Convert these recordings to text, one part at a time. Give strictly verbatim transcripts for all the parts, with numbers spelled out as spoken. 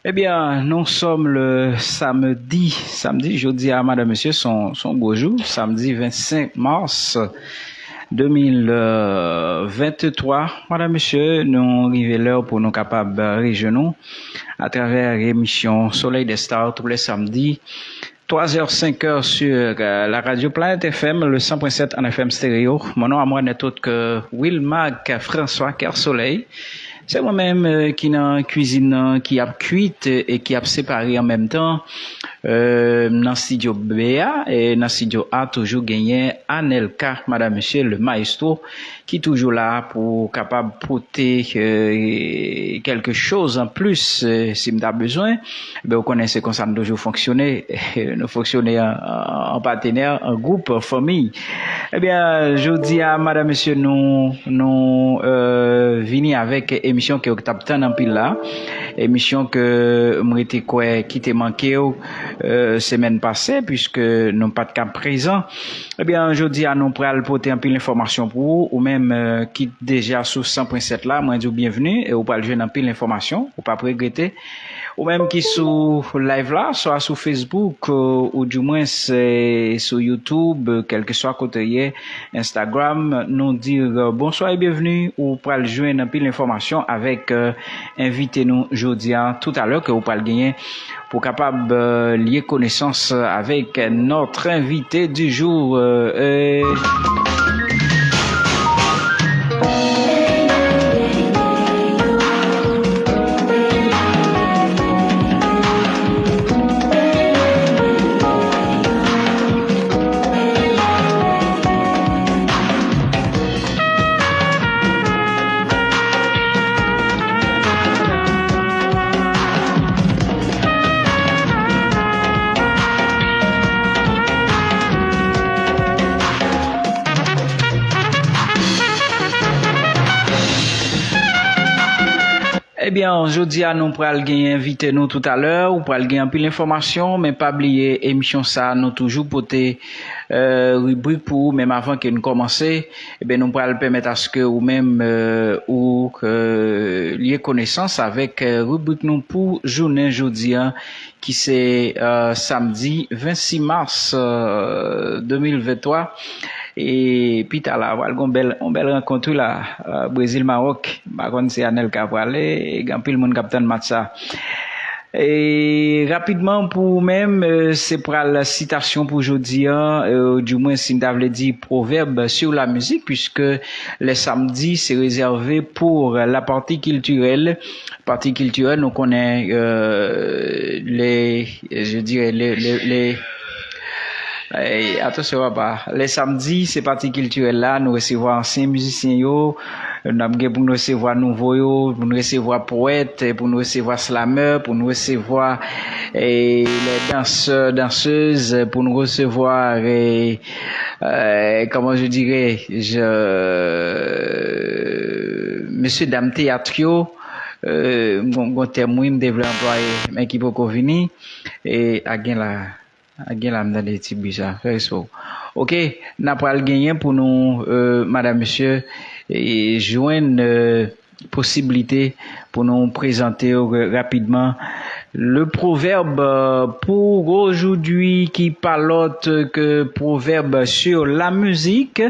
Ebyen, nous sommes le samedi. Samdi, jodi a, madanm, mesye, se yon, se yon gwo jou. Samdi vennsenk mas de mil venntwa. Madanm, mesye, nou rive lè pou nou kapab rejwenn nou atravè emisyon Soleil des Stars tous les samedis, trois heures, cinq heures sur euh, la radio Planète F M, le cent point sept en F M stéréo. Mon nom à moi n'est autre que Wilmac François Kersoleil. Se mwen menm euh, ki nan kwizin nan, ki ap kwit euh, e ki ap separe an menm tan euh, nan studio B a. E nan studio A, toujou genyen Anelka, madanm, mesye, le maestro, ki toujou la pou kapab pote euh, quelque chose en plus euh, si m ta bezwen. Ben, ou konnen se konsa n toujou fonksyone. Nou fonksyone an, an, an patenè, an gwoup, an fanmi. Ebyen, jodi a, madanm, mesye, nou, nou euh, vini avèk emisyon ke w t ap tann anpil la. Emisyon ke m rete kwè ki te manke w euh, semèn pase, puiske nou pa t ka prezan. Ebyen, jodi a, nou pral pote anpil enfòmasyon pou ou, ou menm euh, ki deja sou san pwen sèt la, mwen di w byenvni e ou pral jwenn anpil enfòmasyon, ou p ap regrete. Ou menm ki sou live la, swa sou Facebook, euh, ou di mwens euh, sou YouTube, euh, kèlkeswa kote w ye, Instagram, nou di euh, bonswa e byenvni. Ou pral jwenn anpil enfòmasyon avèk euh, envite nou jodi a, toutalè, ke ou pral genyen pou kapab euh, lye konesans avèk notre invité du jour. Euh, euh, Ebyen, jodi a nou pral gen envite nou toutalè, ou pral gen anpil enfòmasyon, men pa bliye emisyon sa a nou toujou pote euh, ribrik pou ou, menm avan ke n kòmanse, ebyen, nou pral pèmèt aske ou menm euh, ou euh, lye konesans avèk euh, ribrik nou pou jounen jodi a, ki se euh, samdi vennsis mas euh, de mil venntwa. E pita la, pral gen yon bèl, yon bèl rankont wi la, euh, Brezil, Mawòk. M pa konn si Anelka prale, e gen anpil moun k ap tann match sa. E rapidman pou ou menm, euh, se pral sitasyon pou jodi a, euh, du moins si m ta vle di pwovèb sur la musique, puisque les samedis c'est réservé pour la partie culturelle. Partie culturelle, nou konnen euh, les, je dirais, les, les, les, Ey, atansyon papa, lè samdi se pati kiltirèl la, nou resevwa ansyen mizisyen yo, n ap gen pou n resevwa nouvo yo, pou n resevwa powèt, pou n resevwa slamè, pou n resevwa eh, les danseurs, danseuses, pou n resevwa eh, eh, comment je dirais, je, mesye dam teyat yo, eh, m gon, gon tèm wi m te vle anplwaye, men ki poko vini, e a gen la. A gen la m tande ti bri sa, fè respè w. Ok, n a pral genyen pou nou, euh, madanm, mesye, e jwenn euh, posiblite pou nou prezante w rapidman le proverbe euh, pour aujourd'hui qui pa lòt ke proverbe sur la musique.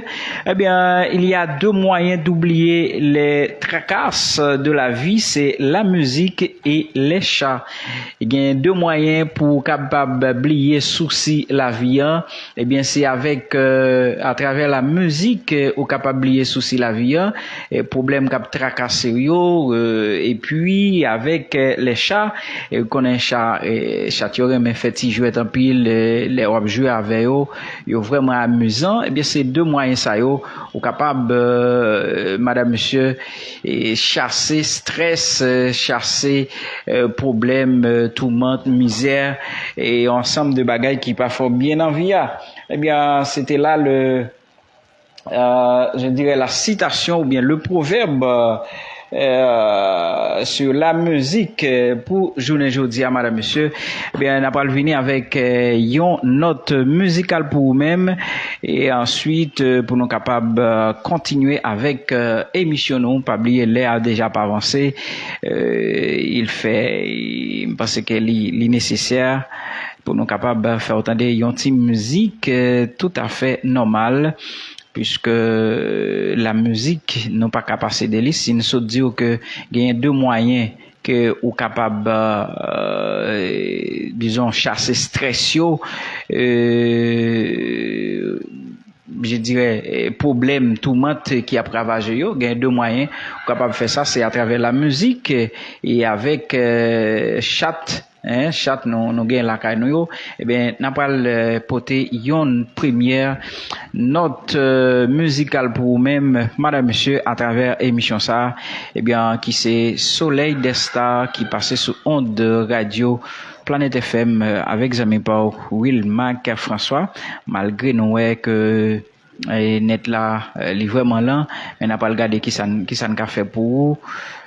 Eh bien, il y a deux moyens d'oublier les tracas de la vie, c'est la musique et les chats. Gen de mwayen pou w kapab bliye sousi lavi an. Ebyen, se avèk, euh, atravè la mizik, euh, ou kapab bliye sousi lavi an, e pwoblèm k ap trakase w yo, euh, epi avèk euh, lè cha, e ou konnen cha, euh, chat yo renmen fè ti jwèt anpil, euh, lè w ap jwe avè yo, yo vrèman amizan. Ebyen, se de mwayen sa yo ou kapab, euh, madanm, mesye, e chase strès, euh, chase euh, pwoblèm, euh, toumant, mizè, e yon ansanm de bagay ki pa fè w byen nan vi a. Ebyen, se te la le, euh, je dirais la citation ou bien le proverbe euh, euh, sur la musique, euh, pou jounen jodi a, madam, mesye. Ebyen, n a pral vini avèk, euh, yon nòt mizikal pou ou menm. E answit, euh, pou nou kapab, euh, kontinye avèk, euh, emisyon nou. Pa bliye, lè a deja pa avanse. Euh, il fait, m panse ke li, li nesesè pou nou kapab fè w tande yon ti mizik, euh, toutafè nòmal, puiske la mizik, nou pa ka pase de li. Si n sot di w ke genyen de mwayen ke ou kapab, euh, dizon, chase strès yo, euh, je dirais, euh, pwoblèm, toumant ki ap ravaje yo, gen de mwayen ou kapab fè sa, se atravè la mizik, euh, e avèk, euh, chat, hein, chat nou, nou gen lakay nou yo, ebyen, n a pral, euh, pote yon premyè nòt, euh, mizikal pou ou menm, madam, mesye, atravè emisyon sa, ebyen, ki se Soleil des Stars ki pase sou ond radyo Planet F M, euh, avèk zanmi pa w Wilmac François. Malgre nou wè ke, eh, nèt la, eh, li vrèman lan, men n a pral gade kisa n, kisa n ka fè pou ou,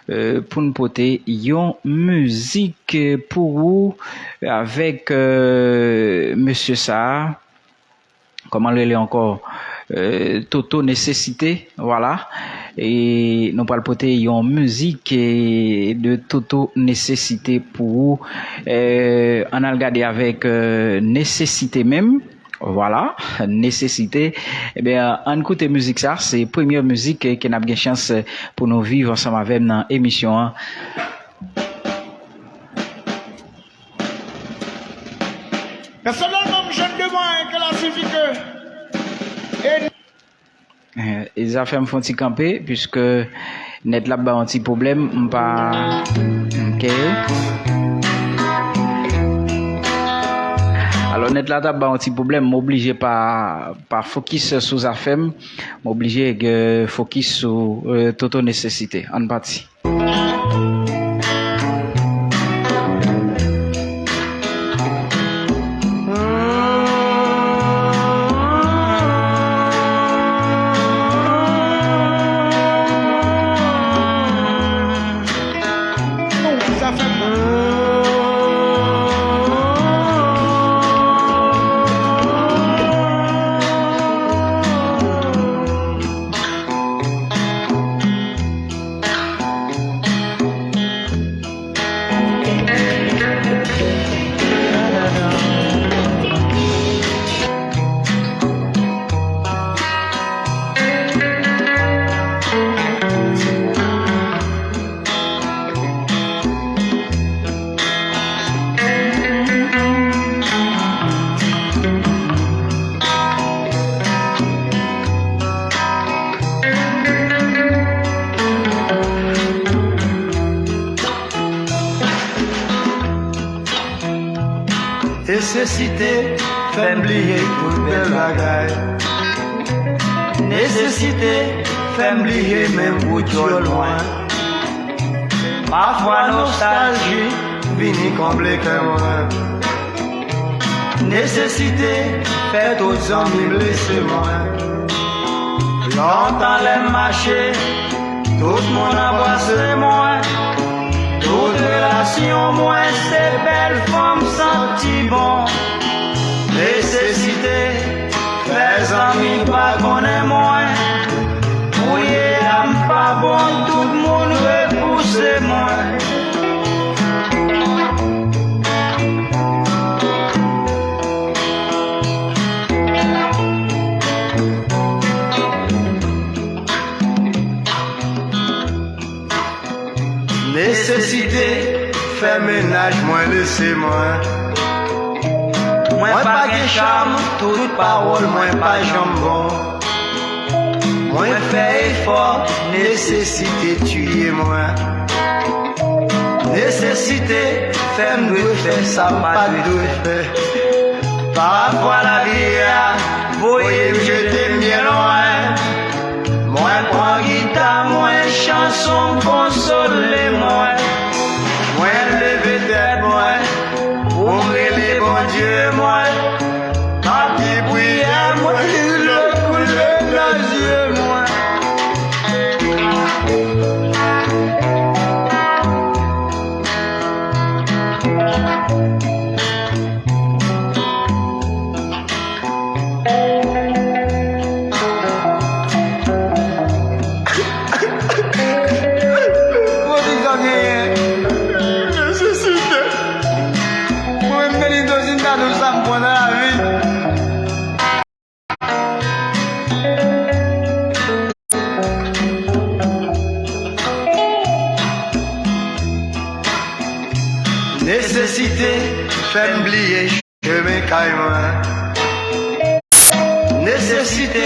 eh, pou n pote yon mizik, eh, pou ou avèk, eh, mesye sa a. Kòman l rele ankò? Eh, Toto Nesesite, vwala. E nou pral pote yon mizik, eh, de Toto Nesesite pou ou. Eh, ann al gade avèk, eh, Nesesite menm. Vwala, Nesesite. Ebyen, ann koute mizik sa. Se premyè mizik, eh, ke n ap gen chans, eh, pou nou viv ansanm avè m nan emisyon an. Pèsonèlman, m jwenn de mwayen ke l a sifi ke. E Eh, e zafè m fè yon ti kanpe, puiske nèt la ap ba yon ti pwoblèm, m pa, ok. Alò, nèt la t ap ba yon ti pwoblèm, m oblije pa, pa fokis sou zafè m, m oblije, eh, fokis sou, eh, Toto Nesesite. Ann pati. Nesesite fè m bliye tout bèl bagay. Nesesite fè m bliye menm pou dyòl mwen. Pafwa nostalji vini konble kè mwen. Nesesite fè tout zanmi blese mwen. Lontan lè m mache, tout moun anbrase mwen. Tout relasyon mwen se bèl fanm santi bon. Nesesite fè zanmi pa konnen mwen. Kounye a m pa bon, tout moun repouse mwen. Nesesite fè mennaj mwen lese mwen. Mwen pa gen cham, tout pawòl mwen pa janm bon. Mwen fè efò, nesesite tiye mwen. Nesesite fè m dwe fè sa m pa dwe fè. Pafwa lavi a voye m jete m byen lwen. Mwen pran gita mwen, chanson konsole mwen. Mwen leve tèt mwen pou m rele Bondye mwen. Papi priyè mwen, dlo koule nan zye mwen. Nesesite fè m bliye chemen kay mwen. Nesesite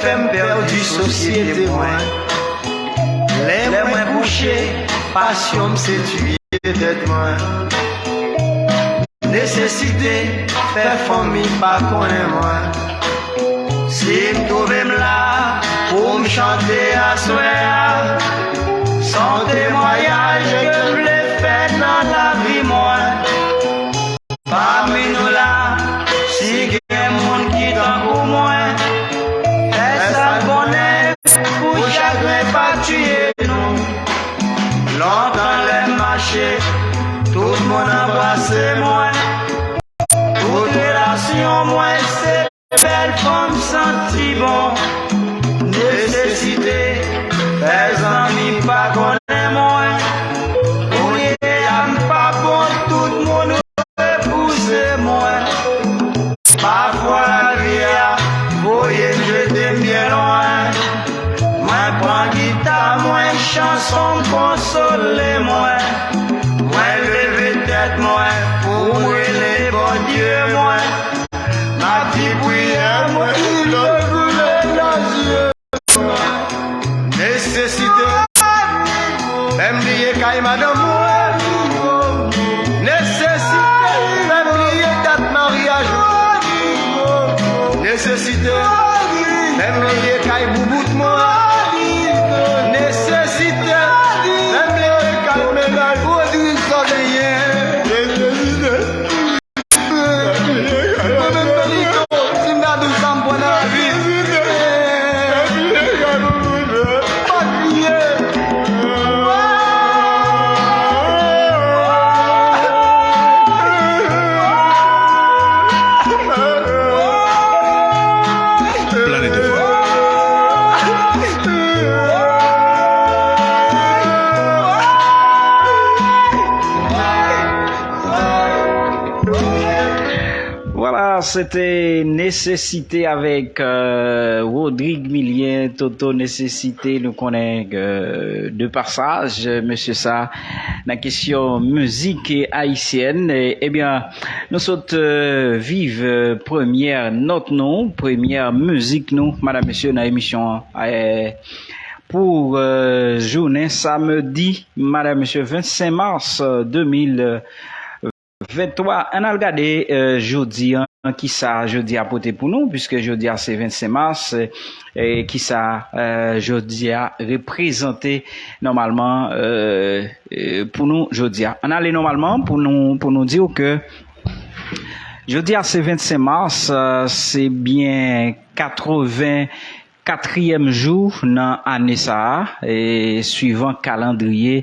fè m pèdi sosyete mwen. Lè mwen kouche, pasyon m se tiye tèt mwen. Nesesite fè fanmi pa konnen mwen. Si m twouve m la pou m chante aswè a, se yon temwayaj ke m vle fè nan lavi mwen. Pami nou la, si gen moun ki tankou mwen, fè sa konnen pou chagren pa tiye nou. Lontan lè m mache, tout moun anbrase mwen. Tout relasyon mwen se bèl fanm santi bon. Nesesite fè zanmi pa konnen mwen. Kounye a m pa bon, tout moun repouse mwen. Pafwa lavi a voye m jete m byen lwen. Mwen pran gita mwen, chanson konsole mwen. Mwen leve tèt mwen pou m rele Bondye mwen. M ap di priyè mwen, dlo koule nan zye mwen. Nesesite fè m bliye kay madanm mwen. Nesesite fè m bliye dat maryaj mwen. Nesesite fè m bliye kay boubout mwen. Nesesite fè m bliye kay mennaj Rodrigue Soleyen. Nesesite. Mwen menm Benito, si m ta di w sa m pran nan lavi. Pa kriye. Planèt F M. Vwala, se te Nesesite avèk, euh, Rodrigue Milien, Toto Nesesite. Nou konnen, euh, de pasaj, euh, mesye sa, nan kesyon mizik ayisyèn. E, ebyen, nou sot, euh, viv, euh, premyè nòt nou, premyè mizik nou, madam, mesye, nan emisyon an. Eh, pou, euh, jounen samdi, madam, mesye, vennsenk mas, euh, de mil venntwa. Ann al gade, euh, jodi an, kisa jodi a pote pou nou, piske jodi a se vennsenk mas, e kisa, euh, jodi a reprezante nòmalman, euh, euh, pou nou jodi a. Ann ale nòmalman pou nou, pou nou di w ke jodi a se vennsenk mas, euh, se byen katreven katriyèm jou nan ane sa a, e swivan kalandriye,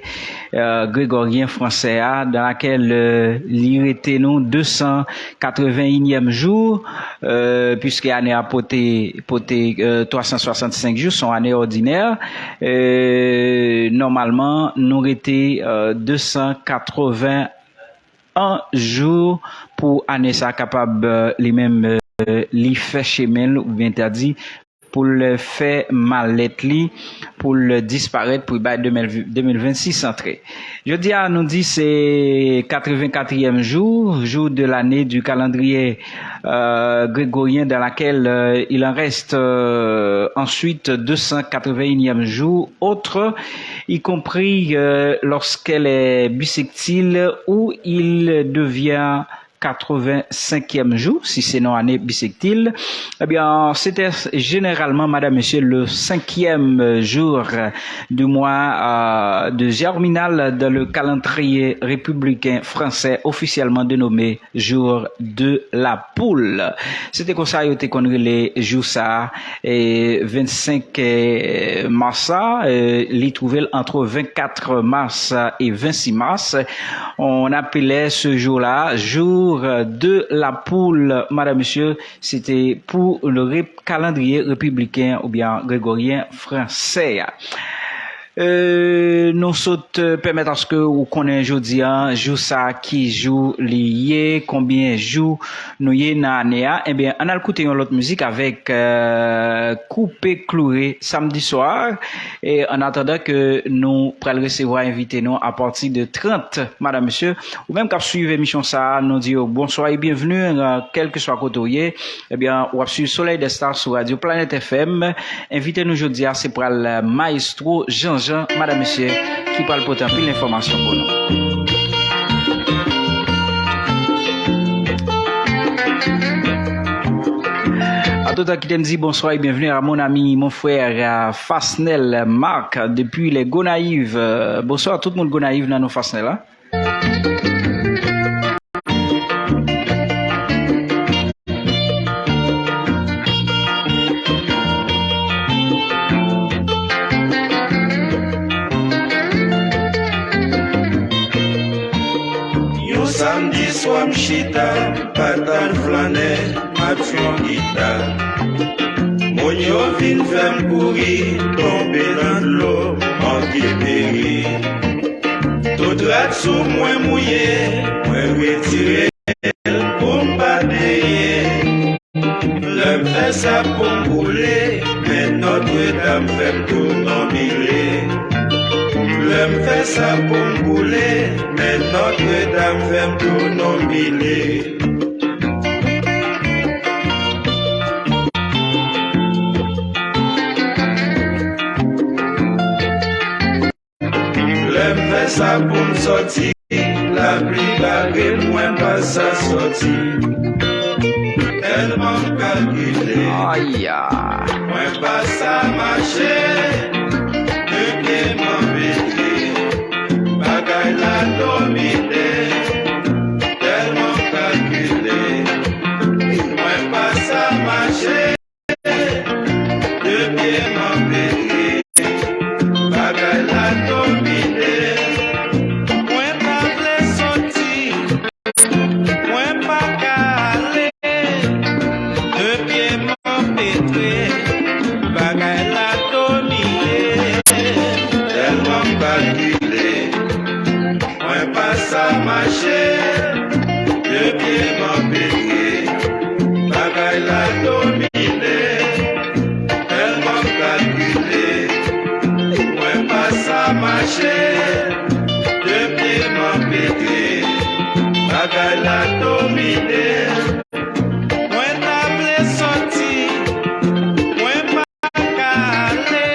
euh, gregoryen fransè a, dans laquelle, euh, li rete nou de san katreven inyèm jou, euh, piske ane a pote, pote, euh, twa san swasannsenk jou, se yon ane òdinè. Euh, nòmalman, nou rete, euh, de san katreven an jou pou ane sa a kapab, euh, li menm, euh, li fè chemen l, oubyen ta di, pou l fè malèt li, pou l disparèt, pou l bay de mil, de mil vennsis antre. Jodi a, nou di se katreven katriyèm jou, jour de l'année du calendrier, euh, grégorien, dans laquelle, euh, il en reste, euh, ensuite de san katreven inyèm jou, autre, y compris, euh, lorsqu'elle est bissextile ou il devient katreven senkyèm jou, si se nan ane bisektil, ebyen, c'était généralement, madame, monsieur, le cinquième jour du mois, euh, de Germinal dans le calendrier républicain français, officiellement dénommé jour de la poule. Se te konsa yo te konn rele jou sa a, e vennsenk, e, mas la, e, li twouve l ant vennkat mas e vennsis mas. On appelait ce jour-là jour de la poule, madam, mesye, se te pou le rep-, kalandriye repibliken oubyen gregoryen fransè a. Euh, nou sot euh, pèmèt aske ou konnen jodi a, jou sa ki jou li ye, konbyen jou nou ye nan ane a. Ebyen, ann al koute yon lòt mizik avèk euh, Koupe Kloure samdi swa. E an atandan ke nou pral resevwa envite nou apati de trant, madam, mesye, ou menm k ap swiv emisyon sa a, nou di yo bonswa e byenvni, euh, kèlkeswa kote w ye. Ebyen, w ap swiv Soleil des Stars sou Radio Planète F M. Envite nou jodi a, se pral Maestro Jean Jean, madam, mesye, ki pral pote anpil enfòmasyon pou nou. Antouka, kite m di bonswa e byenvni a mon ami, mon frè, euh, Fasnel Marc, depi les Gonayiv. Euh, bonswa tout moun Gonayiv nan non Fasnel, hein? Yon samdi swa m chita, m pa t al flannen, m ap jwe yon gita. Moun yo vin fè m kouri, tonbe nan dlo, manke peri. Tout rad sou mwen mouye, mwen retire l pou m pa benyen. Lè m fè sa pou m boule, men Nòtredam fè m tou nonbile. Lè m fè sa pou m boule, men Nòtredam fè m tou nonbile. Lè m fè sa pou m sòti, lapli lage m, mwen pa sa sòti. Tèlman m kalkile, aya, mwen pa sa mache. De pye m anpete, bagay la domine. Tèlman m kalkile, mwen pa sa mache. De pye m anpete, bagay la domine. Mwen pa vle sòti, mwen pa ka ale. De pye m anpete, bagay la domine. Tèlman m kalkile, mwen pa sa mache, de pye m anpete, bagay la domine. Tèlman m kalkile, mwen pa sa mache, de pye m anpete, bagay la domine. Mwen ta vle sòti, mwen pa ka ale,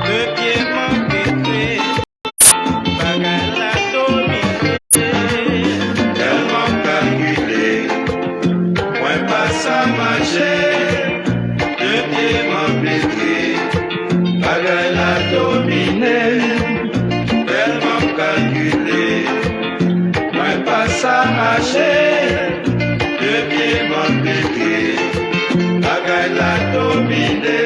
de pye m anpete, bagay la domine. Tèlman m kalkile, mwen pa sa mache, de pye m anpete, bagay la domine. Tèlman m kalkile, mwen pa sa mache, de pye m anpete, bagay la domine.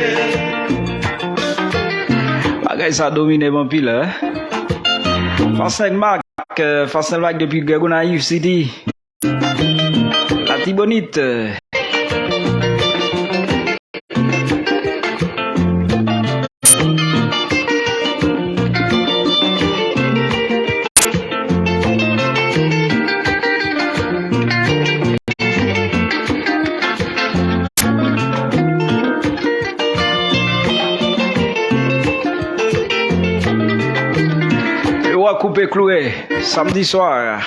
Bagay sa domine m anpil, hein? Fasnel Marc, euh, Fasnel Marc depi Gonayiv City. Latibonit. Yo a koupe kloure samdi swa.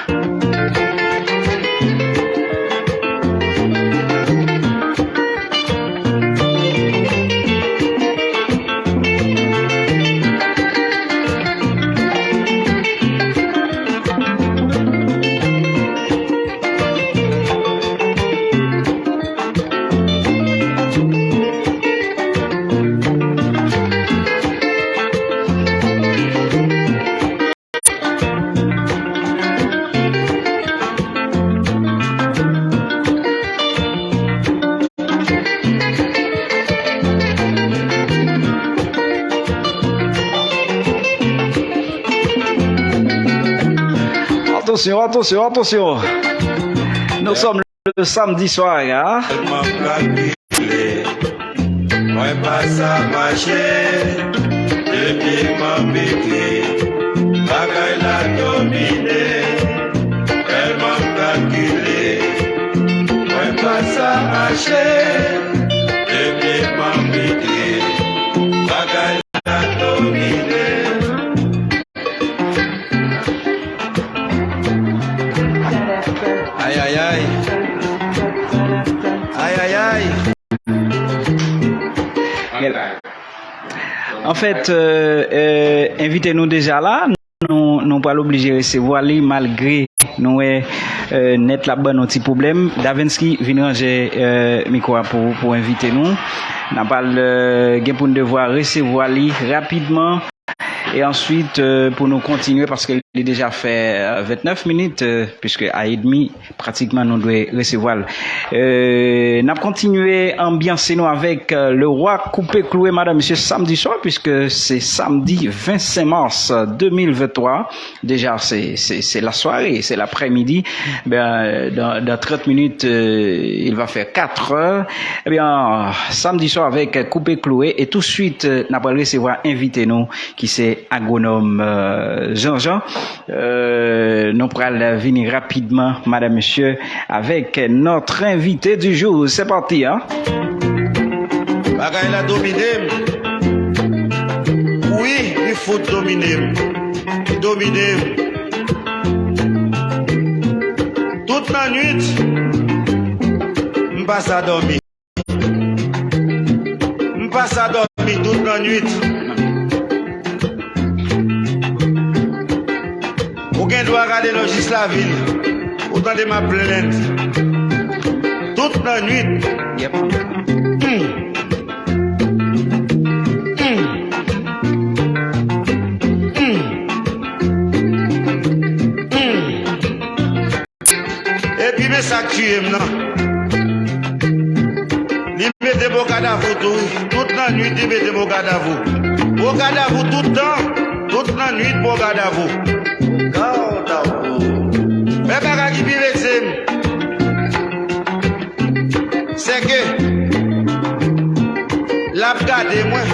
Atansyon, atansyon, atansyon. Nous sommes le samedi soir, hein? Tèlman m kalkile, mwen pa sa mache, de pye m Anfèt, euh, euh, envite nou deja la. Nou, nou pral oblije resevwa li malgre nou wè, euh, nèt la ban nou ti pwoblèm. Davensky, vin ranje, euh, mikwo a pou, pou envite nou. N a pral, euh, gen pou n devwa resevwa li rapidman. E answit, euh, pou nou kontinye, paske li deja fè, euh, vennèf minit, euh, piske a edmi, pratikman, nou dwe resevwa l. Euh, n ap kontinye anbyanse nou avèk, euh, le roi koupe kloue, madanm, mesye, samdi swa, piske se samdi vennsenk mas de mil venntwa. Deja, se, se, se la sware, se laprèmidi. Ben, euh, dans, dans trente minutes, euh, il va faire quatre heures. Ebyen, samdi swa avèk Koupe Kloue, e touswit, euh, n ap resevwa envite nou ki se agwonòm, euh, Jean-Jean. Euh, nou pral vini rapidman, madanm, mesye, avèk notre invité du jour. Se pati, hein? Bagay la domine m. Wi, li fout domine m. Li domine m. Tout lannwit, m pa sa dòmi. M pa sa dòmi tout lannwit. Ou gen dwa gade lòjis lavil. Ou tande m ap plenn. Tout lannwit. Yep. Hmm. Hmm. Hmm. Hmm. Epi men sa k tiye m nan. Li mete m o gadavou tou, wi. Tout lannwit, li mete m o gadavou. O gadavou tout tan, tout lannwit m o gadavou. Men bagay ki pi vekse m, se ke l ap gade mwen.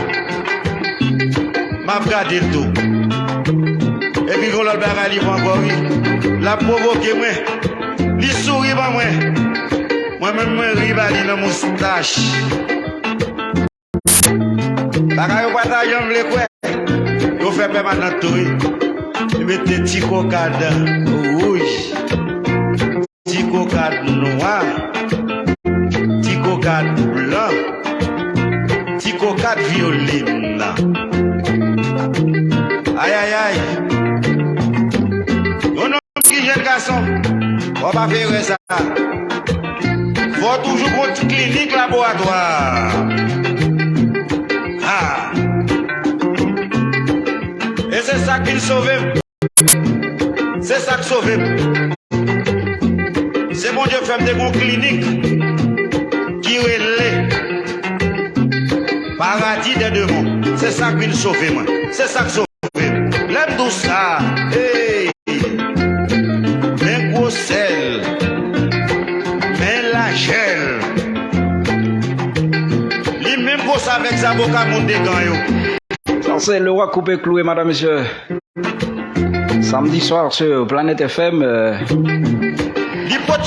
M ap gade l tou. Epi gon lòt bagay li fè ankò, wi. L ap pwovoke mwen. Li souri ban mwen. Mwen menm, mwen ri ba li nan moustach. Bagay yo pa ta janm vle kwè. Yo fè pèmanan tou, wi. Li mete ti kokad wouj. Ti kokad nwa, ti kokad blan, ti kokad vyolin. Ayayay. Yon nonm ki jèn gason, fò w pa fè erè sa. Fò w toujou gon ti klinik laboratwa. Ha! E se sa k vin sove m. Se sa k sove m. Se Bondye k fè m te gon klinik ki rele Paradi dè Demon. Se sa k vin sove mwen. Se sa k sove m. Lè m di w sa, hey, men gwosè l, men lajè l. Li menm gwo sa avèk zaboka moun de gan yo. Sa se le roi koupe kloue, madanm, mesye. Samedi soir sur Planète F M, euh,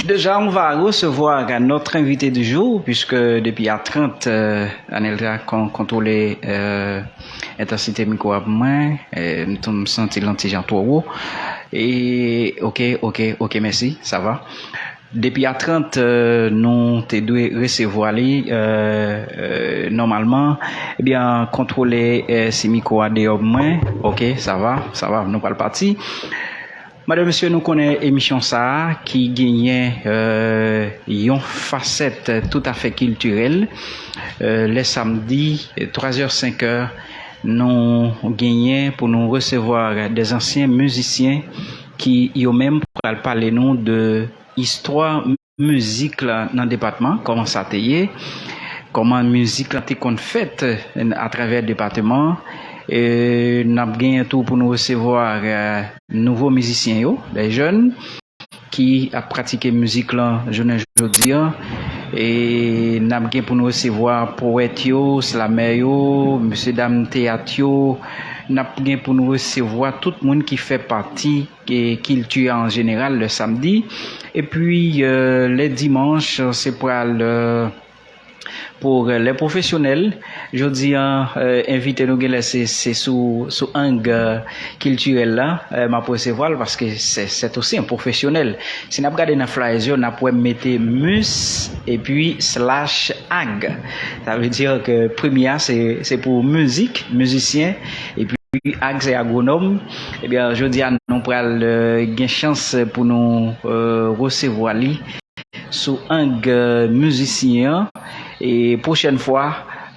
déjà, on va recevoir notre invité du jour, puisque depuis à trente, euh, Anelka kon-, contrôle, euh, intensité micro à moi, euh, m santi l yon ti jan twò wo. Et, ok, ok, ok, merci, ça va. Depi a trant, euh, nou te dwe resevwa li, euh, euh, nòmalman. Ebyen, kontwole, euh, si mikwo a deyò mwen. Ok, sa va, sa va, nou pral pati. Madanm, mesye, nou konnen emisyon sa a ki genyen, euh, yon fasèt toutafè kiltirèl. Euh, lè samdi, twa zè, senk è, nou genyen pou nou resevwa de zansyen mizisyen ki yo menm pral pale nou de istwa mizik la nan depatman, kòman sa te ye, kòman mizik la te konn fèt, euh, atravè depatman. E n ap genyen tou pou nou resevwa, euh, nouvo mizisyen yo, de jèn ki ap pratike mizik lan jounen jodi a. E n ap gen pou nou resevwa powèt yo, slamè yo, mesyedam teyat yo. N ap gen pou nou resevwa tout moun ki fè pati e kilti a an jeneral, lè samdi. Epi, euh, lè dimanch, se pral, euh, pour les professionnels. Jodi a, euh, envite nou genlè se, se sou, sou ang, euh, kiltirèl la, euh, m ap resevwa l paske se, c'est aussi un professionnel. Si n ap gade nan flyers yo, n ap wè m mete mus epi slash ag. Sa vle di ke premye a se, se pou mizik, mizisyen, epi ag se agwonòm. Ebyen, jodi a nou pral, euh, gen chans pou nou, euh, resevwa li sou ang, euh, mizisyen an. E pwochèn fwa,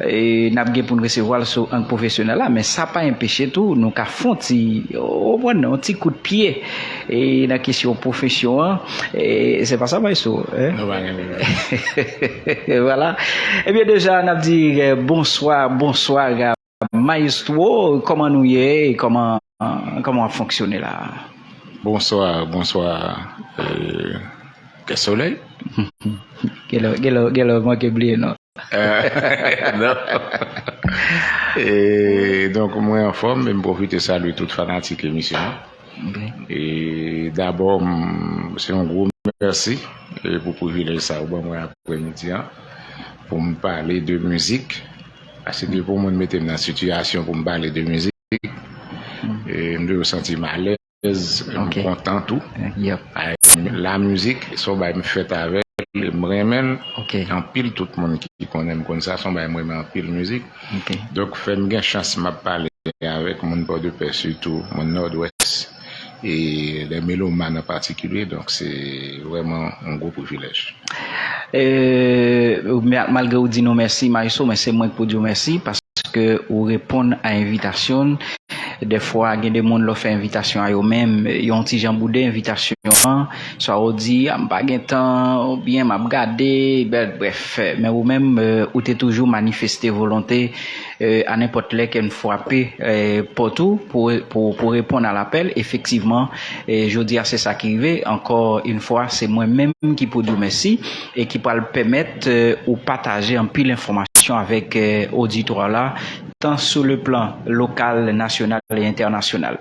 e n ap gen pou n resevwa l sou ang pwofesyonèl la, men sa pa enpeche tou nou ka fè yon ti, w konprann, yon ti kout pye e nan kesyon pwofesyon an. E se pa sa, maestro, hein? Nou pa gen pwoblèm. Voilà. Ebyen, deja, n ap di, eh, bonswa, bonswa, maestro, kòman nou ye? Kòman, kòman w ap fonksyone la? Bonswa, bonswa, euh, Kè Solèy. Genlè, genlè, genlè w manke bliye non. Euh, non. E donk, mwen anfòm, e m pwofite salye tout fanatik emisyon an. Ok. E dabò, m, se yon gwo mèsi, e pou privilèj sa ou ban mwen aprèmidi an, pou m pale de mizik. Paske depi yon moun mete m nan sitiyasyon pou m pale de mizik, e m toujou santi m alèz, m Ok. kontan tou. Yep. A, la mizik, se yon bagay m fèt avè l, e m renmen l. Ok. Anpil tout moun ki konnen m konn sa, se yon bagay m renmen anpil mizik. Ok. Donk, fè m gen chans m ap pale avèk moun Pòdepè, sitou moun Nòdwès, e lè melomàn an patikilye, donk se vrèman yon gwo privilèj. E, malgre ou di nou mèsi, maestro, men se mwen k pou di w mèsi, paske ou reponn a envitasyon n. Dèfwa, gen de moun, lè w fè envitasyon a yo menm, yo yon ti jan boude envitasyon an, swa ou di, a, m pa gen tan, oubyen m ap gade, bè, brèf. Men ou menm, euh, ou te toujou manifeste volonte, euh, a nenpòt lè ke n frape, euh, pòt ou pou, pou, pou reponn a lapèl. Efektivman, e jodi a, se sa ki rive. Ankò yon fwa, se mwen menm ki pou di w mèsi e ki pral pèmèt, euh, ou pataje anpil enfòmasyon avèk, euh, oditwa la, tan sou le plan lokal, nasyonal e entènasyonal.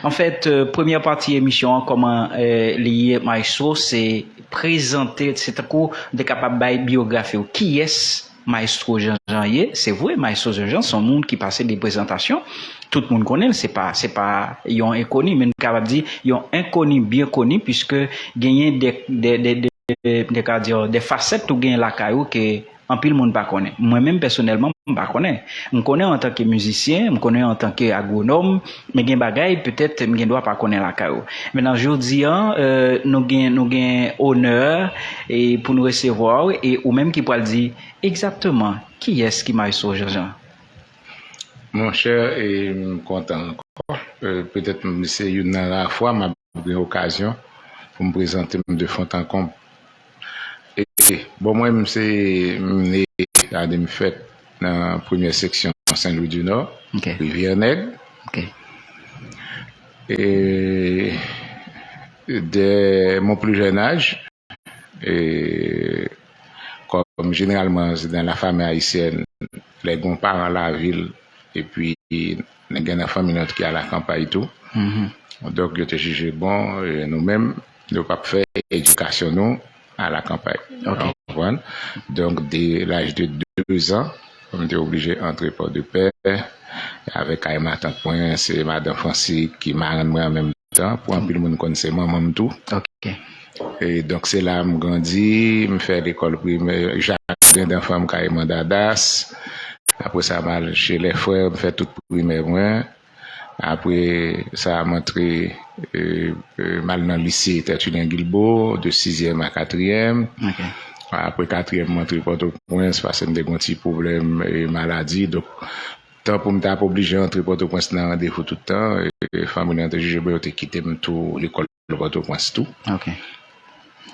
Anfèt, euh, premyè pati emisyon an, kòman, euh, li ye, maestro, se prezante, se tankou m te kapab bay biyografi w. Kiyès Maestro Jean Jean ye? Se vre, Maestro Jean Jean se yon moun ki pase de prezantasyon. Tout moun konnen l, se pa, se pa yon enkoni, men nou kapab di yon enkoni byen koni, piske genyen de, de, de, de, de, de, ka di, de fasèt ou genyen lakay ou ke anpil moun pa konnen. Mwen menm, pèsonèlman, m pa konnen. M konnen w antanke mizisyen, m konnen w antanke agwonòm, men gen bagay, petèt, m gen dwa pa konnen lakay ou. Mentnan, jodi a, euh, nou gen, nou gen onè e pou nou resevwa w, e ou menm ki pral di egzakteman kiyès ki Maestro Jean Jean. Monchè, e m kontan ankò. Euh, petèt, m, se youn nan ra fwa m ap gen okazyon pou m prezante m de fond en comble. E, bon, mwen, m se, m ne, gade, m fèt nan premyè seksyon Sen Lwi di Nò, Ok. Rivyè Nèg. Ok. E, dès mon plus jeune âge, e, kòm jeneralman, se nan la famille haïtienne, lè gen yon paran lavil, epi gen nan fanmi nou ki a la kanpay tou. Mhm. Donk, yo te jije bon, e, nou menm, nou p ap fè edikasyon nou a la kanpay. Ok. Ou konprann? Donk, de laj de de zan, m te oblije antre Pòdepè, avèk kay matant mwen, se madan Fransik ki marenn mwen an menm tan, pou anpil moun konn se manman m tou. Ok. E donk, se la m grandi, m fè lekòl primè, jaden danfan m kay Mandadas. Apre sa, m al chez les frères, m fè tout primè mwen. Apre sa, m antre, e, e, m al nan lise Tertullien Guilbault, de sizyèm a katriyèm. Ok. Apre katriyèm, m antre Pòtoprens, paske m te gen yon ti pwoblèm, e, maladi. Donk, tan pou m t ap oblije antre Pòtoprens nan randevou tout tan, e, fanmi nan te jije bon, yo te kite m tou lekòl Pòtoprens tou. Ok.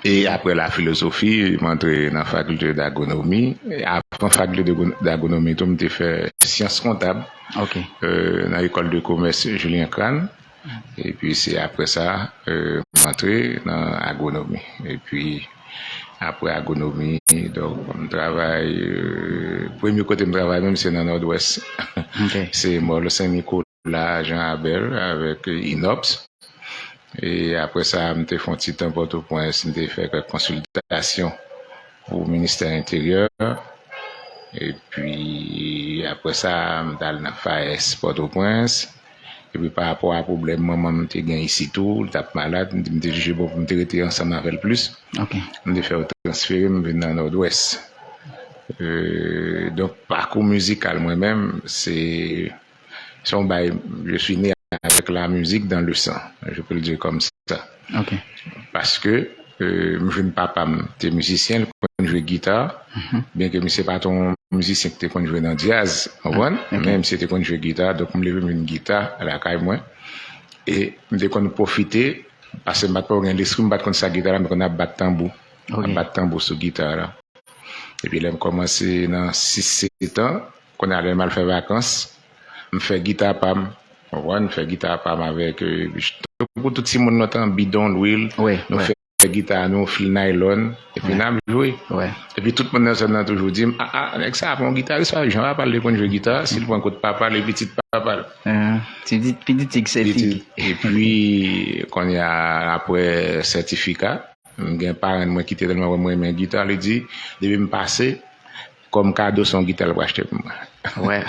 E apre la filozofi, m antre nan fakilte d'agronomi. E avan fakilte de, d'agronomi tou, m te fè syans kontab, Ok. e, nan lekòl de komès Julien Crann. Epi se apre sa, e, m antre nan agronomi. Epi apre agronomi, donk, m travay, e, premye kote m travay menm, se nan Nòdwès. Ok. Se Mòl Sen Nikola, Jan Abèl, avèk Inops. E apre sa, m te fè yon ti tan Pòtoprens, m te fè kèk konsiltasyon pou ministè enteryè. Epi, apre sa, m t al nan FAES Pòtoprens. Epi, pa rapò a pwoblèm manman m te gen isi tou, li t ap malad, m te, m te jije bon pou m te rete ansanm avè l plis. M te fè yo transfere m vin nan Nòdwès. Euh, donk, pakou mizikal mwen menm, se, se yon bay, je suis né avec la musique dans le sang, je peux le dire comme ça. Paske, euh, m jwenn papa m te mizisyen, li konn jwe gita, byenke misye pa t yon mizisyen ki te konn jwe nan djaz, w konprann? Men misye te konn jwe gita, donk m leve m jwenn gita lakay mwen. E m te konn pwofite, paske m pa t poko gen lespri, m pa t konn sa gita la, m konn ap bat tanbou. M ap bat tanbou sou gita la. Epi lè m kòmanse nan sis, sèt an, kounye a lè m al fè vakans, m fè gita pa m. Ou konprann? M fè gita pa m avèk, euh, tankou tout timoun lontan, bidon, lwil. Nou fè gita nou, fil naylòn, epi n ap jwe. Epi tout moun nan zòn nan toujou di m, a, a, nèg sa a pa yon gitaris, pa jan papa l te konn jwe gita, si l pran kout papa l, e pitit papa l. Pitit, pitit tig se tig. Epi, kounye a, apre sètifika, m gen parenn mwen ki te tèlman wè m renmen gita, li di, depi m pase, kòm kado, se yon gita l pral achte pou mwen.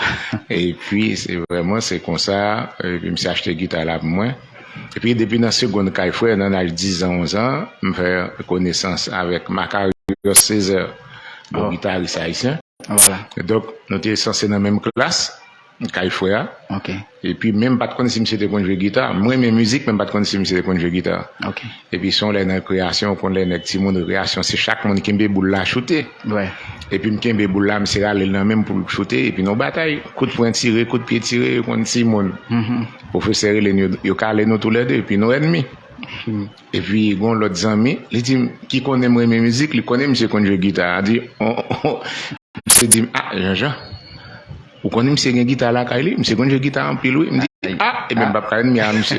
Epi, se vrèman, se konsa, epi misye achte gita la pou mwen. Epi, depi nan segonn kay frè, nan laj diz an, onz an, m fè konesans avèk Makarios Césaire, yon gitaris ayisyen. Donk, nou te sanse nan menm klas, kay frè a. Epi, men m pa t konn si misye te konn jwe gita. M renmen mizik, men m pa t konn si misye te konn jwe gita. Epi, se yon lè nan rekreyasyon, ou konn lè nèg timoun rekreyasyon, se chak moun kenbe boul la choute. Epi, m kenbe boul la, misye rale l nan men m pou l choute. Epi, nan batay, kout pwen tire, kout pye tire, ou konn timoun. Pwofesè rele n, yo, yo kale nou toulède, epi nou ènmi. Epi, gen yon lòt zanmi, li di m, ki konnen m renmen mizik, li konnen misye konn jwe gita. Li di, on, on, misye di m, a, Jean Jean, ou konnen misye gen gita lakay li? Misye konn jwe gita anpil, wi. M di, a, ebyen, m p ap ka ènmi a misye.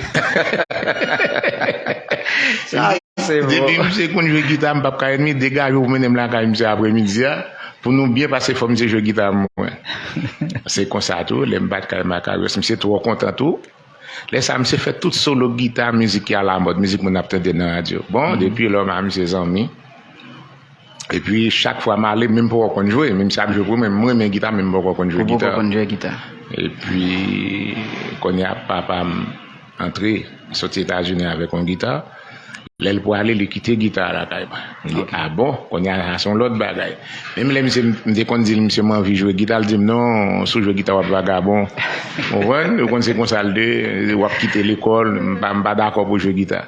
Depi misye konn jwe gita, m p ap ka ènmi, degaje w pou mennen m lakay misye apremidi a, pou nou byen pase, fò misye jwe gita mwen. Se konsa tou, lè m bat kay Makarios, misye twò kontan tou. Lè sa, misye fè tout solo gita, mizik ki alamòd, mizik moun ap tande nan radyo. Bon, depi lò, m a misye zanmi. Epi, chak fwa m ale, menm poko konn jwe, menm si ap jwe pou mwen, mwen renmen gita, menm poko konn jwe gita. Epi, kounye a, papa m antre, soti Etazini avèk yon gita. Lè l pwale, li kite gita a lakay mwen. M di, a bon, kounye a, sa se yon lòt bagay. Menm lè misye, m te konn di l, misye, m anvi jwe gita, l di m, non, si w jwe gita, w ap vagabon. Ou konprann? Ou konn se konsa l te, w ap kite lekòl, m pa, m pa dakò pou w jwe gita.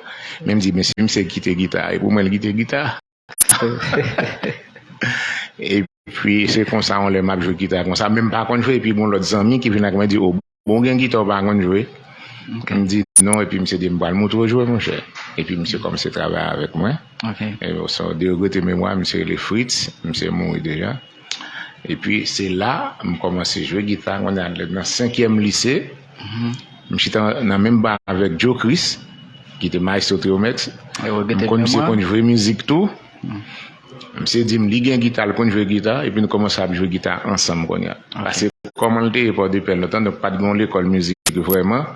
Men m di, men si misye kite gita, e pou mwen l kite gita. Epi, se konsa, yon lè m ap jwe gita konsa, men m pa konn jwe, epi gon lòt zanmi ki vin ak mwen di, o, bon, gen gita w pa konn jwe. M di non, epi misye di m pral montre w jwe, monchè. Epi misye kòmanse travay avèk mwen. E, san de regrete memwa, misye rele Fritz, misye mouri deja. Epi se la, m kòmanse jwe gita, kounye a nan senkyèm lise. M chita nan menm ban avèk Joe Chris, ki te maestro Triomex. M konn misye konn jwe mizik tou. Misye di m li gen gita, l konn jwe gita, epi nou kòmanse ap jwe gita ansanm kounye a. Paske kòman l te ye Pòdepè lontan, donk pa t gen yon lekòl mizik vrèman.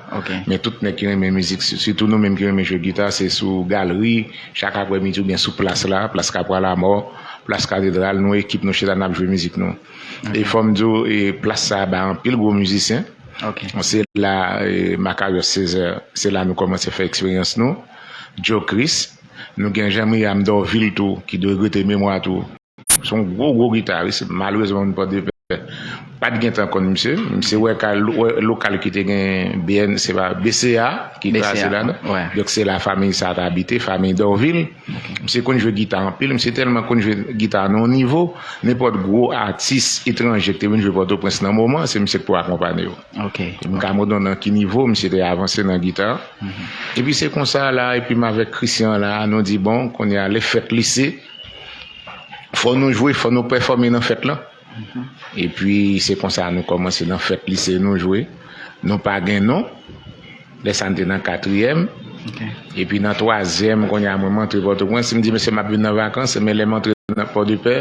Men tout nèg ki renmen mizik, si- sitou nou menm ki renmen jwe gita, se sou galri, chak aprèmidi oubyen sou plas la, plas Kapwa Lamò, plas Katedral, nou ekip nou chita n ap jwe mizik nou. E fò m di w, e plas sa a bay anpil gwo mizisyen. Se la, e, Makarios Césaire, se la nou kòmanse fè eksperyans nou. Joe Chris, nou gen Jean Myriam Dorvil tou, ki dwe regrete memwa tou. Se yon gwo, gwo gitaris. Malerezman, moun Pòdepè pa t gentan konn misye. Misye wè ka, wè lokal ki te gen B N, se pa B C A ki kraze la, non? Donk, se la fanmi sa a t abite, fanmi Dorvil. Misye konn jwe gita anpil. Misye tèlman konn jwe gita nan yon nivo, nenpòt gwo atis etranje ki te vin jwe Pòtoprens nan moman, se misye ki pou akonpanye yo. M ka mande w nan ki nivo misye te avanse nan gita. Epi se konsa la, epi m avèk Christian la, nou di, bon, kounye a, lè fèt lise, fò nou jwe, fò nou pèfòme nan fèt lan. Epi se konsa nou kòmanse nan fèt lise nou jwe. Nou pa gen non. Lè sa n te nan katriyèm. Epi nan twazyèm, kounye a mwen m antre Pòtoprens, m di, mesye, m ap vin nan vakans, men lè m antre nan Pòdepè,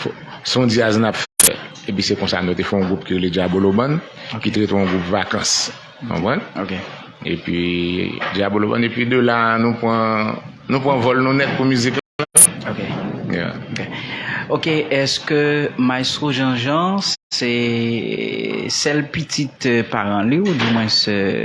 fò- se yon djaz n ap fè. Epi se konsa nou te fè yon gwoup ki rele Diabolo Band, ki te rete yon gwoup vakans. Konprann? Epi Diabolo Band, epi de la, nou pran, nou pran vòl nou nèt pou mizik la. Yeah. Ok, èske Maestro Jean-Jean se sèl pitit, euh, paran li, ou di mwen se,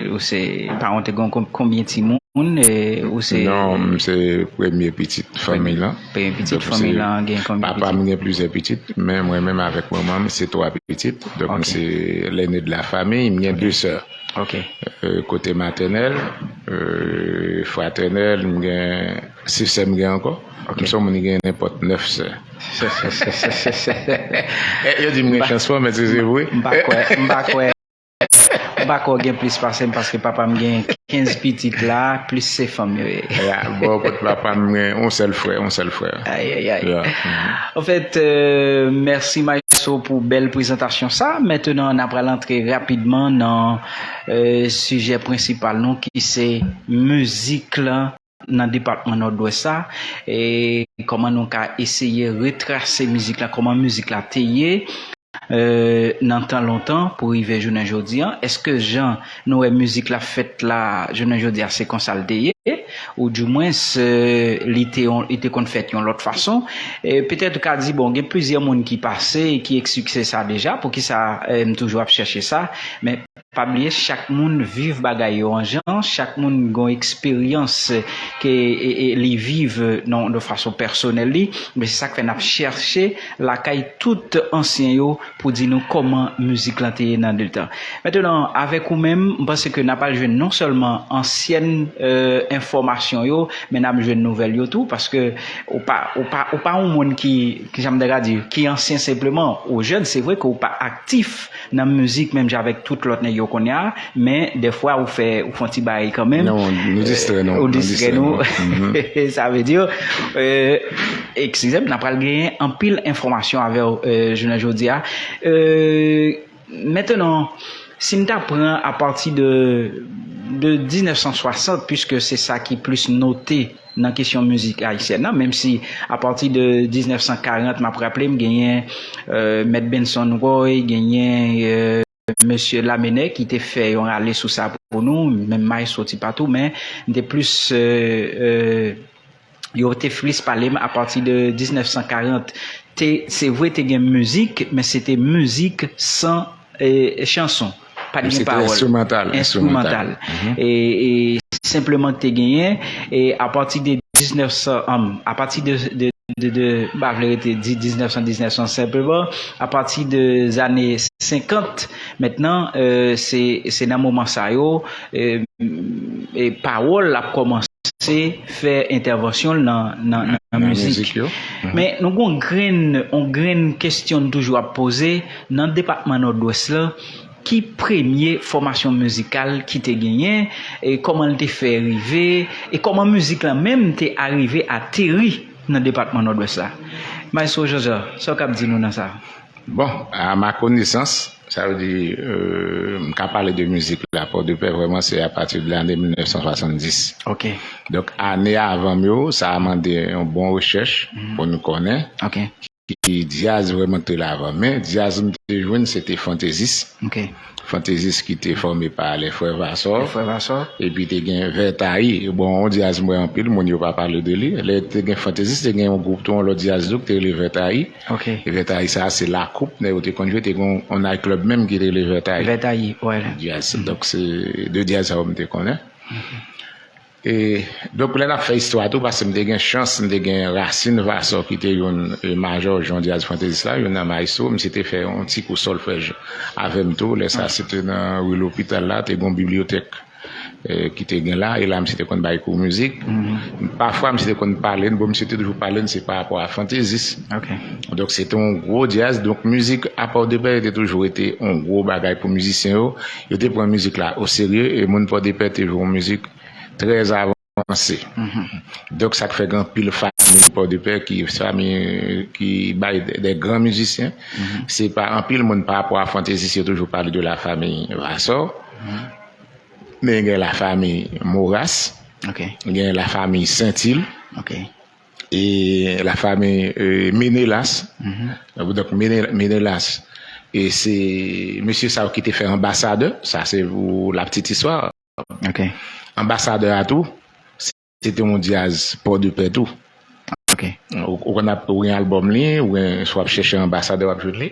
ou se, paran te gen kon-, konbyen timoun, e ou se... Non, m se premye pitit fanmi lan. Premye pitit fanmi lan, gen konbyen pitit? Papa m gen plizyè pitit, men mwen menm avèk manman m se twa pitit. Donk, m se lene de la fami, m gen de sè. Ok. Euh, kote matènèl, euh, fratènèl, m gen sis sè m gen ankò. Ok. M se yon moun ki gen nenpòt nèf sè. Eh, yo di m gen chans fò, men si se vre. M pa kwè, m pa kwè. M pa kwè gen plis pase m paske papa m gen kenz pitit la, plis se fanm yo ye. Ya, bò kot papa m gen yon sèl frè, yon sèl frè. Ay, ay, ay. Ya. Anfèt, euh, mèsi Maestro pou bèl prezantasyon sa. Mentnan, n ap pral antre rapidman nan, euh, sijè prensipal nou ki se mizik lan nan depatman Nòdwès la, e kòman nou ka eseye retrase mizik la, kòman mizik la te ye, euh, nan tan lontan pou rive jounen jodi a. Èske jan nou wè mizik la fèt la, jounen jodi a, se konsa l te ye, ou dimwens, euh, li te yon, li te konn fèt yon lòt fason? E petèt ou ka di, bon, gen plizyè moun ki pase e ki eksplike sa deja, poukisa, euh, m toujou ap chèche sa, men pa bliye, chak moun viv bagay yo an jan, chak moun gon eksperyans ke, e, e, li viv nan, de fason pèsonèl li, men se sa k fè n ap chèche lakay tout ansyen yo pou di nou kòman mizik lan te ye nan de tan. Mentnan, avèk ou menm, m panse ke n ap al jwenn non sèlman ansyèn, euh, enfòmasyon yo, men n ap jwenn nouvèl yo tou, paske ou pa, ou pa, ou pa yon moun ki, ki, jan m ta ka di, ki ansyen senpleman, ou jèn, se vre ke ou pa aktif nan mizik menm jan avèk tout lòt nèg yo kounye a, men dèfwa ou fè, ou fè yon ti bagay kanmenm. Non, nou distrè nou, ou distrè nou. Sa vle di, euh, eskize m, n ap pral genyen anpil enfòmasyon avè w, euh, jounen jodi a. Euh, mentnan, si n ta pran apati de, de diznèf san swasant, piske se sa ki plis note nan kesyon mizik ayisyèn nan, menm si apati de diznèf san karant, m ap raple m, genyen, euh, Mèt Benson Roy, genyen, euh, Mesye Lamennais ki te fè yon rale sou sa pou nou, menm Maestro Tipatou, men m te plis, euh, euh, yo te plis pale m apati de diznèf san karant. Te, se vre, te gen mizik, men se te mizik san, eh, chanson. Pa t gen pawòl. Enstrimantal, enstrimantal. E, e senpleman k te genyen, e apati de diznèf san, um, apati de, de, de, de, m pa vle rete di diznèf san, diznèf san senpleman, apati de zane senkant, mentnan, euh, se, se nan moman sa yo, euh, e pawòl ap kòmanse fè entèvansyon l nan, nan, nan mizik. Men nou gon grenn, on grenn kesyon n toujou ap poze nan depatman Nòdwès la, ki premye fòmasyon mizikal ki te genyen, e kòman l te fè rive, e kòman mizik lan menm te arive ateri nan depatman Nòdwès la. Maestro Jean-Jean, sa w kab di nou nan sa? Bon, à ma connaissance, sa vle di, euh, m ka pale de mizik la, Pòdepè, vrèman, se apati de lane mil nèf san swasanndis. Ok. Donk, ane avan m yo, sa a mande yon bon rechèch pou nou konnen. Ok. Ki djaz vrèman te la avan. Men djaz m te jwenn, se te fantezis. Ok. Fantezis ki te fòme pa lè frè Vasò. Lè frè Vasò. Epi te gen Vètayi. Bon, yon djaz m wè anpil moun yo pa pale de li. Lè te gen fantezis, te gen yon gwoup tou, yon lòt djaz tou ki te rele Vètayi. Ok. E Vètayi sa, se Lakoup, nèg yo te konn jwe, te gen yon, yon night club menm ki te rele Vètayi. Vètayi, wè. Djaz. Donk, se de djaz sa yo m te konnen. E, donk, lè n ap fè istwa tou, paske m te gen chans, m te gen Rasin Vasò ki te youn, e, majò jan djaz fantezis la, youn nan maestro, misye te fè yon ti kou sòlfèj avè m tou. Lè sa, se te nan ri Lopital la, te gen yon bibliyotèk, e, ki te gen la, e la misye te konn bay kou mizik. Pafwa, misye te konn pale n, bon, misye te toujou pale n, se pa rapò a fantezis. Ok. Donk, se te yon gwo djaz. Donk, mizik a Pòdepè te toujou rete yon gwo bagay pou mizisyen yo. Yo te pran mizik la o serye, e moun Pòdepè te jwe yon mizik trè avanse. Donk, sa k fè gen anpil fanmi Pòdepè ki, fanmi ki bay de, de gran mizisyen. Se pa anpil moun pa rapò a fantezis, yo toujou pale de la fanmi Vasò. Men gen la fanmi Moras. Ok. Gen la fanmi Sentil. Ok. E la fanmi, euh, Menelas. Donk, Mene-, Menelas. E se mesye sa yo ki te fè Anbasadè. Sa se pou la petite histoire. Ok. Anbasadè a tou, se te yon djaz Pòdepè tou. Ou, ou konn ap, ou gen albòm li, ou gen, si w ap chèche Anbasadè, w ap jwenn li.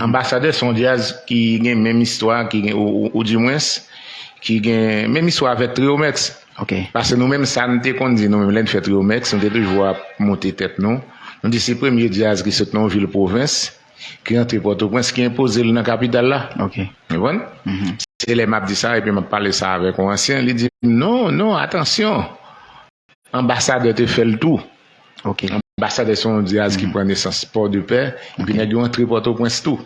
Anbasadè se yon djaz ki gen menm istwa, ki gen, ou, ou, ou di mwens, ki gen menm istwa avèk Triomex. Paske nou menm, sa n te konn di, nou menm, lè n fè Triomex, nou te toujou ap monte tèt nou. Nou di se premye djaz ki sot nan yon vil pwovens, ki rantre Pòtoprens, ki enpoze l nan kapital la. Ou konprann? Se lè m ap di sa, epi m ap pale sa avèk yon ansyen, li di m, non, non, atansyon. Anbasadè te fè l tou. Anbasadè se yon djaz ki pran nesans Pòdepè, epi nèg yo antre Pòtoprens tou.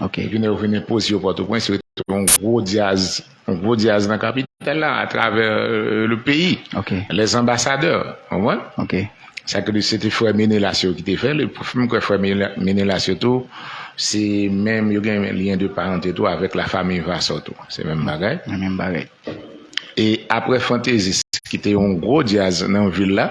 Epi nèg yo vin enpoze yo Pòtoprens, yo rete yon gwo djaz, yon gwo djaz nan kapital la, atravè, euh, le peyi. Les Ambassadeurs, ou konprann? Sa ke se te frè Menelas yo ki te fè l, e pou m kwè frè Mene-, Menelas yo tou, se menm, yo gen lyen de parante tou avèk lafanmi Vassor tou. Se menm bagay. E apre Fantaisiste, ki te yon gwo djaz nan vil la,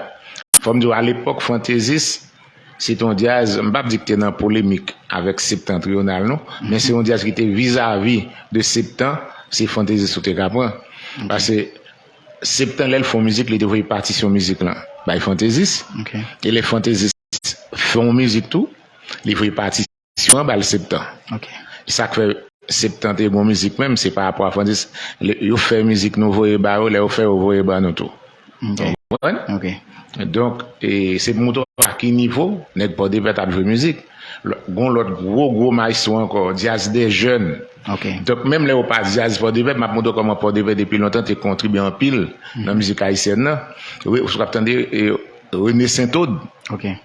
fò m di w, alepòk, Fantaisiste, se te yon djaz, m p ap di ki te nan polemik avèk Septentrional, non, men se yon djaz ki te vizavi de Septan, se Fantaisiste ou te ka pran. Paske Septan, lè l fè yon mizik, li te voye patisyon mizik lan bay Fantaisiste. E lè Fantaisiste fè yon mizik tou, li voye patisyon an ba l Septan. Sa k fè Septan te gen yon mizik menm, se pa rapò a Fantaisiste. Lè yo fè mizik, nou voye ba yo, lè yo fè, yo voye ba nou tou. Ou konprann? Donk, e, se pou montre w a ki nivo nèg Pòdepè t ap jwe mizik. Lò-, gon lòt gwo, gwo maestro ankò, Djaz dè Jèn. Donk, menm lè yo pa djaz Pòdepè, m ap montre w kòman Pòdepè depi lontan te kontribye anpil nan mizik ayisyèn nan. Wi, ou ap tande, e, René Saint-Aude.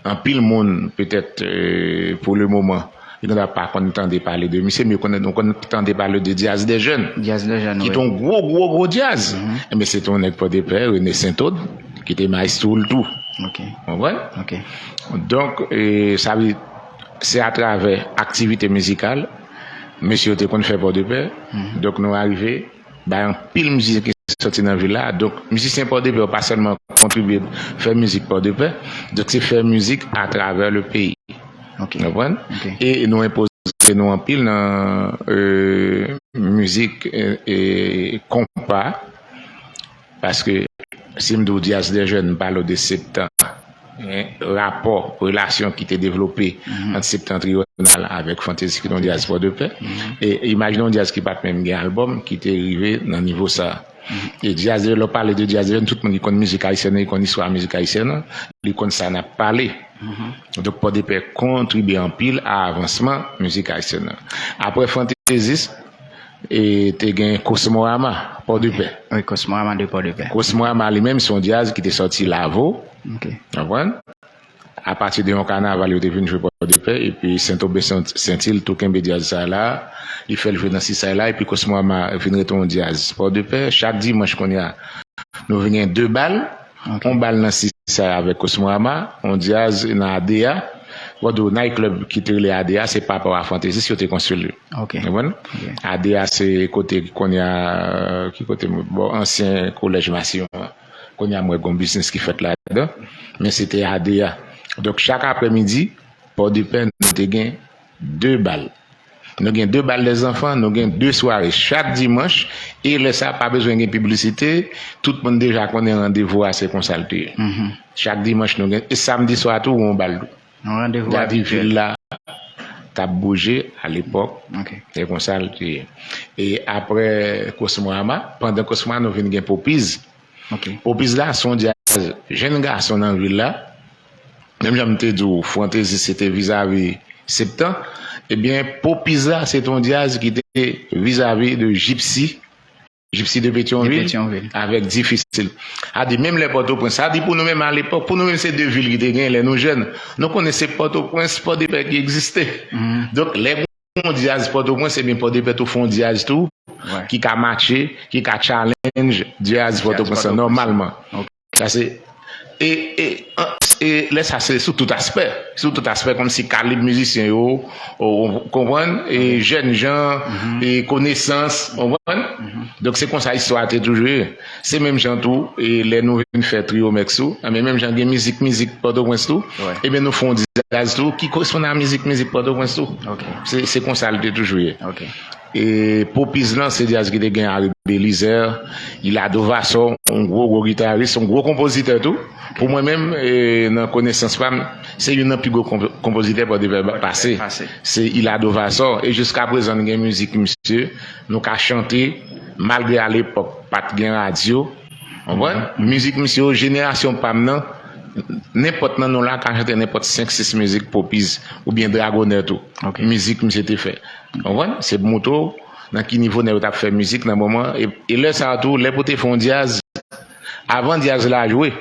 Anpil moun, petèt, e, pou le moman, yo pa konn tande pale de misye, men yo konn, yo konn tande pale de Djaz dè Jèn, ki te yon gwo, gwo, gwo djaz. Enben, se te yon nèg Pòdepè, René Saint-Aude, ki te maestro l tou. Ou konprann? Donk, e, sa vle, se atravè aktivite mizikal, mesye yo te konn fè Pòdepè. Donk, nou arive bay anpil mizisyen ki sòti nan vil la. Donk, mizisyen Pòdepè yo pa sèlman kontribye fè mizik Pòdepè, donk se fè mizik atravè le peyi. Ou konprann? E nou enpoze nou anpil nan, e, mizik, e, e, konpa, paske si m di w Djaz dè Jèn, m pale w de Septan. Rapò, relasyon ki te devlope ant Septentrional avèk Fantaisiste, ki te yon djaz Pòdepè. E imajine yon djaz ki pa t menm gen albòm, ki te rive nan nivo sa a. E djaz, lè w pale de Djaz dè Jèn, tout moun ki konn mizik ayisyèn nan, ki konn istwa mizik ayisyèn nan, li konn sa n ap pale. Donk, Pòdepè kontribye anpil a avansman mizik ayisyèn nan. Apre Fantaisiste, e te gen Kosmorama, Pòdepè. Wi, Kosmorama de Pòdepè. Kosmorama li menm, se yon djaz ki te sòti Lavo. Ou konprann? Apati de yon kanaval, yo te vin jwe Pòdepè, epi Sentoben, Sent-, Sentil tou kenbe djaz sa la, li fè l jwe nan Sisay la, epi Kosmorama vin rete yon djaz Pòdepè. Chak dimanch kounye a, nou vin gen de bal, yon bal nan Sisay avèk Kosmorama, yon djaz nan Adea. Wòdou Night Club ki te rele Adea, se papa a Fantaisiste yo te konstwi li. Ou konprann? Adea se kote ki kounye a, ki kote, bò ansyen kolèj Masiyon an. Kounye a m wè gon biznis ki fèt ladan, men se te Adea. Donk, chak aprèmidi, Pòdepè, nou te gen de bal. Nou gen de bal dèzanfan, nou gen de sware chak dimanch, e lè sa a, pa bezwen gen piblisite, tout moun deja konnen randevou a, se konsa l te ye. Chak dimanch, nou gen, e samdi swa tou, yon bal tou. Yon randevou abitye. Gade vil la t ap bouje alepòk, se konsa l te ye. E apre Kosmorama, pandan Kosmorama, nou vin gen Popiz. Popiz la, se yon djaz jèn gason nan vil la, menm jan m te di w, Fantaisiste se te vizavi Septan, ebyen, Popiz la, se te yon djaz ki te vizavi de Jipsi, Jipsi de Petyonvil, avèk Difisil. Sa di, menm lè Pòtoprens, sa di pou nou menm alepòk, pou nou menm se de vil ki te gen lè nou jèn. Nou konnen se Pòtoprens, Pòdepè ki egziste. Donk, lè gon djaz Pòtoprens, ebyen Pòdepè tou fè yon djaz tou, ki ka matche, ki ka challenge djaz Pòtoprens lan nòmalman. Sa se, e, e, an, e lè sa se sou tout aspè. Sou tout aspè, kòmsi kalib mizisyen yo, ou, ou konprann, e jèn jan, e konesans, ou konprann? Donk se konsa istwa a te toujou ye. Se menm jan tou, e lè nou vin fè Triomex tou, enben menm jan gen mizik, mizik Pòtoprens tou, ebyen nou fè yon djaz tou, ki koresponn a mizik, mizik Pòtoprens tou. Se, se konsa l te toujou ye. E Popiz lan, se djaz ki te gen Harry Belizaire, Ilado Vassor, yon gwo, gwo gitaris, yon gwo konpozitè tou. Pou mwen menm, e, nan konesans pa m, se youn nan pi gwo konp-, konpozitè Pòdepè pase. Se Ilado Vassor. E jiska prezan, nou gen mizik misye, nou ka chante, malgre alepòk, pa t gen radyo. Konprann? Mizik misye yo, jenerasyon pa m nan, nenpòt nan nou la ka chante nenpòt senk, sis mizik Popiz oubyen Dragonè tou. Mizik misye te fè. Konprann? Se pou montre w nan ki nivo nèg yo t ap fè mizik nan moman. E, e lè sa a tou, lè pou te fè yon djaz, avan djaz la jwe,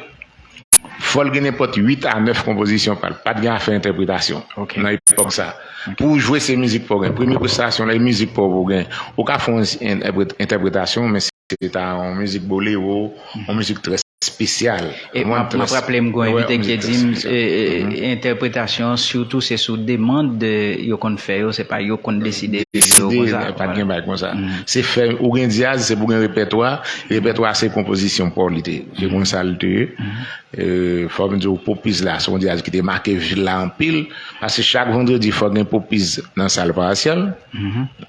fò l gen nenpòt uit a nèf konpozisyon pa l. Pa t gen afè entèpretasyon nan epòk sa. Pou w jwe, se mizik pa w gen. Premye prestasyon la, e mizik pa w pou w gen. Ou ka fè yon entèpre-, entèpretasyon, men se ta yon mizik bolero, yon mizik trè espesyal. E m ap, m ap raple m gen yon envite ki te di m, e, e, entèpretasyon, sitou se sou demann yo konn fè yo, se pa yo konn deside yo konsa. Pa t gen bagay konsa. Se fè, ou gen djaz, se pou gen repètwa. Repètwa se konpozisyon pa w li te ye. Se konsa l te ye. E, fò m di w, Popiz la, se yon djaz ki te make vil la anpil. Paske chak vandredi, fò gen Popiz nan sal parosyal.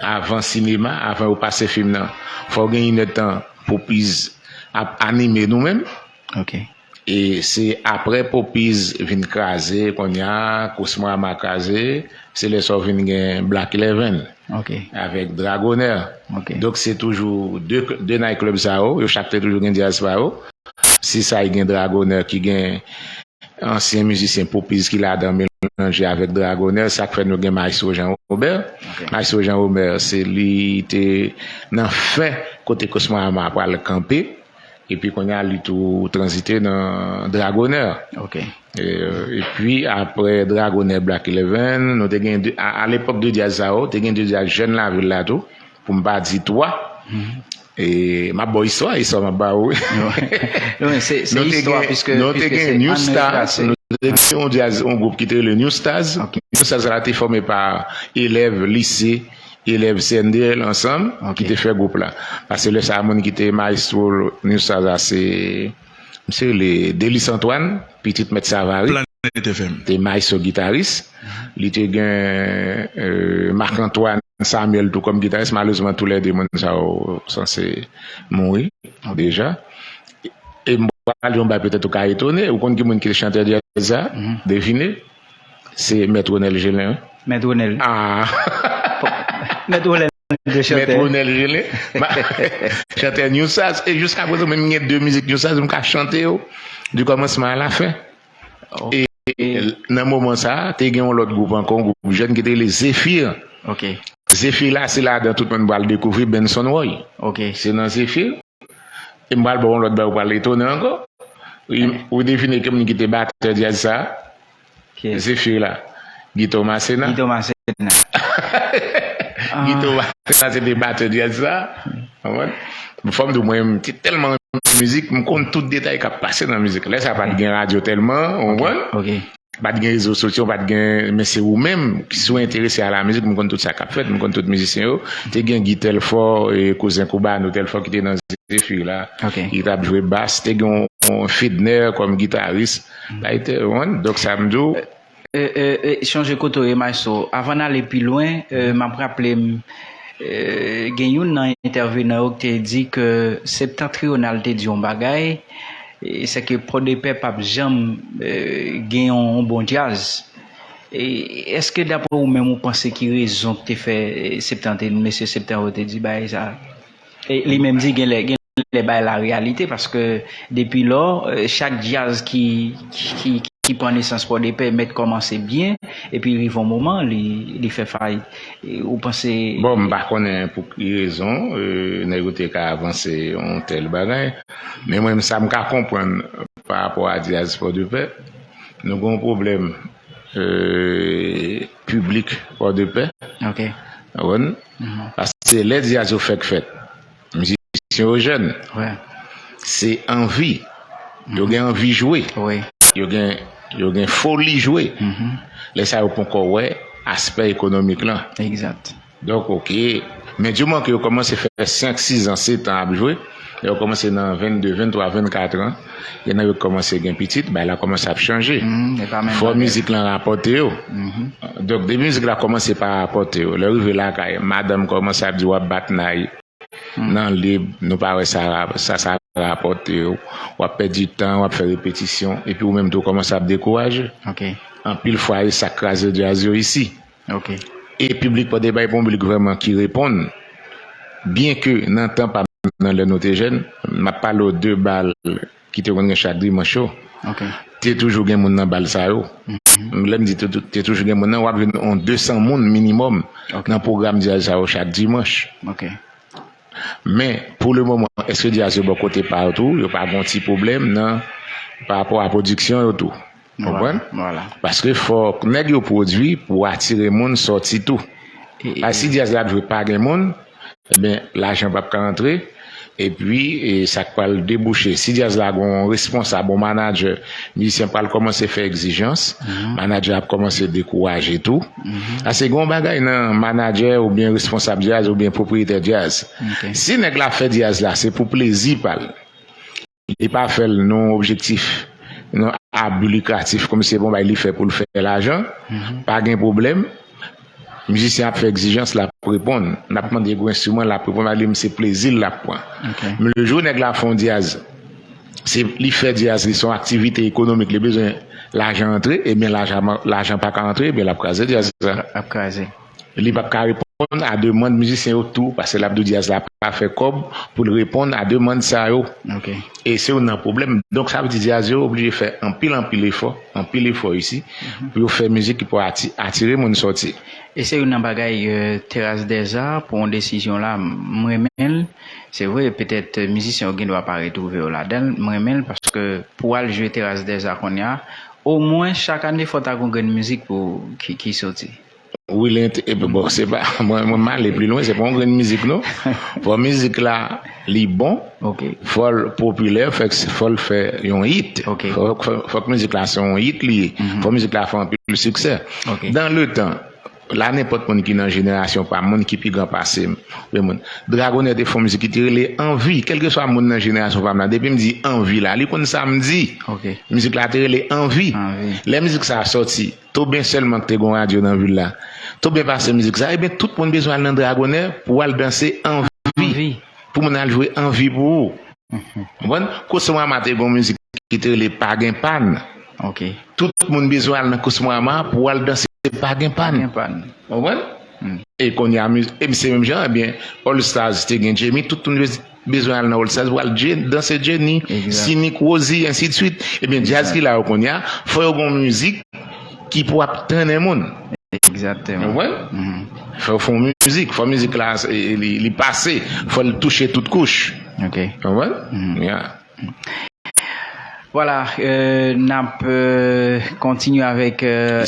Avan sinema, avan yo pase fim nan, fò gen inèdtan Popiz ap anime nou menm. E se apre Popiz vin kraze, kounye a, Cosmorama kraze, se lè sa w vin gen Black Eleven avèk Dragonè. Donk, se toujou de, de night club sa yo, yo chak te toujou gen djaz pa yo. Se sa ki gen Dragonè, ki gen ansyen mizisyen Popiz ki ladan melanje avèk Dragonè, sa k fè nou gen Maestro Jean Robert. Maestro Jean Robert, se li te nan fen kote Cosmorama pral kanpe. Epi kounye a, li tou tranzite nan Dragonè. E, epi apre Dragonè Black Eleven, nou te gen de, a, a lepòk de djaz sa yo, te gen de djaz jèn lavil la tou, pou m pa di twa. E m ap ba w istwa, istwa m ap ba w, wi. Nou te gen, nou te gen New Stars, nou te gen yon djaz, yon gwoup ki te rele New Stars. New Stars la te fòme pa elèv lise, elèv C N D L ansanm, ki te fè gwoup la. Paske lè sa a, moun ki te maestro New Stars la, se, misye rele Delis Antoine, pitit Mèt Savary. Planet F M. Te maestro gitaris. Li te gen, e, Marc Antoine Samuel tou kòm gitaris. Malerezman, toulède moun sa yo sanse mouri deja. E m pral di yon bagay, petèt ou ka etone. Ou konn ki moun ki te chantè djaz sa? Devine. Se Mèt Ronel Gelin, wi. Mèt Ronel. Ah! Mèt Ronel te chantè. Mèt Ronel Gelin. Chantè New Stars. E jiska prezan, menm gen de mizik New Stars, m ka chante yo, du commencement à la fin. E nan moman sa a, te gen yon lòt gwoup ankò, yon gwoup jèn ki te rele Zephyr. Zephyr la, se ladan tout moun pral dekouvri Benson Roy. Se nan Zephyr. E m pral ba w yon lòt bagay, ou pral etone ankò. Ou, ou devine ki moun ki te batè djaz sa a? Zephyr la. Guito Macena. Guito Macena. Guito Macena se te batè djaz sa a. Konprann? Fò m di w, mwen, m te tèlman renmen mizik, m konn tout detay k ap pase nan mizik. Lè sa a pa t gen radyo tèlman, ou konprann? Pa t gen rezo sosyo, pa t gen, men se ou menm, si w enterese a la mizik, m konn tout sa k ap fèt, m konn tout mizisyen yo. Te gen Guy Telfort, e, kouzen Koubano Telfort ki te nan Zephyr la, ki t ap jwe bas. Te gen yon, yon Fedner kòm gitaris. Bagay te, ou konprann? Donk, sa m di w. E, e, e, chonje kote w ye, maestro. Avan n ale pi lwen, e, m ap raple m, e, gen youn nan entèvenan yo ki te di ke Septentrional te di yon bagay, e, se ke Pòdepè p ap janm, e, gen yon, yon bon djaz. E, èske daprè ou menm ou panse ki rezon ki te fè, e, Septan te, mesye Septan yo te di bagay sa? E li menm di gen lè, gen lè bay la reyalite, paske depi lò, e, chak djaz ki, ki, ki, ki pran nesans Pòdepè mèt kòmanse byen, epi rive yon moman, li, li fè fayit. E ou panse... Bon, m pa konnen pou ki rezon, e, nèg yo te ka avanse yon tèl bagay. Men mwen, sa m ka konprann pa rapò a djaz Pòdepè, nou gen yon pwoblèm, e, piblik Pòdepè. Ou konprann? Paske lè djaz yo fèk fèt, mizisyen yo jèn. Se anvi. Yo gen anvi jwe. Yo gen, yo gen foli jwe. Lè sa yo poko wè aspè ekonomik lan. Donk, oke, Men di moman ke yo kòmanse fè senk, sis an, sèt an ap jwe, lè yo kòmanse nan vennde, venntwa, vennkat an, gen nan yo kòmanse gen pitit, bagay la kòmanse ap chanje. Fò mizik lan rapòte yo. Donk, depi mizik la kòmanse pa rapòte yo, lè yo rive lakay, madanm kòmanse ap di w ap bat nay nan lib, nou pa wè sa, sa, sa rapòte yo, w ap pèdi tan, w ap fè repetisyon, epi ou menm tou kòmanse ap dekouraje. Anpil fwa, e sa k kraze djaz yo isi. E piblik pa te bay pou yon piblik vrèman ki reponn. Byenke nan tan pa m nan lè nou te jèn, m ap pale w de bal ki te konn gen chak dimanch yo. Te toujou gen moun nan bal sa yo. Lè m di te, te toujou gen moun nan, w ap jwenn yon de san moun minimòm nan pwogram djaz sa yo chak dimanch. Men, pou le moman, èske djaz yo bò kote pa yo tou? Yo pa gen yon ti pwoblèm nan pa rapò a pwodiksyon yo tou? Konprann? Paske fòk nèg yo pwodui pou atire moun sòti tou. Paske si djaz la ap jwe pa gen moun, ebyen, lajan p ap ka antre. Epi, e, sa k pral debouche? Si djaz la gen yon responsab, yon manadjè, mizisyen pral kòmanse fè egzijans, manadjè ap kòmanse dekouraje tou. Paske gen yon bagay nan manadjè oubyen responsab djaz oubyen pwopriyetè djaz. Si nèg la fè djaz la, se pou plezi pa l. Li pa fè l nan yon objektif, nan a bi likratif, kòmsi se yon bagay li fè pou l fè lajan, pa gen pwoblèm. Mizisyen ap fè egzijans, l ap reponn. N ap mande gwo enstriman, l ap reponn, li menm se plezi l l ap pran. Men le jou nèg la fè yon djaz, se li fè djaz, li se yon aktivite ekonomik, li bezwen lajan antre, ebyen lajan, lajan pa ka antre, ebyen l ap kraze djaz la. Ap kraze. Li p ap ka reponn a demann mizisyen yo tou, paske l ap di w djaz la pa fè kòb pou l reponn a demann sa yo. E se youn nan pwoblèm. Donk, sa vle di djaz yo oblije fè anpil, anpil efò, anpil efò isi, pou yo fè mizik ki pou ati-, atire moun sòti. E se youn nan bagay, euh, Terrasse des Arts pran desizyon la, m renmen l. Se vre, petèt, euh, mizisyen yo gen dwa pa retwouve yo ladan l. M renmen l paske pou w al jwe Terrasse des Arts kounye a, omwen chak ane fò ta gen yon grenn mizik pou, ki, ki soti. Wi, li ent-, epi bon, se pa, mwen, mwen m ale pi lwen, se pa yon grenn mizik, non. Fò mizik la, li bon, fò l popilè, fò, fò l fè yon hit. Fò, fò, fòk mizik la se yon hit li ye. Fò mizik la fè anpil siksè. Dans le temps, la, nenpòt moun ki nan jenerasyon pa m, moun ki pi gran pase m, oubyen moun, Dragonè te fè yon mizik ki te rele Anvi. Kèlkeswa moun nan jenerasyon pa m nan, depi m di Anvi la, li konn sa m di. Mizik la te rele Anvi. Lè mizik sa a sòti, Toben sèlman ki te gen yon radyo nan vil la. Toben pase mizik sa, ebyen, tout moun bezwen al nan Dragonè pou al danse Anvi. Pou moun al jwe Anvi pou ou. Konprann? Kosmorama te gen yon mizik ki te rele Pa gen pàn. Tout moun bezwen al nan Kosmorama pou al danse Pa gen pàn. Konprann? E kounye a, miz-, e se menm jan, ebyen, All Stars te gen Jamie, tout moun bez-, bezwen al nan All Stars pou al dje-, danse Jenny, Cynic, Rosie, ensi de suite. Ebyen, djaz ki la yo kounye a, fò yo gen yon mizik ki pou ap trennen moun. Egzakteman. Ou konprann? Fò, fò mizik, fò mizik la, e, li, li pase, fò l touche tout kouch. Ou konprann? Vwala, euh, n ap, euh, kontinye avèk, euh,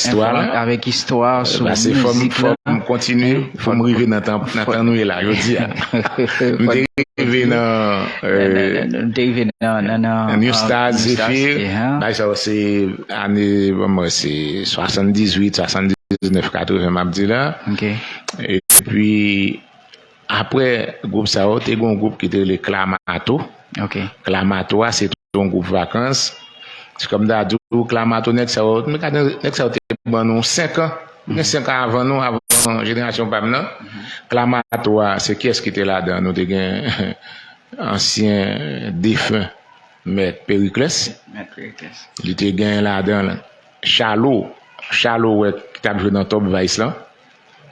avèk istwa sou mizik la. Fò m kontinye, fò m rive nan tan, nan tan nou ye la, jodi a. M te rive nan, euh, nou te rive nan, nan, nan, nan New Start, Zephyr. Bagay sa yo se ane, bon, mwen, se swasanndizuit, swasanndiznèf, katreven, m ap di la. Epi, apre gwoup sa yo, te gen yon gwoup ki te rele Clamato. Clamato a, se te yon gwoup vakans. Se kòm ta di w, Clamato, nèg sa yo, nèg sa yo te ban nou senk an. Gen senk an avan nou, avan jenerasyon pa m nan. Clamato a, se kiyès ki te ladan? Nou te gen ansyen defen Mèt Periclès. Li te gen ladan l Chalo. Chalo, wè, ki t ap jwe nan Top Vice lan.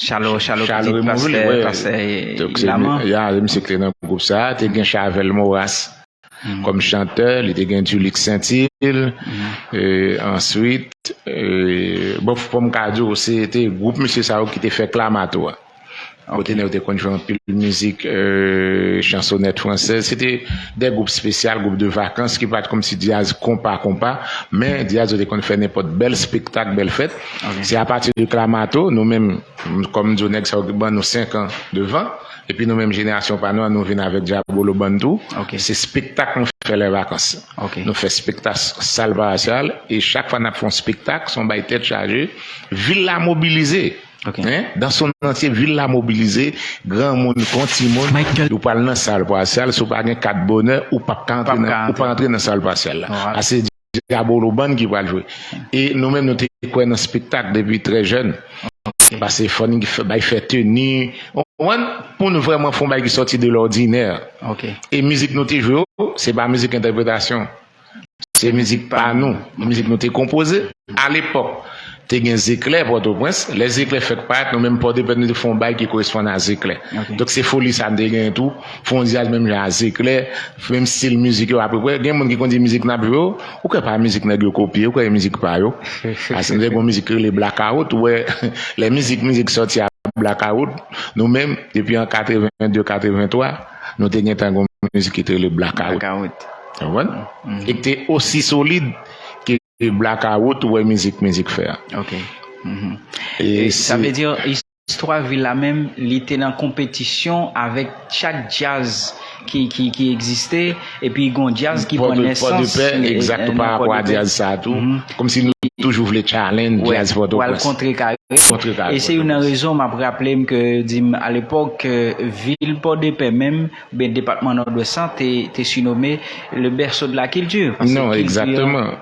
Chalo, Chalo, pitit pastè, pastè Laman. Ya, se misye ki te nan gwoup sa. Te gen Chavel Moras kòm chantè, li te gen Dulix Saintil, e, answit, e, bon, fò m ka di w, se te gwoup mesye sa yo ki te fè Clamato a. Kote nèg yo te konn jwe anpil mizik, e, chansonèt fransèz. Se te de gwoup espesyal, gwoup de vakans, ki pa t kòmsi djaz konpa, konpa, men djaz yo te konn fè nenpòt bèl espektak, bèl fèt. Se apati de Clamato, nou menm, kòm m di w, nèg sa yo ban nou senk an devan. Epi nou menm jenerasyon pa nou an, nou vin avèk Diabolo Band tou. Se espektak nou fè lè vakans. Nou fè espektak sal pa sal, e chak fwa n ap fè yon espektak, se yon bay tèt chaje. Vil la mobilize. Hein? Dans son entier, vil la mobilize, granmoun kon timoun, ou pral nan sal pasyal, si w pa gen kat bonè, ou p ap ka antre nan sal pasyal la. Paske Diabolo Band ki pral jwe. E nou menm, nou te kwè nan spektak depi trè jèn. Paske fò n bay fè teni, w konprann, pou n vrèman fè yon bagay ki sòti de lòdinè. E mizik nou te jwe yo, se pa mizik entèpretasyon. Se mizik pa nou, mizik nou te konpoze. Alepòk, te gen Zeklè Pòtoprens. Lè Zeklè fèk parèt, nou menm Pòdepè, nou te fè yon bagay ki koresponn a Zeklè. Donk, se foli sa n te genyen tou. Fè yon dyaz menm jan a Zeklè, menm stil mizik yo apeprè. Gen moun ki konn di mizik n ap jwe yo, ou kwè pa mizik nèg yo kopye, ou kwè e mizik pa yo. Paske nou te gen yon mizik ki rele Blakawout, ou wè, lè mizik, mizik sòti a Blakawout, nou menm, depi an katrevenn de, katrevenntwa, nou te gentan gen yon mizik ki te rele Blakawout. Ou konprann? E ki te osi solid ke Blakawout, ou wè mizik, mizik fè a. E sa vle di, istwa vil la menm, li te nan konpetisyon avèk chak djaz ki, ki, ki egziste, epi gon djaz ki pran nesans. Pòdepè, egzakteman, pa rapò a djaz sa a tou. Kòmsi nou toujou vle challenge djaz Pòtoprens. Pral kontre kare. E se youn nan rezon m ap raple m ke di m alepòk, ke vil Pòdepè menm, oubyen depatman Nòdwès lan, te, te sinome le berceau de la culture. Non, egzakteman.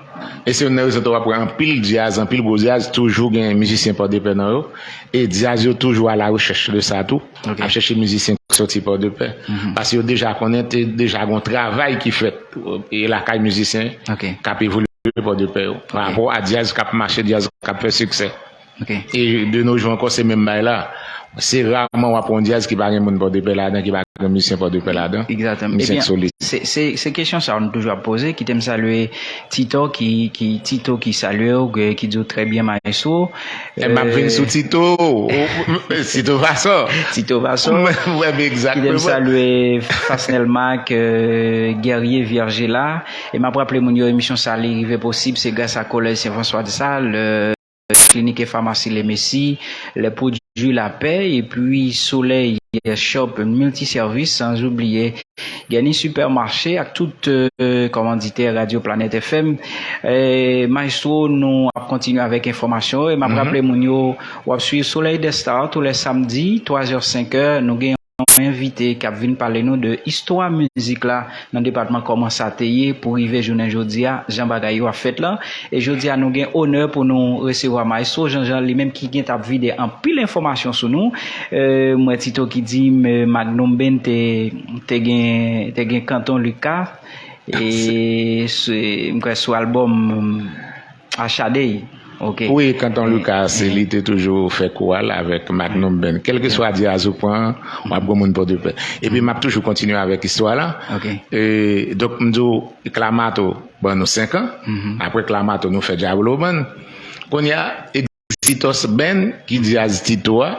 E se youn nan rezon tou w ap wè anpil djaz, anpil gwo djaz, toujou gen mizisyen Pòdepè nan yo. E djaz yo toujou a la rechèch de sa tou. Ap chèche mizisyen k sòti Pòdepè. Paske yo deja konnen te deja gon travay ki fèt, e lakay mizisyen k ap evolye Pòdepè yo. Pa rapò a djaz k ap mache, djaz k ap fè siksè. E de nos jours ankò, se menm bagay la. Se raman w ap wè yon djaz ki pa gen moun Pòdepè ladan, ki pa gen mizisyen Pòdepè ladan. Mizisyen k solid. Se, se, se kesyon sa a nou toujou ap poze. Kite m salye Tito ki, ki, Tito ki salye w, ki, ki di w trè byen, maestro. E m ap vin sou Tito. Tito Vassor. Tito Vassor. Kite m salye Fasnel Marc, Guerrier Vierge la. E m ap raple moun yo, emisyon sa a, li rive posib, se gras a Kolèj Sen Franswa de Sal, Klinik e Famasi Le Messi, les produits La Paix, epi Soleil Shop Multiservice, sans oublier Geni Supermarché ak tout, euh, kòmanditè Radio Planète F M. E, maestro, nou ap kontinye avèk enfòmasyon yo. E m ap raple moun yo, w ap swiv Soleil des Stars tou lè samdi, twa zè, senk è. Nou gen yon envite k ap vin pale nou de istwa mizik la nan depatman, kòman sa te ye pou rive jounen jodi a, jan bagay yo ap fèt la. E jodi a, nou gen onè pou nou resevwa Maestro Jean Jean, li menm ki gentan ap vide anpil enfòmasyon sou nou. E, m wè Tito ki di m, e, Magnum Band te, te gen, te gen Kanton Lucas. E se, m kwè sou albòm Achadey. Ok. Wi, Kanton Lucas, li te toujou fè koral avèk Magnum Band. Kèlkeswa djaz ou pran, w ap gen moun Pòdepè. Epi m ap toujou kontinye avèk istwa la. E, donk, m di w, Clamato ban nou senk an. Apre Clamato, nou fè Diabolo Band. Kounye a, Exitos Band, ki djaz Tito a.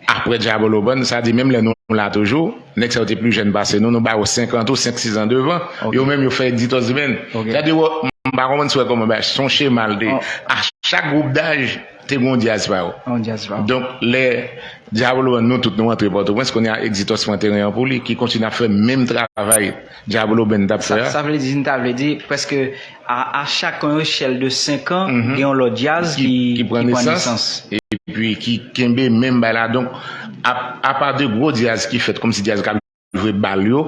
Apre Diabolo Band, sa di menm lè nou la toujou, nèg sa yo te pli jèn pase nou, nou ba yo senk an tou, senk, sis an devan. Yo menm yo fè Exitos Band. Gade, m pa konprann si w wè kòman bagay, se yon chema l te. A chak gwoup daj, te gen yon djaz pa yo. Donk, lè Diabolo Band, nou tout nou antre Pòtoprens, kounye a Exitos pran teren an pou li, ki kontinye ap fè menm travay Diabolo Band t ap fè a. Sa vle di, n ta vle di, prèske a, a chak yon echèl de senk an, gen yon lòt djaz ki, ki pran nesans. Epi ki kenbe menm bagay la. Donk, a, apa de gwo djaz ki fèt, kòmsi djaz k ap jwe bal yo,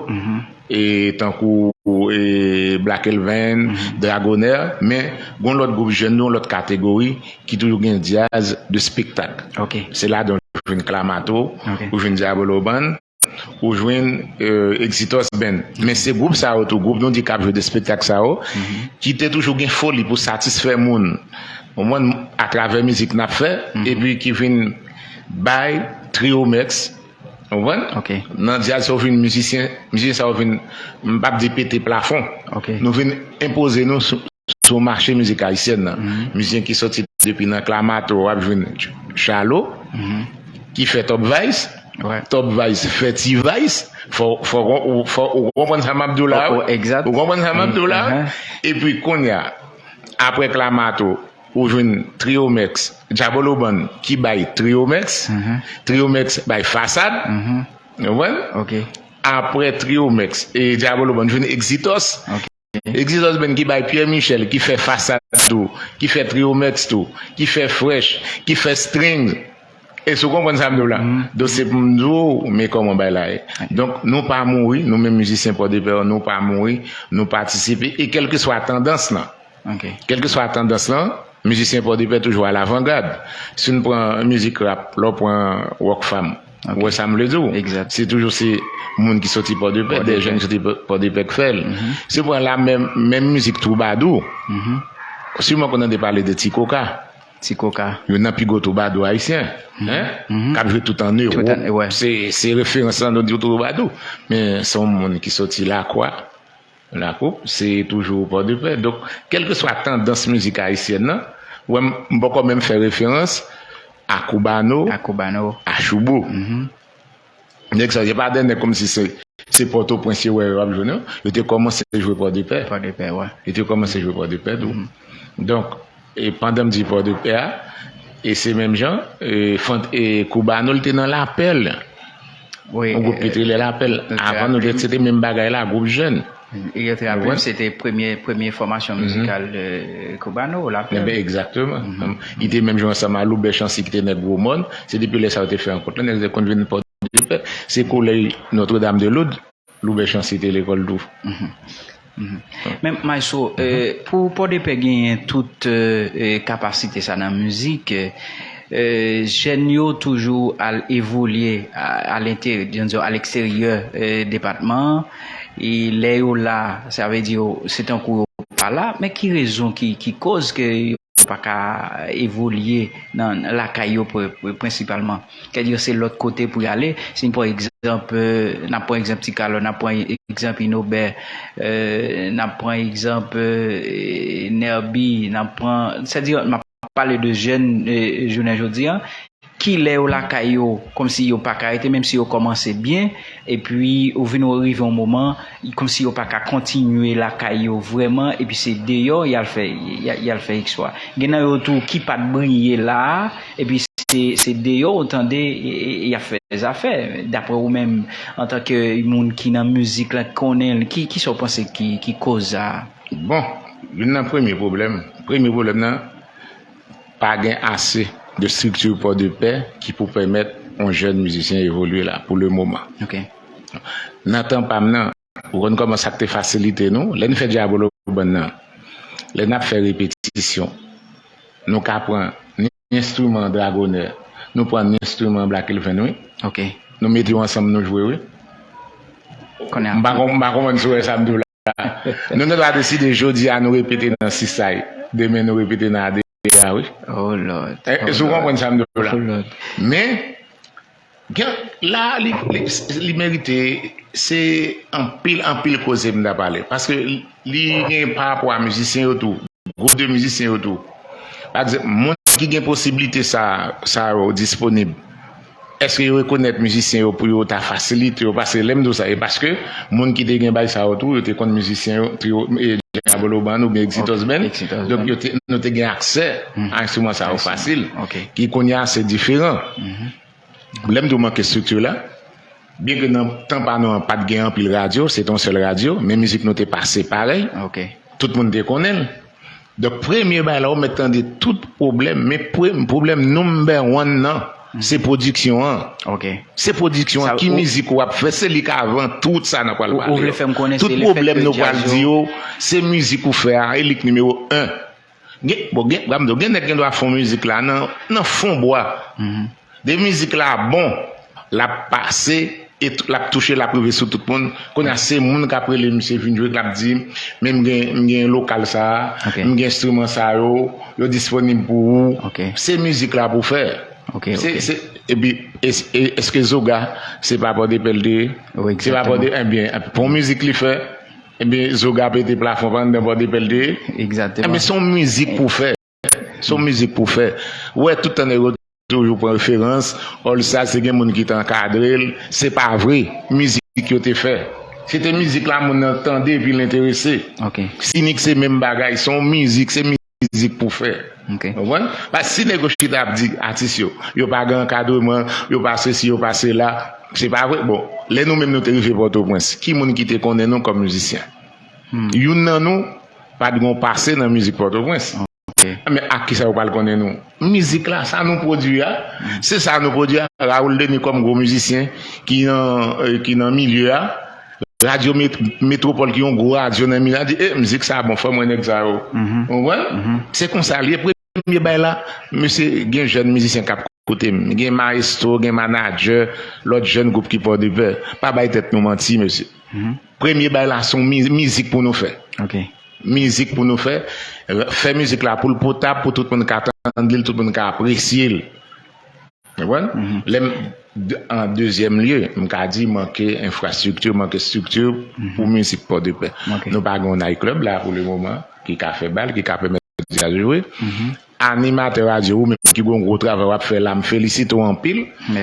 e tankou, e, Black Elven, Dragonaire, men gon lòt gwoup jèn, yon lòt kategori ki toujou gen djaz de spektak. Se ladan w jwenn Clamato, ou jwenn Diabolo Band, ou jwenn, e, Exitos Band. Men se gwoup sa yo tou, gwoup nou di k ap jwe de spektak sa yo, ki te toujou gen foli pou satisfè moun, ou konprann, atravè mizik n ap fè, epi ki vin bay Triomex, ou konprann? Nan djaz sa, ou jwenn mizisyen, mizisyen sa yo vin, m p ap di pete plafon. Nou vin enpoze nou sou, sou mache mizik ayisyèn nan. Mizisyen ki sòti depi nan Clamato, w ap jwenn Ch-, Chalo, ki fè Top Vice. Top Vice fè T-Vice. Fò, fò, ou, fò, ou konprann sa m ap di w la, wi. Ou konprann sa m ap di w la, wi. Epi kounye a, apre Clamato, ou jwenn Triomex, Diabolo Band ki bay Triomex, Triomex bay Fasad, ou konprann? Apre Triomex, e Diabolo Band jwenn Exitos. Exitos Band ki bay Pierre Michel, ki fè Fasad tou, ki fè Triomex tou, ki fè Fresh, ki fè Strings. Èske w konprann sa m di w la? Donk, se pou m di w, men kòman bagay la ye. Donk, nou pa mouri, nou menm mizisyen Pòdepè, nou pa mouri, nou patisipe, e kèlkeswa tandans lan. Kèlkeswa tandans lan, mizisyen Pòdepè toujou alavangad. Si n pran mizik rap, lè w pran Rockfam, ou wè sa m vle di w? Se toujou se moun ki soti Pòdepè, de jèn ki soti Pò- Pòdepè k fè l. Si w pran la menm, menm mizik twoubadou, siman w konn tande pale de Ti Koka. Ti Koka. Youn nan pi gwo twoubadou ayisyen. Hein? K ap jwe tout an Ewòp. Se, se referans lan nou di w twoubadou. Men se yon moun ki soti Lakwa. Lakou, se toujou Pòdepè. Donk, kèlkeswa tandans mizik ayisyèn nan, ou wè m, m poko menm fè referans a Koubano, a Koubano, a Choubo. Nèg sa yo, se pa de nèg kòmsi se, se Pòtoprens yo wè yo ap jwe, non. Yo te kòmanse jwe Pòdepè. Pòdepè, wè. Yo te kòmanse jwe Pòdepè tou. Donk, e pandan m di Pòdepè a, e se menm jan, e, Fant-, e Koubano, l te nan Lapèl. Wi, yon gwoup ki te rele Lapèl. Avan nou te, se te menm bagay la, gwoup jèn. E yo te raple m, se te premye, premye fòmasyon mizikal, e, Koubano, Lapèl. Eben, egzakteman. Li te menm jan ansanm a Loubè Chancy ki te nèg Gwo Mòn. Se depi lè sa yo te fè rankont lan, nèg yo te konn vin Pòdepè. Se kolèj Notre-Dame de Lourdes, Loubè Chancy te lekòl tou. Men, Maestro, e, pou Pòdepè genyen tout, e, e, kapasite sa nan mizik, e, e, jèn yo toujou al evolye a, a lente-, disons, a leksteryè, e, depatman an. E lè yo la, sa vle di yo, se tankou yo pa la. Men ki rezon ki, ki koz ke yo pa ka evolye nan, nan lakay yo pre-, pre-, prensipalman? Sètadi se lòt kote pou y ale. Si n pran egzanp, e, n ap pran egzanp Ti Kalò, n ap pran egzanp Inobè, e, n ap pran egzanp, e, Nerbi, n ap pran, sètadi m ap pale de jèn, e, jounen jodi a. Ki lè yo lakay yo, kòmsi yo pa ka rete, menm si yo kòmanse byen, epi ou vin rive yon moman, kòmsi yo pa ka kontinye lakay yo vrèman, epi se deyò y al fè, y a-, y al fè eksplwa. Gen nan yo tou ki pa t briye la a, epi se, se deyò ou tande, e, e, y ap fè zafè. Daprè ou menm, antanke moun ki nan mizik la, ki konnen l, ki, kisa w panse ki, ki koz sa a? Bon, youn nan premye pwoblèm, premye pwoblèm nan, pa gen ase de estrikti Pòdepè ki pou pèmèt yon jèn mizisyen evolye la, pou le moman. Nan tan pa m nan, ou konn kòman sa k te fasilite nou? Lè n fè Diabolo Band nan, lè n ap fè repetisyon, nou ka pran ni enstriman Dragonè, nou pran ni enstriman Black Elephant, wi. Nou mete yo ansanm, nou jwe, wi. M pa konn, m pa konprann si w wè sa m di w la. Nou gen dwa deside jodi a nou repete nan Seaside, demen nou repete nan Adéa, wi. Oh Lord. E, èske w konprann sa m di w la? Men, gen, la, li, li, li merite, se anpil, anpil koze m ta pale. Paske li, li gen pa rapò a mizisyen yo tou. Gwoup de mizisyen yo tou. Pa egzanp, moun ki gen posiblite sa, sa yo disponib, èske yo rekonèt mizisyen yo pou yo ta fasilite yo? Paske lè m di w sa, e paske moun ki te gen bay sa yo tou, yo te konn mizisyen yo, trio, e, Diabolo Band oubyen Exito's Band. Donk, yo te, nou te gen aksè a enstriman sa yo fasil. Ki kounye a, se diferan. Lè m di w manke estrikti la, byenke nan tan pa nou an, pa t gen anpil radyo, se te yon sèl radyo, men mizik nou te pase parèy. Tout moun te konnen l. Donk, premye bagay la, ou mèt tande tout pwoblèm, men pre-, pwoblèm number one nan, se pwodiksyon an. Se pwodiksyon an, ki mizik w ap fè, se li k avan tout sa n ap pral pale yo. Tout pwoblèm nou pral di yo, se mizik ou fè a, e li k nimewo en. Gen, bon, gen, m ap di w, gen nèg gen dwa fè yon mizik la nan, nan fon bwa. De mizik la bon, l ap pase, e t-, l ap touche, l ap rive sou tout moun. Kounye a, se moun k ap rele misye vin jwe, k ap di, men m gen, m gen lokal sa a, m gen enstriman sa yo, yo disponib pou ou. Se mizik la pou fè. Se, se, epi, es-, e, èske Zoga, se pa Pòdepè l te ye? Se pa Pòdepè, ebyen, pou yon mizik li fè, ebyen, Zoga pete plafon, pa anndan Pòdepè l te ye? Ebyen, se yon mizik pou fè. Se yon mizik pou fè. Ou wè, tout tan nèg yo toujou pran referans, All Star, se gen moun ki te ankadre l. Se pa vre. Mizik yo te fè. Se te mizik la moun nan tande epi l enterese. Sinik se menm bagay. Se yon mizik, se mizik pou fè. Konprann? Paske si nèg yo chita ap di atis yo, yo pa gen ankadreman, yo pa sesi, yo pa sela, se pa vre. Bon, lè nou menm nou te rive Pòtoprens, ki moun ki te konnen nou kòm mizisyen? Youn nan nou pa t gen yon pase nan mizik Pòtoprens. Men ak kisa yo pral konnen nou? Mizik la, sa nou pwodui a, se sa nou pwodui a. Raoul Denis kòm gwo mizisyen ki nan, eh, ki nan milye a, radyo Met-, Metwopòl ki yon gwo radyo nan milye a di, "E, mizik sa bon, fò mwen nèg sa yo." Ou konprann? Se konsa l ye. Premye bay la, mesye, gen jèn mizisyen k ap koute m. Gen mayestwo, gen manadjè, lòt jèn gwoup ki Pòdepè. Pa bay tèt nou manti, mesye. Premye bay la, se yon mi-, mizik pou nou fè. Mizik pou nou fè. Fè mizik la pou l potab, pou tout moun ka tande l, tout moun ka apresye l. Ou konprann? Lè m, de- an dezyèm lye, m ka di manke enfrastrikti, manke estrikti pou mizik Pòdepè. Nou pa gen yon night club la pou le moman ki ka fè bal, ki ka pèmèt djaz jwe. Animatè radyo, ou menm ki gen yon gwo travay w ap fè la, m felisite w anpil.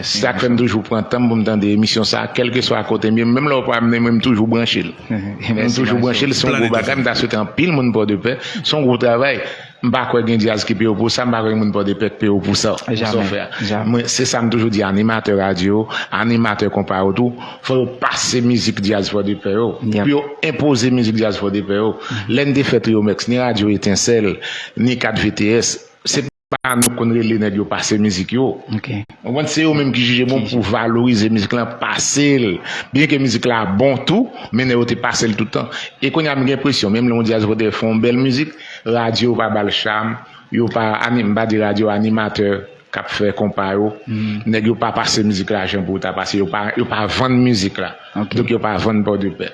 Sa k fè m toujou pran tan m pou m tande emisyon sa, kèlkeswa kote m ye, menm lè w pa menm, m toujou branche l. M toujou branche l, se yon gwo bagay, m ta swete anpil moun Pòdepè, se yon gwo travay. M pa kwè gen djaz ki pi wo pou sa, m pa kwè gen moun Pòdepè ki pi wo pou sa. Pou sa w fè a. Mwen, se sa m toujou di animatè radyo, animatè konpa yo tou, fò yo pase mizik djaz Pòdepè yo, pou yo enpoze mizik djaz Pòdepè yo. Lè n te fè Trio Mèks, ni radyo Etensèl, ni kat V T S, se pa nou k konn rele nèg yo pase mizik yo. Ou konprann? Se yo menm ki jije bon pou valorize mizik lan, pase l. Byenke mizik la bon tou, men nèg yo te pase l tout tan. E kounye a m gen enpresyon, menm lè yon djaz Pòdepè fè yon bèl mizik, radyo yo pa ba l cham, yo pa anim, m pa di radyo, animatè k ap fè konpa yo, nèg yo pa pase mizik la jan pou yo ta pase, yo pa, yo pa vann mizik la. Donk yo pa vann Pòdepè.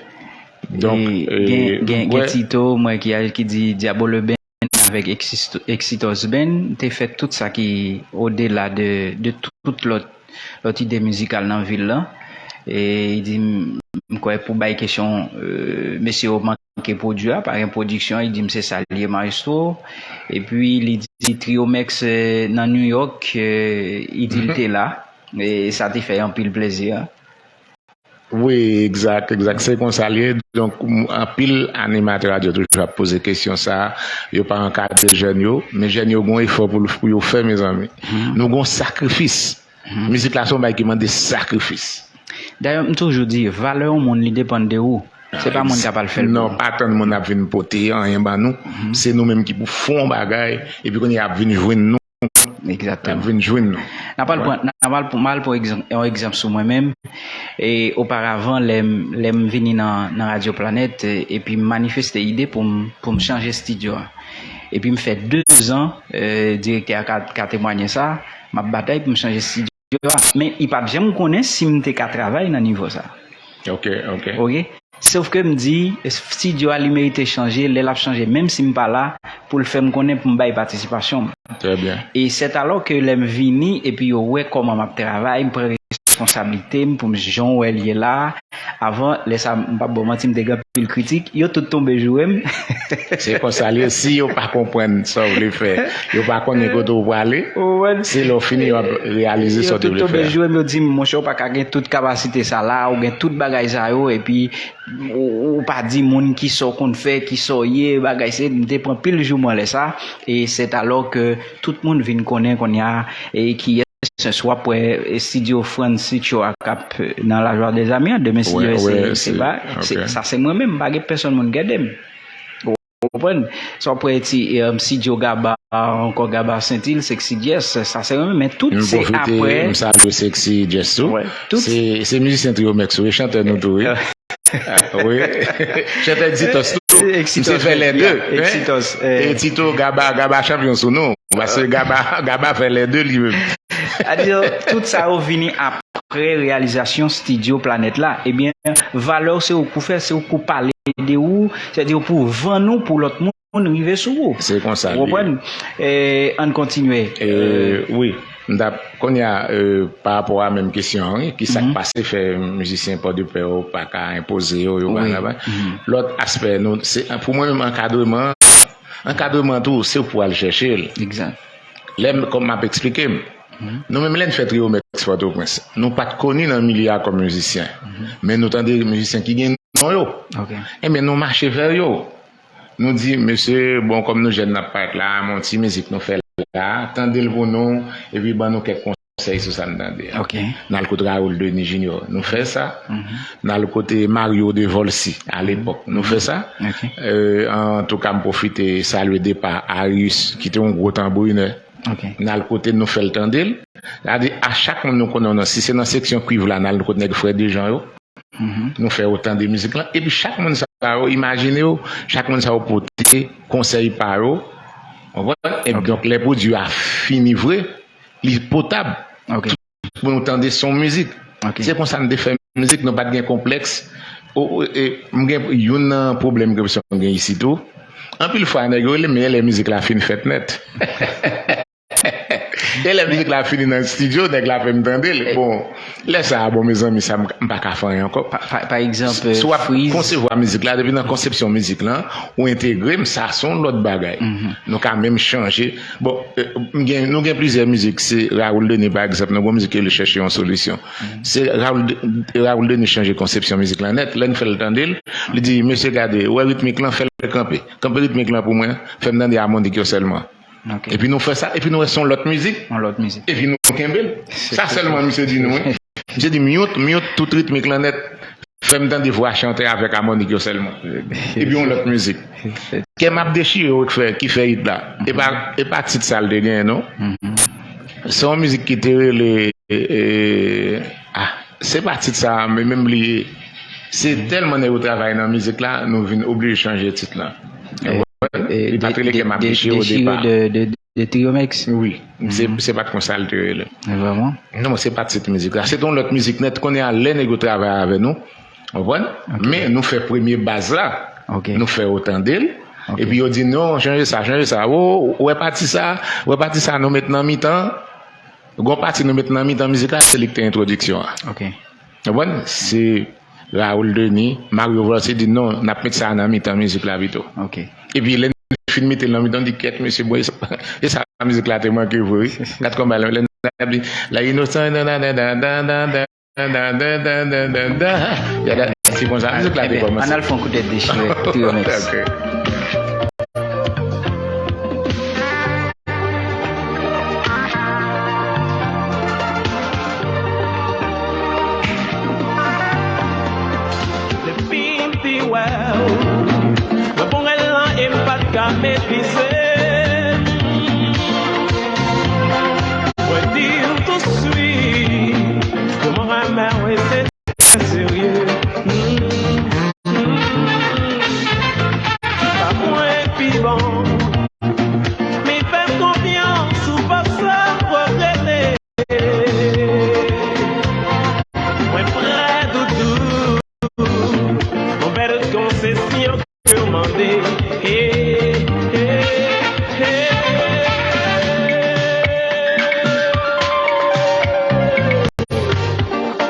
Donk, gen, gen, gen Tito, mwen ki, ki di Diabolo Band avèk Exit- Exitos Band te fè tout sa ki odela de, de tout lòt, lòt ide mizikal nan vil lan. E li di m, m kwè pou bay kesyon, euh, mesye yo manke pwodui a, pa gen pwodiksyon, li di m se sa l ye, maestro. Epi li di Trio Mèks, euh, nan New York, euh, li di l te la. E sa te fè anpil plezi, hein. Wi, egzak, egzak. Se konsa l ye. Donk, m- anpil animatè radyo toujou ap poze kesyon sa a. Yo pa ankadre jèn yo, men jèn yo gon efò pou, pou yo fè, mezanmi. Nou gon sakrifis. Mizik la se yon bagay ki mande sakrifis. Dayè, m toujou di, valè yon moun, li depann de ou. Se pa moun k ap al fè l pou ou. Non, pa tann moun ap vin pote anyen ban nou. Se nou menm ki pou fè yon bagay, epi kounye a ap vin jwenn nou. Egzakteman. Ap vin jwenn nou. N ap al pran, n ap al pran, m al pran egzanp, yon egzanp sou mwen menm. E oparavan, lè m, lè m vini nan, nan Radyo Planèt, e, epi m manifeste ide pou m, pou m chanje estidyo a. Epi m fè de zan, e, direktè a ka, ka temwanye sa, m ap batay pou m chanje estidyo a. Men li pa t janm konnen si m te ka travay nan nivo sa. Ok, ok. Ok? Sof ke m di, estidyo a li merite chanje, lè l ap chanje, menm si m pa la, pou l fè m konnen pou m bay patisipasyon m. Trè byen. E sètalò ke lè m vini, epi yo wè kòman m ap travay, m pran responsablite m pou m jan w wè l ye la. Avan, lè sa, m p ap ba w manti, m te gen anpil kritik, yo tout tonbe joure m. Se konsa l ye, si yo pa konprann sa w vle fè, yo pa konnen kote w prale, se lè w fini yo ap reyalize sa w te vle fè a. Yo tout tonbe joure m, yo di m, monchè, w pa ka gen tout kapasite sa la, ou gen tout bagay sa yo, epi ou, ou pa di moun kisa w konn fè, kisa w ye, bagay se, m te pran pil jouman lè sa, e sètalò ke tout moun vin konnen kounye a, e kiyès, w ap wè, e, estidyo Frantz Sicho a k ap, e, nan La Joie des Amis an, demen si Dye vle, se, se ba, se, sa se mwen menm, m pa gen pèsonn moun k ede m. Ou konprann? Sa w ap wè ti, e, Sidyo Gaba, ankò Gaba Sentil, Sexy Jess, sa se mwen menm, men tout se apre. M pwofite, m salye Sexy Jess tou. Se, se mizisyen Trio Mèks wi, chantè nou tou wi. Wi. Chantè Exitos tou. Misye fè lè de. Exitos. E Tito, Gaba, Gaba chanpyon sou nou. Paske Gaba, Gaba fè lè de li menm. Sa di, tout sa yo vini apre reyalizasyon Studio Planet la. Ebyen, valè w se ou k pou fè, se ou k pou pale de ou, sètadi pou vann ou pou lòt moun rive sou ou. Se konsa l ye. Ou konprann? E, ann kontinye. E, wi. M t ap, kounye a, e, pa rapò a menm kesyon an, wi, ki sa k pase fè mizisyen Pòdepè yo pa ka enpoze yo, yo pa travay. Lòt aspè, nou, se, pou mwen menm, ankadreman, ankadreman tou, se ou pou al chèche l. Egzak. Lè m, kòm m ap eksplike m, nou menm lè n fè Trio Mèks Pòtoprens, nou pa t koni nan milye a kòm mizisyen. Men nou tande mizisyen ki gen non yo. Enben, nou mache vè yo. Nou di, mesye, bon, kòm nou jèn n ap parèt la, men yon ti mizik nou fè la, tande l pou nou, epi ban nou kèk konsèy. konsèy sou sa n tande a. N al kote Raoul Denis Junior, nou fè sa. N al kote Mario de Volcy, alepòk, nou fè sa. Antouka, m pwofite salye depa Arius, ki te yon gwo tanbourinè. N al kote l, nou fè l tande l. Sa di, a chak moun nou konnen nan, si se nan seksyon kwiv la, n al kote nèg Frè Dejan yo. Nou fè yo tande mizik lan. Epi chak moun sa yo, imajine w, chak moun sa yo pote konsèy pa yo. Ou konprann? Epi donk, lè pwodui a fini vre, li potab. Pou nou tande son mizik. Se konsa n te fè mizik, nou pa t gen konplèks. M gen youn nan pwoblèm ke m gen isi tou. Anpil fwa, nèg yo rele m, men lè mizik la fin fèt nèt. E lè mizik la fini nan estidyo, nèg la fè m tande l. Bon, lè sa a, bon, mezanmi, sa m pa ka fè anyen ankò. Pa egzanp, si w ap konsevwa mizik la, depi nan konsepsyon mizik lan, ou entegre m, sa se yon lòt bagay. Nou ka menm chanje. Bon, nou gen plizyè mizik, se Raoul Denis, pa egzanp, nan yon mizik ki rele Chèche yon solisyon. Se Raoul Denis chanje konsepsyon mizik lan nèt. Lè n fè l tande l, li di, mesye, gade, ou wè ritmik lan, fè l kanpe. Kanpe ritmik lan pou mwen, fè m tande amonik yo sèlman. Epi nou fè sa, epi nou wè se yon lòt mizik. Yon lòt mizik. Epi nou kenbe l. Sa sèlman misye di nou, wi. Misye di m, mute, mute tout ritmik lan nèt. Fè m tande vwa chantè avèk amonik yo sèlman. Epi yon lòt mizik. Kè m ap dechire yo k fè, ki fè hit la. E pa, e pa tit sa l te genyen, non. Se yon mizik ki te rele, e, e, ah, se pa tit sa, men menm li ye. Se tèlman nèg yo travay nan mizik la, nou vin oblije chanje tit lan. Li pa t rele Kè m ap dechire o depa. De, de, de Triomex. Wi, se, se pa t konsa l te rele. Vrèman? Non, se pa t tit mizik la. Se t yon lòt mizik nèt. Kounye a, lè nèg yo travay avè nou, w konprann? Men nou fè premye baz la. Nou fè yo tande l. Epi yo di, non, chanje sa, chanje sa. Ou wè pati sa, ou wè pati sa nou met nan mitan. Gon pati nou met nan mitan mizik la, se li ki te entwodiksyon an. Ou konprann? Se Raoul Denis, Mario Volcy di non, n ap met sa nan mitan mizik la pito. Epi lè n fin mete l nan mitan, n di kèt mesye, bon, e sa, e sa mizik la te manke vre, wi. Gad kòman lè n ap di, la inosan, dan, dan, dan, dan, dan, dan, dan, dan, dan, dan, dan, dan, dan. Ya da, se konsa mizik la te kòmanse. Ann al fè yon kout tèt dechire, Triomex. Ok. Depi m te wè w, mwen pran rèl lan e m pa t ka metrize. Mwen di w touswit ke mwen renmen w e se trè serye. Pa mwen pi bon, men fè m konfyans ou p ap sa regrete. Mwen prè doudou, yon bèl konsesyon ke w mande. Hey, hey, hey.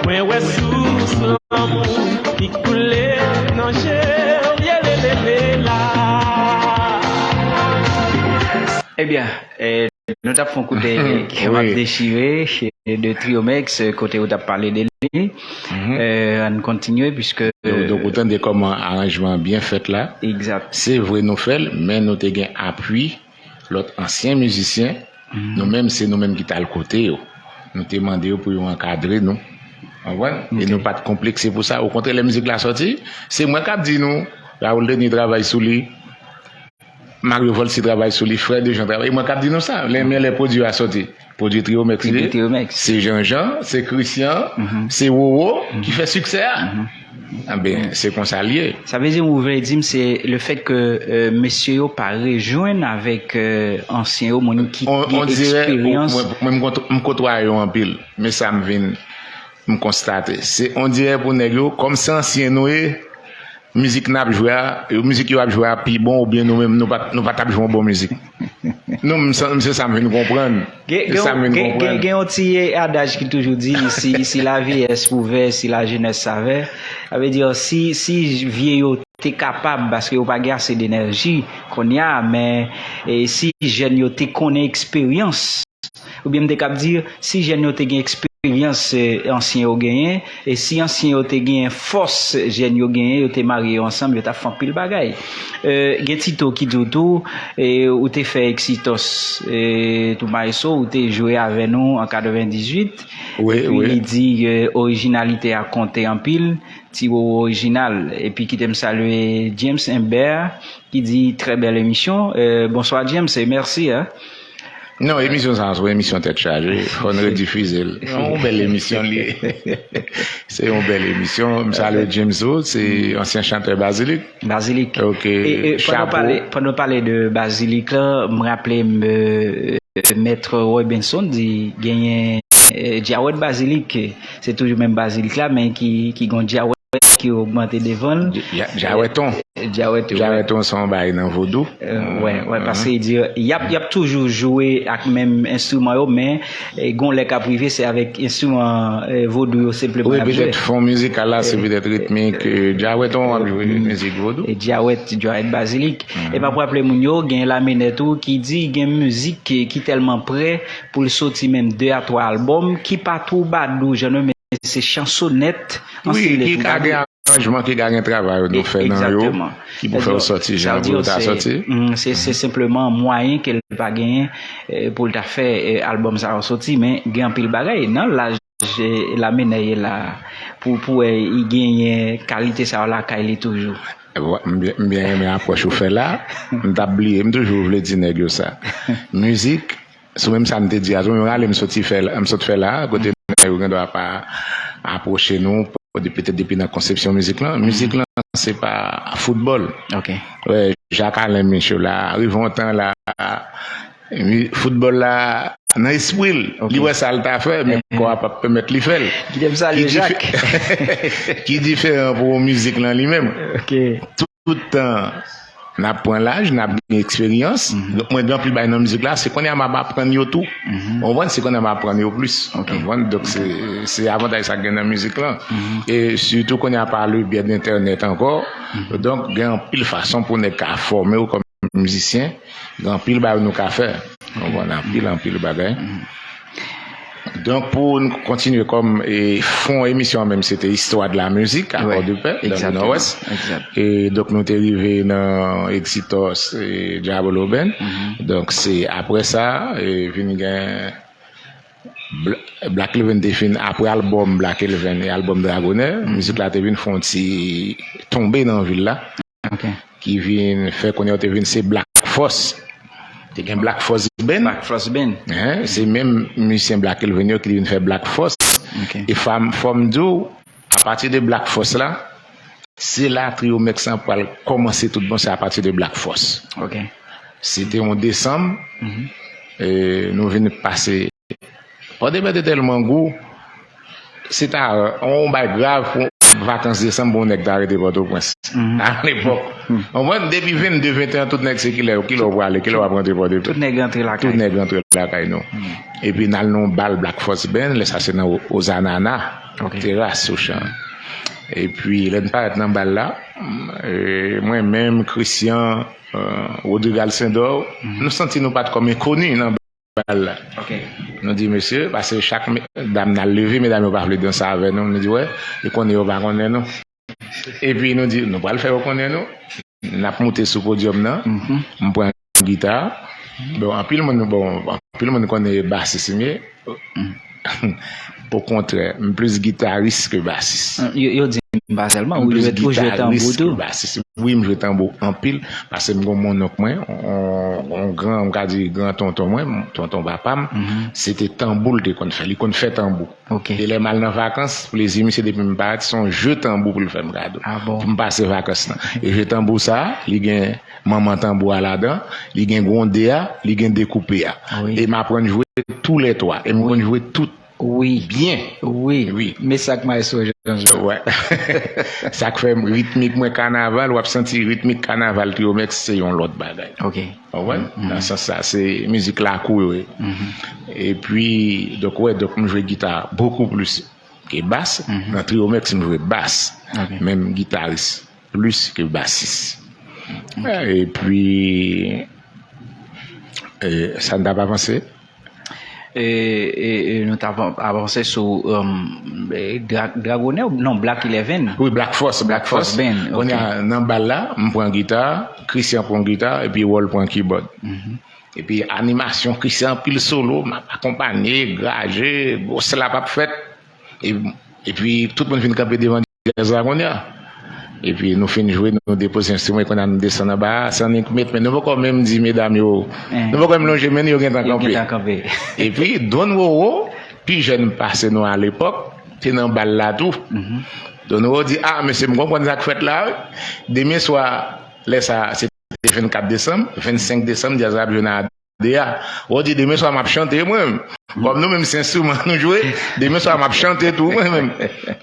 Mwen wè sous lanmou ki koule nan je w, ye lelele la. Ebyen, eh, nou t ap fè yon kout de Kè m ap dechire de Triomex, kote ou t ap pale de li. Eh, ann kontinye, piske, donk, donk, ou tande kòman aranjman an byen fèt la. Egzat. Se vre nou fè l, men nou te gen apui lòt ansyen mizisyen. Nou menm, se nou menm ki t al kote yo. Nou te mande yo pou yo ankadre nou. Ou konprann? E nou pa t konplekse pou sa. Okontrè, lè mizik la sòti, se mwen k ap di nou, Raoul Denis travay sou li. Mario Volcy travay sou li, Frè Dejan travay. E mwen k ap di nou sa, lè, men lè pwodui a sòti. Pwodui Triomex li ye. Se Jean Jean, se Christian, se Roro ki fè siksè a. Anben, se konsa l ye. Sa vle di, ou vle di m, se le fèt ke, euh, mesye yo pa rejwenn avèk, euh, ansyen yo, moun ki gen eksperyans. Mwen, mwen, m kot-, m kotwaye yo anpil, men sa m vin, m konstate. Se, on dirè pou nèg yo, kòm se ansyen nou ye, mizik n ap jwe a, mizik yo ap jwe a pi bon, oubyen nou menm, nou pa, nou pa t ap jwe yon bon mizik. Nou, m, se sa m vin konprann. Gen, se sa m vin konprann. Gen, gen yon ti adaj ki toujou di, si, si la vieillesse pouvait, si la jeunesse savait. Sa vle di, si, si vye yo te kapab, paske yo pa gen ase denèji kounye a, men, e, si jèn yo te konnen eksperyans, oubyen m te kab di, si jèn yo te gen eksperyans, eksperyans, eh, ansyen yo genyen, e si ansyen yo te genyen fòs jèn yo genyen, yo te marye yo ansanm, yo t ap fè anpil bagay. Eh, gen Tito ki di w tou, eh, ou te fè Exitos, eh, tou maestro, ou te jwe avè nou an katrevendizuit, epi li di, eh, orijinalite a konte anpil, ti wowo orijinal. Epi kite m salye James Imbert, ki di, très belle émission. Eh, bonswa James, e mèsi, hein. Non, emisyon sa a se yon emisyon tèt chaje. Fò n redifize l. Se yon bèl emisyon li ye. Se yon bèl emisyon. M salye James tou, se ansyen chantè Bazilik. Bazilik. Ok. E, e, pandan w pale, pandan w pale de Bazilik la, m raple m, euh, Mèt Robinson di genyen, euh, Djawèt Bazilik. Se toujou menm Bazilik la, men ki, ki gon Djawèt ki ogmante devan l. Djawèton. Djawèton. Djawèton se yon bagay nan vodou. Wè, wè, paske di, y ap, y ap toujou jwe ak menm enstriman yo, men, eh, gon lè k ap rive, se avèk enstriman, eh, vodou yo senpleman y ap jwe. Wi, petèt fon mizikal la, se petèt ritmik, eh, djawèton w ap jwe mizik vodou. E djawèt, djawèt Bazilik. E m ap raple moun yo, gen Lamenè tou ki di gen mizik ki, ki tèlman prè pou l soti menm de a twa albòm, ki pa twoubadou, jan nou se chansonèt an silèt. Wi, ki ka gen aranjman, ki ka gen travay nou fè nan yo, ki pou fè yo sòti jan pou yo ta sòti. Se, se senpleman mwayen ke l pa genyen, eh, pou l ta fè, eh, albòm sa yo sòti, men gen anpil bagay nan laj, eh, Lamenè ye la pou, pou wè li genyen kalite sa yo lakay li toujou. M byen, m byen renmen apwòch ou fè la. M t ap bliye, m toujou vle di nèg yo sa. Mizik, sou menm sa m te di a tou, m rale m soti fè la, m sot fè la, kote nèg yo gen dwa pa apwoche nou, petèt depi nan konsepsyon mizik lan. Mizik lan, se pa foutbòl. Wè, Jak Alen Micho la, rive yon tan la, foutbòl la, nan espri l, li wè sa l ta fè, men kò a p ap pèmèt li fè l. Ki diferan pou mizik lan li menm. Tout tan n ap pran laj, n ap gen eksperyans. Donk, mwen gen anpil bagay nan mizik la, se kounye a m ap aprann yo tou. Ou konprann? Se kounye a m ap aprann yo plis. Ou konprann? Donk, se, se avantaj sa k gen nan mizik lan. E sitou kounye a pa le byè de entènèt ankò. Donk, gen anpil fason pou nèg ka fòme w kòm mizisyen. Gen anpil bagay nou ka fè. Ou konprann? Anpil, anpil bagay. Donk, pou n kontinye kòm, e, fon emisyon an menm, se te Histoire de la musique à Port-de-Paix, dans le Nord-Ouest. E, donk, nou te rive nan Exitos, e, Diabolo Band. Donk, se apre sa, e, vin gen Bla-, Black Eleven te fin, apre albòm Black Eleven e albòm Dragonè, mizik la te vin fè yon ti tonbe nan vil la. Ki vin fè kounye a yo te vin se Black Force. Te gen Black Force Band. Black Force Band. Se menm mizisyen Black Eleven yo ki te vin fè Black Force. E fam, fò m di w, apati de Black Force la, se la Trio Mèks lan pral kòmanse tout bon, se apati de Black Force. Se te yon desanm, e nou vin pase Pòtoprens te tèlman gou, se ta yon bagay grav pou vakans desanm pou yon nèg ta rete Pòtoprens. A lepòk. Ou konprann? Depi vennde, venteyen, tout nèg se kilè, kilè w prale, kilè w ap rantre Pòtoprens. Tout nèg rantre lakay. Tout nèg rantre lakay nou. Epi n al nan yon bal Black Force Band, lè sa se nan Ozanana, teras Ochan. Epi lè n parèt nan bal la, e, mwen menm, Christian, e, Rodrigue Alcindor, nou santi nou pa t kòm enkoni nan bal la. Nou di, mesye, paske chak dam nan leve, medam yo pa vle danse avè nou. Nou di, wè, li konnen yo pa konnen nou. Epi nou di, nou pral fè yo konnen nou. N ap moute sou podyòm nan. M pran gita. Bon, anpil moun, bon, anpil moun konnen basis m ye. Okontrè, m plis gitaris ke basis. Yo, yo di m pa sèlman, ou jwe, ou jwe tanbou tou. Wi, m jwe tanbou anpil, paske m gon mononk mwen, on, on gran, m ka di gran tonton mwen, tonton papa m, se te tanbou l te konn fè, li konn fè tanbou. E lè m al nan vakans, plezi misye depi m parèt, se yon je tanbou pou l fè m kado. Pou m pase vakans lan. E je tanbou sa, li gen manman tanbou a ladan, li gen gwonde a, li gen dekoupe a. E m aprann jwe toulètwa. E m konn jwe tout byen. Wi. Wi. Men sa k maestro Jean Jean. Wè. Sa k fè ritmik mwen kanaval, w ap santi ritmik kanaval Trio Mèks se yon lòt bagay. Ou konprann? Nan sans sa, se mizik lakou yo ye. Epi, donk, wè, donk, m jwe gita bokou plis ke bas. Nan Trio Mèks, m jwe bas. Menm gitaris plis ke basis. Epi, e, sa n t ap avanse? e, e, e, nou t ap avanse sou um, e, Dra- Dragonè, non, Black Eleven. Wi, Black Force, Black Force Force. Band, Kounye ok. a, nan bal la, m pran gita, Christian pran gita, epi Wòl pran kibòd. Epi animasyon, Christian anpil solo, m ap akonpanye, graje, gwo slap ap fèt. E- Epi tout moun vin kanpe devan djaz la kounye a. Epi nou fin jwe, nou depoze enstriman, e kounye a nou desann anba a, san nèg met men. Nou poko menm di medam yo, Eh. nou poko menm lonje men, yo gentan Yo kanpe. Gentan kanpe. Epi Don Roro, pi jèn pase nou alepòk, te nan bal la tou. Don Roro di, ah, mesye, m konprann sa k fèt la, wi. Demen swa, lè sa, se te vennkat desanm, vennsenk desanm, djaz la ap jwe nan de a. Ou di, demen swa m ap chante, mwen menm. Kòm nou menm se enstriman nou jwe, demen swa m ap chante tou, mwen menm.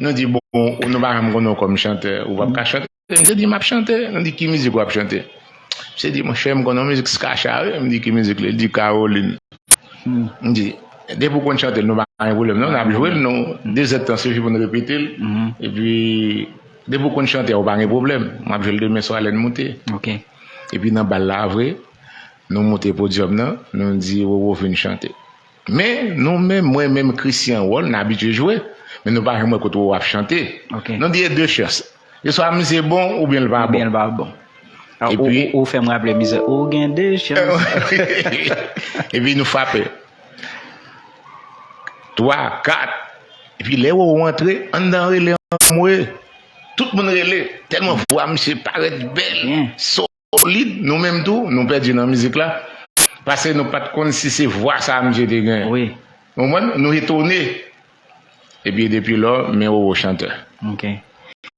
Nou di, bon, nou pa janm konnen w kòm chantè, ou p ap ka chante. M te di, m ap chante. Nou di, ki mizik w ap chante? M te di, monchè, m konnen yon mizik Skacha, wi. M di, ki mizik li? Li di, Caroline. M di, depi w konn chante l, nou pa gen pwoblèm, non, n ap jwe l, nou, de zèdtan sifi pou n repete l. Epi, depi w konn chante, ou pa gen pwoblèm. M ap jwe l demen swa lè n moute. Ok. Epi nan bal la, vre, nou moute podyòm nan, nou di Roro vin chante. Men, nou menm, mwen menm, Christian Wòl, n abitye jwe, men nou pa janm wè kote Roro ap chante. Ok. Nou di e de chans. E swa misye bon oubyen l pa bon. Oubyen l pa bon. Ah, ou, Epi- ou, ou fè m raple mizè. Ou gen de chans. Epi nou frape. Twa, kat. Epi lè Roro antre, anndan rele anmwe. Tout moun rele. Tèlman vwa misye parèt bèl. Byen. Solid, nou menm tou, nou pèdi nan mizik la. Paske nou pa t konn si se vwa sa misye te gen. Wi. Ou konprann? Nou etone. Epi depi lò, men Roro chantè. Ok.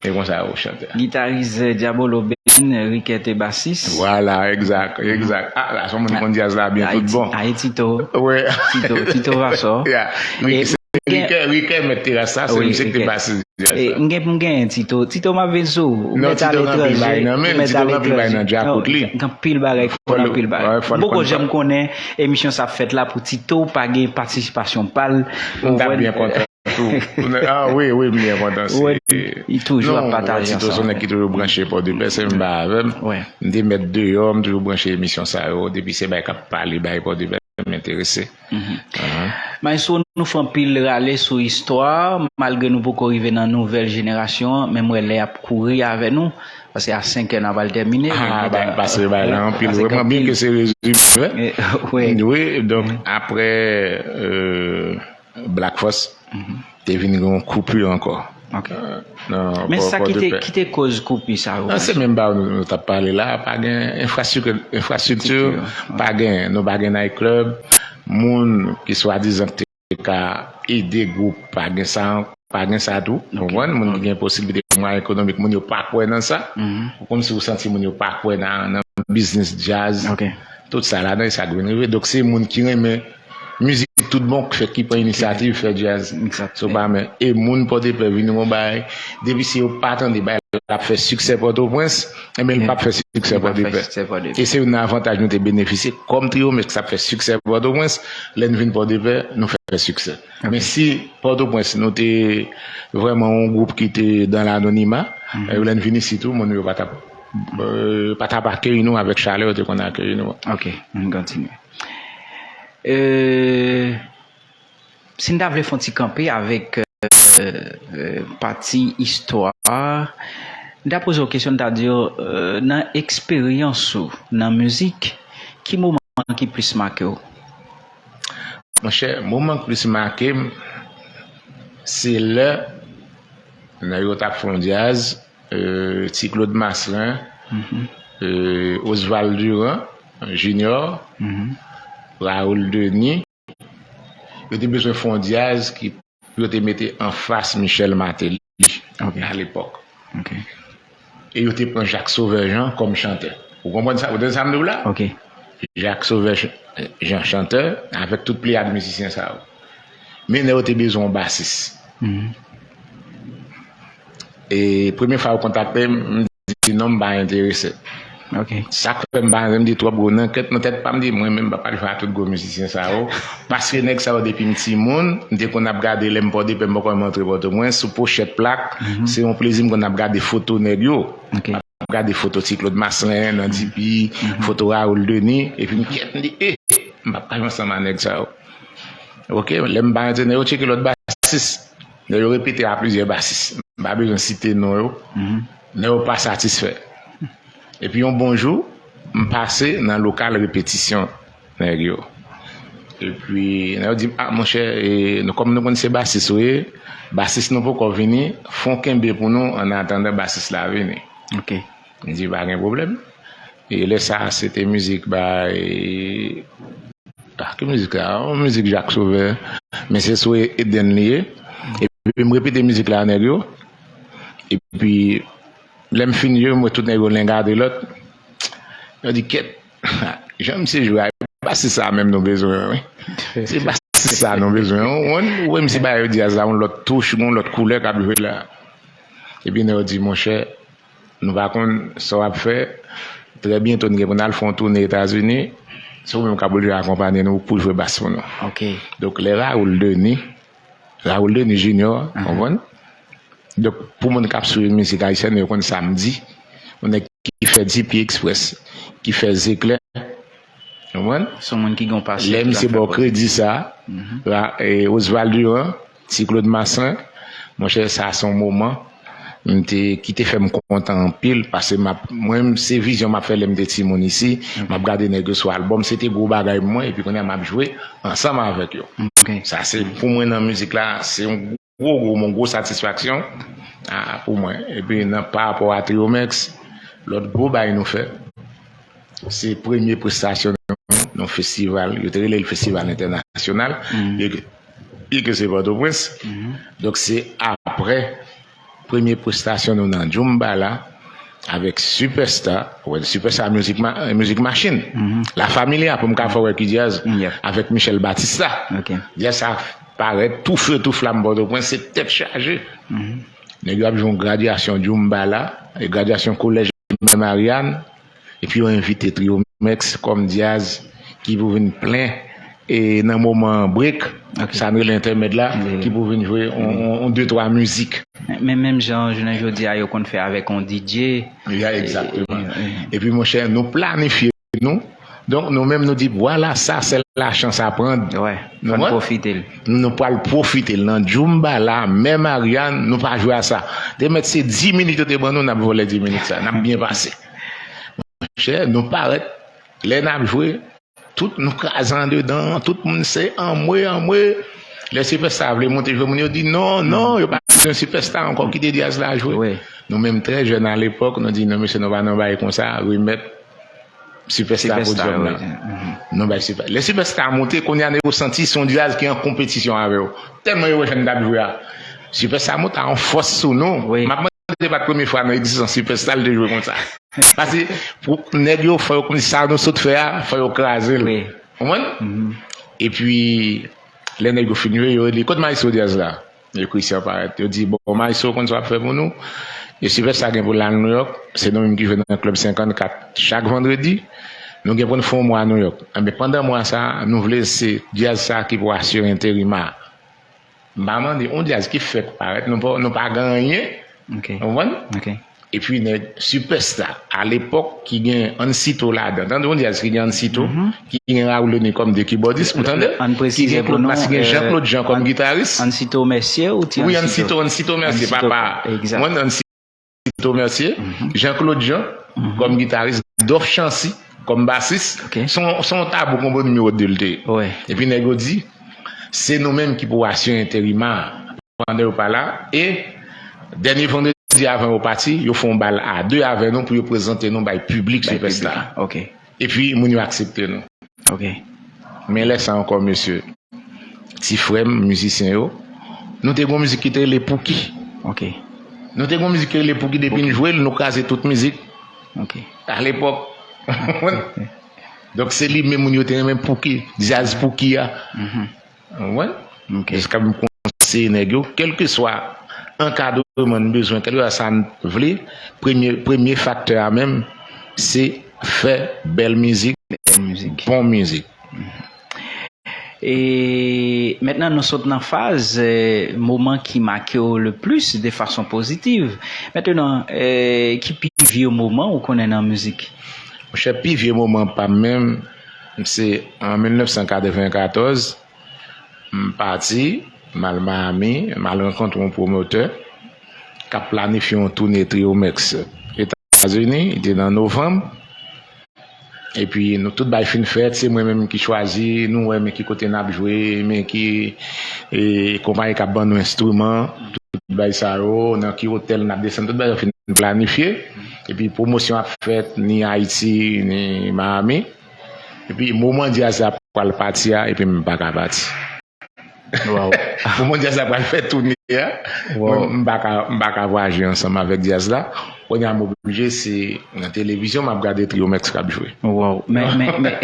E konsa Roro chantè. Gitaris Diabolo Ben, Riquet e basis. Vwala, egzak, egzak. Ah, la, se yon moun ki konn djaz la byen, tout bon. Ayi Tito. Wi. Tito, Tito Vassor. Yeah. E- Riquet, Riquet mèt teras la, se Wi, misye ki te Riquet. pase djaz E, la. M gen, m gen Tito. Tito m ap vin sou ou. Non, Mèt Tito gen anpil aletranje. bagay nan men, Mèt Tito gen anpil bagay aletranje. nan djakot li. Non, gen anpil bagay, fò Fò l- anpil bagay. Wè, fò l M poko konn janm pa- konnen emisyon sa ap fèt la pou Tito pa gen patisipasyon pa l. M t ap byen kontan tou. Ah wi, wi, m byen kontan. Wè, Se- li toujou ap Non, pataje Tito ansanm. Se yon nèg ki toujou branche Pòdepè, se m ba avè m. Wè. M te mèt deyò, m toujou branche emisyon sa yo. Depi se bagay k ap pale, bay Pòdepè, m enterese. Maestro, nou fè anpil rale sou istwa, malgre nou poko rive nan nouvèl jenerasyon an, men m wè lè ap kouri avè nou, paske a senk è n a pral tèmine. Ah, bay, pase bay la anpil. Vrèman, byen ke se rezime. Wi. Wi, donk, apre euh, Black Force, te vin gen yon koupi ankò. Ok. Nan Men Pò- sa ki te, Pòdepè. Ki te koz koupi sa yo? Non, se menm ba nou, nou t ap pale la, pa gen enfrastrikti, enfrastrikti, Infrastrikti, pa gen, nou pa gen night club, moun ki swadizan te ka ede gwoup, pa gen sa, pa gen sa tou, konprann? Moun ki gen posiblite mwayen ekonomik, moun yo pa kwè nan sa, kòmsi ou santi moun yo pa kwè nan, nan biznis djaz, Ok. Tout sa ladan, e sa k vin rive. Donk, se moun ki renmen mizik tout bon, k fè, ki pran inisyativ fè djaz. Exact. So, pa men. E moun Pòdepè vin yon bagay. Depi si yo pa tande bagay la ap fè siksè Pòtoprens, enben, l p ap fè siksè Li p ap fè Pòdepè. Siksè Pòdepè. E se youn nan avantaj nou te benefisye. Kòm Trio Mix t ap fè siksè Pòtoprens, lè n vin Pòdepè, nou fè siksè. Men si Pòtoprens, nou te vrèman yon gwoup ki te dan lanonima, e lè n vin isit tou, moun yo pa t ap, euh, pa t ap akeyi nou avèk chalè yo te konn akeyi nou an. Ok, ann kontinye. Euh, si n ta vle fè yon ti kanpe avèk euh, euh, pati istwa, n ta poze w kesyon, n ta di w, euh, nan eksperyans ou nan mizik, ki moman ki plis make w? Monchè, moman k plis make m, se lè nèg yo t ap fè yon djaz, euh, Ti Claude Maslen, euh, Oswald Durand Junior, Raoul Denis, yo te bezwen fè yon djaz ki pou yo te mete anfas Michel Martelly Ok. Alepòk. Ok. E yo te pran Jacques Sauveur Jean kòm chantè. Ou konprann sa? Ou tande sa m di w la? Ok. Jacques Sauveur Ch- Jean chantè, avèk tout pleyad mizisyen sa yo. Men nèg yo te bezwen yon basis. E premye fwa yo kontakte m, m di non, m pa enterese. Ok. Sa k fè m pa renmen, m di twòp gwo nan kèt, nan tèt pa m, di mwen menm m pa pral jwe a tout gwo mizisyen sa yo. Paske nèg sa yo depi m timoun, m te konn ap gade lè m Pòdepè, m poko janm antre Pòtoprens, sou pochèt plak, se yon plezi m konn ap gade foto nèg yo. Ok. M ap gade foto Ti Claude Maslen, Nandy P, foto Raoul Denis, epi m kyèt, m di, eh, m pa pral jwe ansanm a nèg sa yo. Ok, lè m pa antre, nèg yo tcheke lòt basis. Nèg yo repete a plizyè basis. M pa bezwen site non yo. Nèg yo pa satisfè. Epi yon bon jou, m pase nan lokal repetisyon nèg yo. Epi, nèg yo di m, "Ah, monchè, e, nou, kòm nou konn se basis ou ye, basis nou poko vini, fon kenbe pou nou, an atandan basis la vini." Ok. M di, "Pa gen pwoblèm." E lè sa a, se te mizik bay, ah, ki mizik la? Yon mizik Jacques Sauveur. Men se sou Eden li ye. Epi m repete mizik la a nèg yo. Epi lè m fin jwe, m wè tout nèg yo len gade lòt. Yo di, "Kèt, jan misye jwe a, e basis sa menm nou bezwen, wi. Se basis sa nou bezwen." Ou, ou, ou wè misye bay yo djaz la, yon lòt touch, yon lòt koulè k ap jwe la. Epi nèg yo di, "Monchè, nou pa konn sa w ap fè. Trè byento, n gen pou n al fè yon toune Etazini. Se ou menm k ap oblije akonpanye nou pou jwe bas pou nou." Ok. Donk, lè Raoul Denis, Raoul Denis Junior, konprann? Donk, pou moun k ap swiv mizik ayisyèn, yo konn sa m di. Yon nèg ki fè D P Express, ki fè Zeklè, konprann? Se yon moun ki gen yon pase. Lè misye ba w kredi sa, la, e, Oswald Durand, Ti Claude Massin, monchè, sa se yon moman m te, ki te fè m kontan anpil, paske m ap, mwen, se vizyon m ap fè lè m te timoun isi, m ap gade nèg yo sou albòm, se te gwo bagay pou mwen, epi kounye a m ap jwe ansanm avèk yo. Ok. Sa se, pou mwen, nan mizik la, se yon gwo, gwo, yon gwo satisfaksyon, a, pou mwen. Epi nan, pa rapò a Triomex, lòt gwo bagay nou fè, se premye prestasyon nou nan yon festival, yo te rele l Festival Entènasyonal, byen ke, byen ke se Pòtoprens. Donk, se aprè premye prestasyon nou nan Djoumba la, avèk Superstar, wè, Superstar Music Ma-, Music Machine, La Familia, pou m ka fè w wè ki djaz, avèk Michel Batista. Ok. Djaz sa parèt tou fe tou flam Pòtoprens, se tèt chaje. Nèg yo ap jwe yon gradyasyon Djoumba la, e gradyasyon kolèj Mè Mariane, epi yo envite Triomex kòm djaz ki pou vin plen, e nan moman break, sa n rele entèmèd la, ki pou vin jwe on, on, on de twa mizik. Men menm jan jounen jodi a yo konn fè avèk on D J. Ya, egzakteman. Epi, monchè, nou planifye nou. Donk, nou menm, nou di, "Vwala, sa, c'est la chance à prendre." Wè, fò n pwofite l. Nou, nou pral pwofite l. Nan Djoumba la, Mè Mariane, nou pa jwe a sa. Te mèt se dis minit yo te ban nou, n ap vòlè dis minit sa. N ap byen pase. Monchè, nou parèt. Lè n ap jwe, tout nou kraze andedan, tout moun se anmwe, anmwe. Lè Superstar vle monte jwe, moun yo di, "Non, non, yo pa bezwen Superstar ankò, kite djaz la jwe." Nou menm trè jèn alepòk, nou di, "Non, mesye, nou pa nan bagay konsa, remèt Superstar podyòm la." Nou bay Super-, lè Superstar monte, kounye a nèg yo santi se yon djaz ki an konpetisyon avè yo. Tèlman yo wè jan n t ap jwe a. Superstar monte a yon fòs sou nou. M ap mande, se pa t premye fwa nan egzistans Superstar li te jwe konsa. Paske pou nèg yo, fò yo konn sa nou sot fè a, fò yo kraze l. Konprann? Epi, lè nèg yo fin jwe, yo rele, "Kot maestro djaz la?" Yo, Christian parèt. Yo di, "Bon, maestro, konn sa w ap fè pou nou?" E Superstar gen pou l al New York. Se nou menm ki jwe nan Club senkannkat chak vandredi. Nou gen pou n fè yon mwa New York. Enben, pandan mwa sa a, nou vle se djaz sa a ki pou asire enterim a. M pa mande, yon djaz ki fèk parèt, nou pa, nou pa gen anyen. Ou konprann? Epi nèg Superstar, alepòk, ki gen Ansito ladan. Tande yon djaz ki gen Ansito, ki gen Raoul Denis kòm de kibòdis, ou tande? Ki gen Claude Mas-, ki gen Jean-Claude Jean kòm gitaris. Ansito Mercier ou ti Wi, Ansito, Ansito Mercier, papa. Mwen, Ansito Mercier, Jean-Claude Jean kòm gitaris, Dolph Chancy kòm basis. Se yon, se yon tabou konbo nimewo de l te ye. Epi nèg yo di, se nou menm ki pou asire enterim a. Pandan yo pa la, e dènye vandredi avan yo pati, yo fè yon bal a de avè nou pou yo prezante nou bay piblik Superstar. Epi moun yo aksepte nou. Men lè sa ankò, mesye, ti frè m, mizisyen yo, nou te gen yon mizik ki te rele Pouki. Nou te gen yon mizik ki rele Pouki, depi n jwe l, nou kraze tout mizik. Alepòk. Donk, se li menm moun yo te renmen, Pouki, djaz Pouki a. Ou konprann? Jiska m konseye nèg yo, kèlkeswa ankadreman n bezwen, kèlkeswa sa n vle, premye, premye faktè a menm, se fè bèl mizik, bon mizik. E mentnan, nou sot nan faz, eh, moman ki make w le plis de fason pozitiv. Mentnan, eh, ki pi vye moman ou konnen nan mizik? Monchè, pi vye moman pa m menm, se an mil nèf san katrevenkatòz, m pati, m al Miami, m al rankontre yon pwomotè k ap planifye yon toune Triomex Etazini, li te nan novanm. Epi nou tout bay fin fèt, se mwen menm ki chwazi, nou wè men ki kote n ap jwe, men ki e, konpayi k ap ban nou enstriman, tout bay sa yo, nan ki otèl n ap desann, tout bay yo fin planifye. Epi pwomosyon ap fèt ni Ayiti, ni Miami. Epi moman djaz la pral pati a, epi m pa ka pati. Wow. Moman djaz la pral fè toune a, Wow. mwen, m pa ka, m pa ka vwayaje ansanm avèk djaz la. Kounye a m oblije se nan televizyon m ap gade Triomex k ap jwe. Wow. Men, men, men.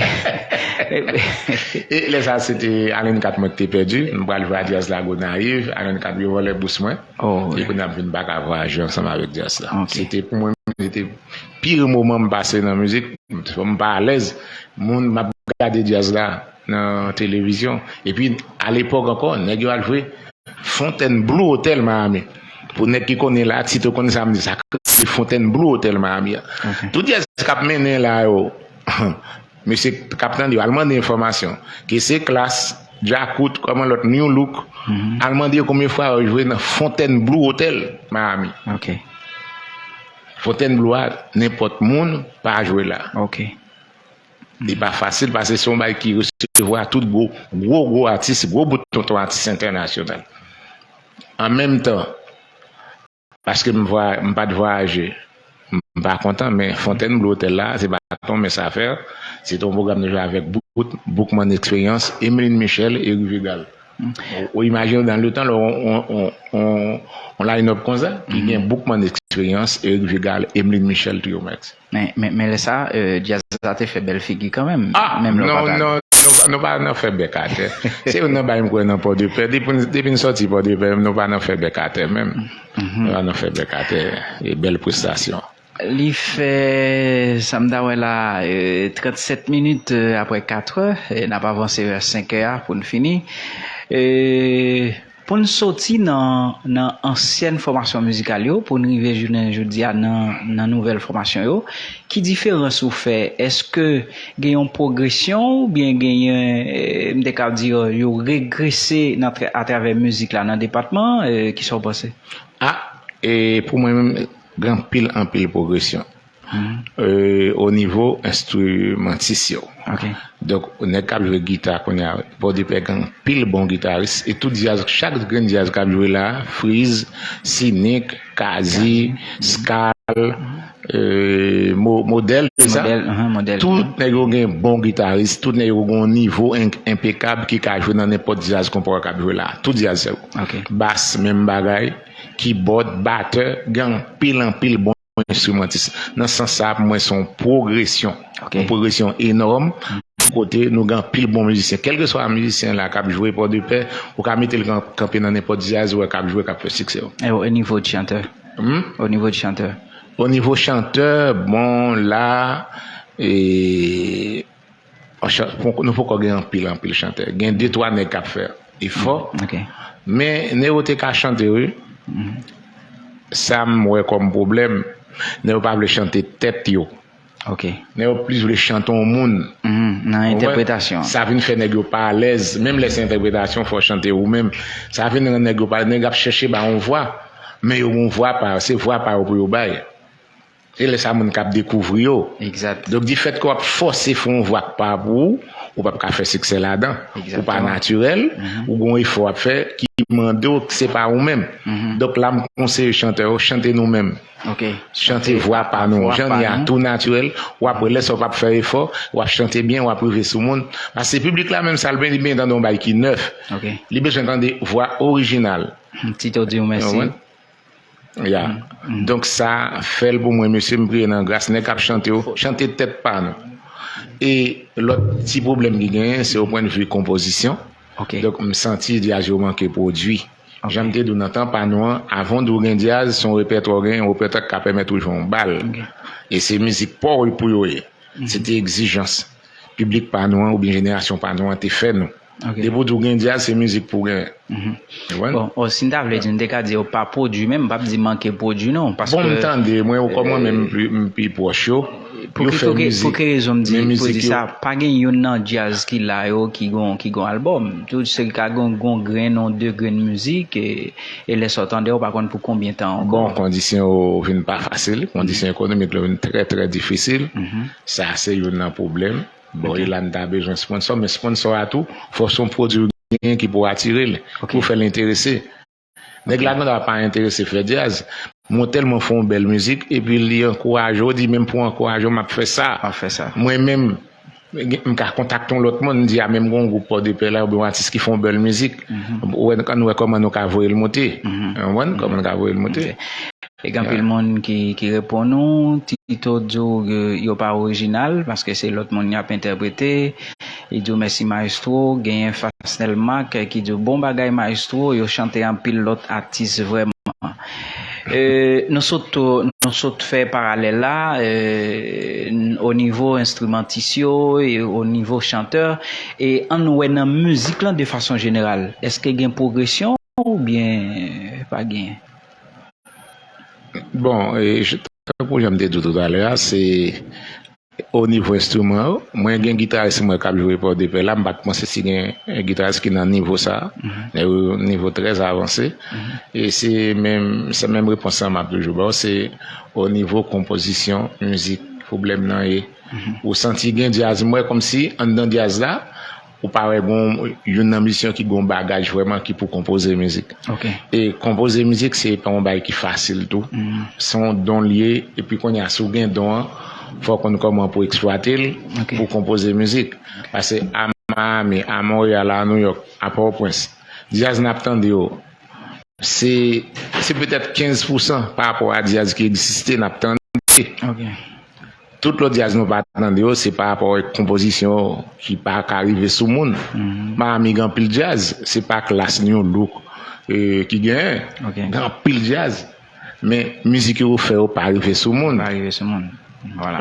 E lè sa se te Allen Cat mwen ki te pèdi, m pral jwe a djaz la Gonayiv, Allen Cat yo vòlè bous mwen. Oh, E kounye a m vin pa ka vwayaje ansanm avèk djaz la. Ok. Se te pou mwen, se te pire moman m pase nan mizik, m pa alèz, moun m ap gade djaz la nan televizyon. Epi alepòk ankò, nèg yo al jwe Fontainebleau Hotel Miami. Pou nèg ki konnen la, tit yo konnen sa m di, sa kreye Fontainebleau Hotel Miami a. Ok. Tout djaz k ap mennen la yo, mesye k ap tande yo, al mande enfòmasyon. Ke se Klass, Djakout, kòman lòt, New Look, Mhm. al mande yo konbyen fwa yo jwe nan Fontainebleau Hotel Miami. Ok. Fontainebleau a, nenpòt moun pa jwe la. Ok. Li pa fasil paske se yon bagay ki resevwa tout gwo, gwo, gwo atis, gwo bout tonton atis entènasyonal. An menm tan, paske m vwa, m pa t vwayaje, m pa kontan, men Fontainebleau Hotel la, se pa yon mens afè, se te yon pwogram nou jwe avèk Bouk, Boukman Experience, Emeline Michel, Eric Vigal. Ou, ou imajine dans le temps, on, on, on, on, on line-up konsa, ki gen Boukman Experience, Eric Vigal, Emeline Michel, Triomex. Men, men, men lè sa, euh, djaz la te fè bèl figi kanmenm. Ah, menm lè w non, pa ta- non, non, nou pa nan fè bèk atè. Se youn nan bagay m kwè nan Pòdepè. Depi, depi n sòti Pòdepè, nou pa nan fè bèk atè menm. Nou pa nan fè bèk atè. E bèl prestasyon. Li fè, sa m ta wè la, euh, trannsèt minit, euh, apre katrè, e n ap avanse vè senkè a pou n fini. Euh, pou n soti nan, nan ansyèn fòmasyon mizikal yo, pou n rive jounen jodi a nan, nan nouvèl fòmasyon yo, ki diferans ou fè? Èske gen yon pwogresyon oubyen genyen, euh, m te ka di, euh, yo regrese nan tra- atravè mizik la nan depatman? Euh, kisa w panse? Ah, e pou mwen menm, gen anpil, anpil pwogresyon. Euh, o nivo enstrimantis yo. Ok. Donk, nèg k ap jwe gita kounye a, Pòdepè gen anpil bon gitaris, e tout djaz, chak grenn djaz k ap jwe la, Freeze, Cynic, Kazi, Skal, euh, Mo- Modèl, se sa? Modèl, mhm, modèl. Tout nèg yo gen bon gitaris, tout nèg yo gen yon nivo en- enpekab ki ka jwe nan nenpòt djaz konpa k ap jwe la. Tout djaz sa yo. Ok. Bas, menm bagay, kibòd, batè, gen anpil, anpil bon enstrimantis. Nan sans sa, pou mwen, se yon pwogresyon. Ok. Yon pwogresyon enòm. Kote nou gen anpil bon mizisyen. Kèlkeswa mizisyen la k ap jwe Pòdepè, ou ka mete l kan- kanpe nan nenpòt djaz, ou wè k ap jwe, k ap fè siksè yo. E o nivo de chantè? Hmm? O nivo de chantè? O nivo chantè, bon, la, e, an chan- pon- nou poko gen anpil, anpil chantè. Gen de, twa nèg k ap fè efò. Ok. Men, nèg yo te ka chante, wi. Sa m wè kòm pwoblèm, nèg yo pa vle chante tèt yo. Ok. Nèg yo plis vle chante yon moun. Mhm, nan entèpretasyon. Sa vin fè nèg yo pa alèz. Menm lè se entèpretasyon, fò chante ou menm. Sa vin rann nèg yo pa, nèg ap chèche ba yon vwa. Men yo gen yon vwa pa yo, se vwa pa yo pou yo bay. E lè sa moun k ap dekouvri yo. Egzat. Donk, difèt ke w ap fòse fè yon vwa k pa pou ou, ou p ap ka fè siksè ladan. Ou pa Egzakteman. Natirèl, ou gen yon efò w ap fè ki mande w, se pa ou menm. Donk, la, m konseye chantè yo, chante nou menm. Ok. Chante vwa pa nou. Jan n ye a, tou natirèl. W ap wè lè sa w p ap fè efò, w ap chante byen, w ap rive sou moun. Paske piblik la menm sa l benyen, li benyen tande yon bagay ki nèf. Ok. Li bezwen tande vwa orijinal. Tito di w mèsi. Konprann? Ya. Donk sa fè l pou mwen, mesye, m priye nan gras nèg k ap chante yo, chante tèt pa nou. E lòt ti pwoblèm ki genyen, se o pwennvi konpozisyon. Ok. Donk m santi djaz yo manke pwodui. Jan m te di w nan tan pa nou an, avan w di w gen djaz, se yon repètwa w genyen, yon repètwa k ka pèmèt ou jwe yon bal. E se mizik pa w pou yo ye. Se te egzijans piblik pa nou an oubyen jenerasyon pa nou an te fè nou. Depi w di w gen djaz, se mizik pou w genyen. Ou konprann? Bon, o, si n ta vle di, n te ka di yo pa pwodui menm, m p ap di manke pwodui non, paske... Bon, m tande, mwen, kòm mwen menm, m pi, m pi pwòch yo, yo fè mizik. Pou ki rezon m di, pou di sa, pa gen youn nan djaz ki la yo ki gon, ki gon albòm. Tout se ka gon, gon grenn, yon de grenn mizik, e, e lè sa w tande, w pa konn pou konbyen tan ankò. Bon, kondisyon yo vin pa fasil, kondisyon ekonomik yo vin trè, trè difisil. Sa se youn nan pwoblèm. Bon, e la n ta bezwen sponsò, men sponsò a tou, fò se yon pwodui w genyen ki pou atire l, pou fè l enterese. Nèg la genlè pa enterese fè djaz, men w tèlman fè yon bèl mizik, epi li ankouraje w, di menm pou ankouraje w, m ap fè sa. M ap fè sa. Mwen menm, m ka kontakte yon lòt moun, m di a menm gen yon gwoup Pòdepè la, oubyen yon atis ki fè yon bèl mizik. Ou wè, ann wè kòman nou ka voye l monte. Ou konprann? Kòman nou ka voye l monte. E gen anpil moun ki, ki reponn ou, Tito di w, euh, yo pa orijinal, paske se lòt moun y ap entèprete. Li di w mèsi maestro, genyen Fasnel Mac ki di w bon bagay maestro, yo chante anpil lòt atis vrèman. Euh, nou sot, nou sot fè paralèl la, euh, o nivo enstrimantis yo, e o nivo chantè, e ann wè nan mizik lan de fason jeneral, èske gen pwogresyon oubyen pa genyen? Bon, e, j-, tankou jan m te di w toutalè a, se o nivo enstriman yo. Mwen gen gitaris mwen k ap jwe Pòdepè la, m pa t panse si gen gitaris ki nan nivo sa a. Nèg yo nivo trè avanse. E se menm, se menm repons lan m ap toujou ba w, se o nivo konpozisyon mizik, pwoblèm nan ye. Ou santi gen djaz, m wè kòmsi anndan djaz la, ou pa wè gon youn nan misyon ki gon bagaj vrèman ki pou konpoze mizik. E konpoze mizik se pa yon bagay ki fasil tou. Se yon don l ye, epi kounye a si w gen don an, fò w konn kòman pou eksplwate l, pou konpoze mizik. Paske a Miami, a Montréal, a New York, a Pòtoprens, djaz n ap tande yo, se, se petèt kenz pousan pa rapò a djaz ki egziste n ap tande. Tout lòt djaz nou pa tande yo, se pa rapò avèk konpozisyon ki pa ka rive sou moun. Miami gen anpil djaz, se pa klas ni yon look, e, ki genyen. Gen anpil djaz, men mizik yo fè yo pa rive sou moun. Pa rive sou moun.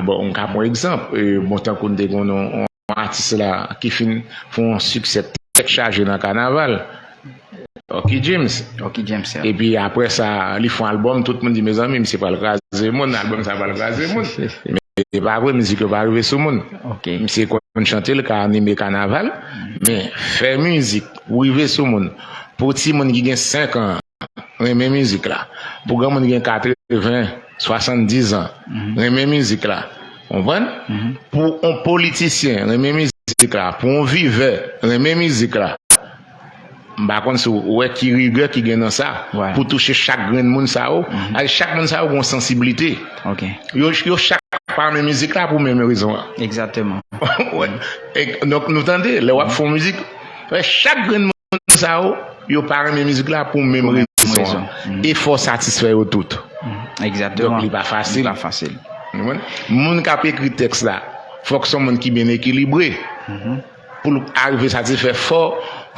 Bon, m ka pran egzanp, e, bon, tankou n te gen yon, yon atis la ki fin fè yon siksè tèt chaje nan kanaval. Oky James. Oky James, yeah. Epi apre sa, li fè yon albòm, tout moun di, mezanmi, misye pral kraze moun, albòm sa pral kraze moun. Men se pa vre, mizik yo pa rive sou moun. Misye konn chante, li ka anime kanaval, men fè mizik pou rive sou moun. Pou timoun ki gen senk an, renmen mizik la. Pou granmoun ki gen katreven, swasanndiz an, renmen mizik la. Konprann? Pou yon politisyen, renmen mizik la. Pou yon vivè, renmen mizik la. M pa konn si w wè ki rigè ki gen nan sa, pou touche chak grenn moun sa yo. Ay, chak moun sa yo gen yon sansiblite. Yo, yo chak pa renmen mizik la pou menm rezon an. Egzakteman. Donk, nou tande, lè w ap fè yon mizik, chak grenn moun sa yo, yo pa renmen mizik la pou menm rezon an. E fò w satisfè yo tout. Donk, li pa fasil. Li pa fasil. Moun k ap ekri tèks la, fòk se yon moun ki byen ekilibre. Pou l arive satisfè, fò,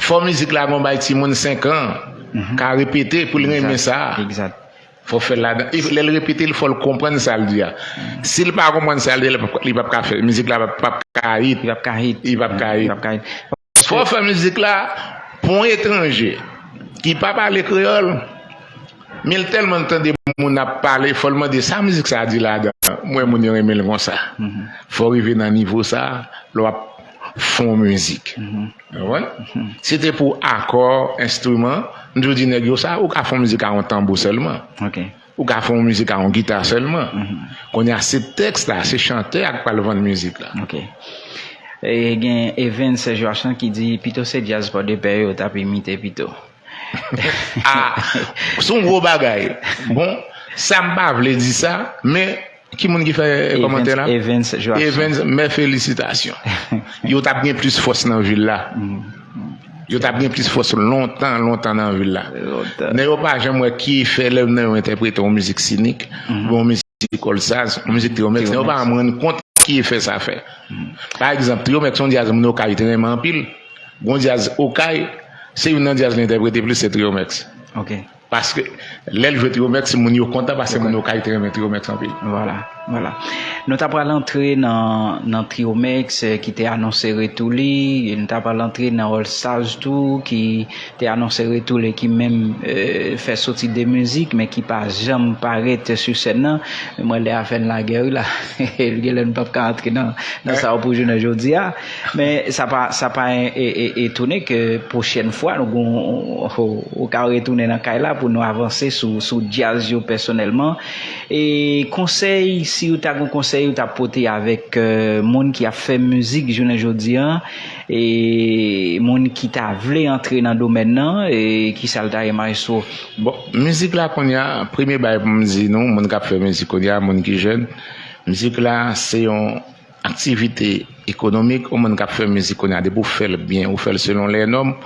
fò mizik la gon bay timoun senk an ka repete pou l renmen sa. Fò fè l ladan. E lè l repete l, fò l konprann sa l di a. Si l pa konprann sa l di a, li p ap, li p ap ka fè. Mizik la p ap, p ap ka hit. Li p ap ka hit. Li p ap ka hit. Fò w fè mizik la pou yon etranje ki pa pale kreyòl, men l tèlman tande moun ap pale, fò l mande sa mizik sa a di ladan. M wè moun yo renmen l konsa. Fò w rive nan nivo sa a, lè w ap fè yon mizik. Ou konprann? Si te pou akò, enstriman, m toujou di nèg yo sa, ou ka fè yon mizik a yon tanbou sèlman. Ou ka fè yon mizik a yon gita sèlman. Kounye a, se tèks la, se chantè a k pral vann mizik la. E gen Evens Joachim ki di, pito se djaz Pòdepè yo t ap imite pito. Ah, se yon gwo bagay. Bon, sa m pa vle di sa, men ki moun ki fè kòmantè la? Evens Joachim. Evens, mè felisitasyon. Yo t ap gen plis fòs nan vil la. Yo t ap gen plis fòs lontan, lontan nan vil la. Nèg yo pa janm wè ki efè lè nèg yo entèprete yon mizik sinik, oubyen yon mizik old jazz, yon mizik triyomèks. Nèg yo pa janm rann kont ki efè sa fè. Pa egzanp, triyomèks se yon djaz moun Okay te renmen anpil. Gon djaz Okay, se youn nan djaz li entèprete plis, se triyomèks. Paske lè l jwe Triomex, moun yo kontan paske moun yo kay te renmen Triomex anpil. Vwala, vwala. Nou ta pral antre nan, nan Triomex, eh, ki te anonse retou li, e nou ta pral antre nan All Stars tou, ki te anonse retou li, ki menm, eh, fè soti de mizik, men ki pa janm parèt sou sèn nan. Men mwen lè a fè n lagè wi la. Genlè n p ap ka antre nan, nan sa yo pou jounen jodi a. Men sa pa, sa pa e, e, e, etone ke pwochèn fwa nou gon, ou, ou ka retounen nan kay la pou nou avanse sou, sou djaz yo pèsonèlman. E konsèy, si ou ta gon konsèy ou ta pote avèk, eh, moun ki ap fè mizik jounen jodi a, e moun ki ta vle antre nan domèn nan, e kisa l ta ye, maestro? Bon, mizik la kounye a, premye bagay pou m di nou, moun k ap fè mizik kounye a, moun ki jèn, mizik la se yon aktivite ekonomik, yon moun k ap fè mizik kounye a, depi w fè l byen, ou fè l selon lè nòm,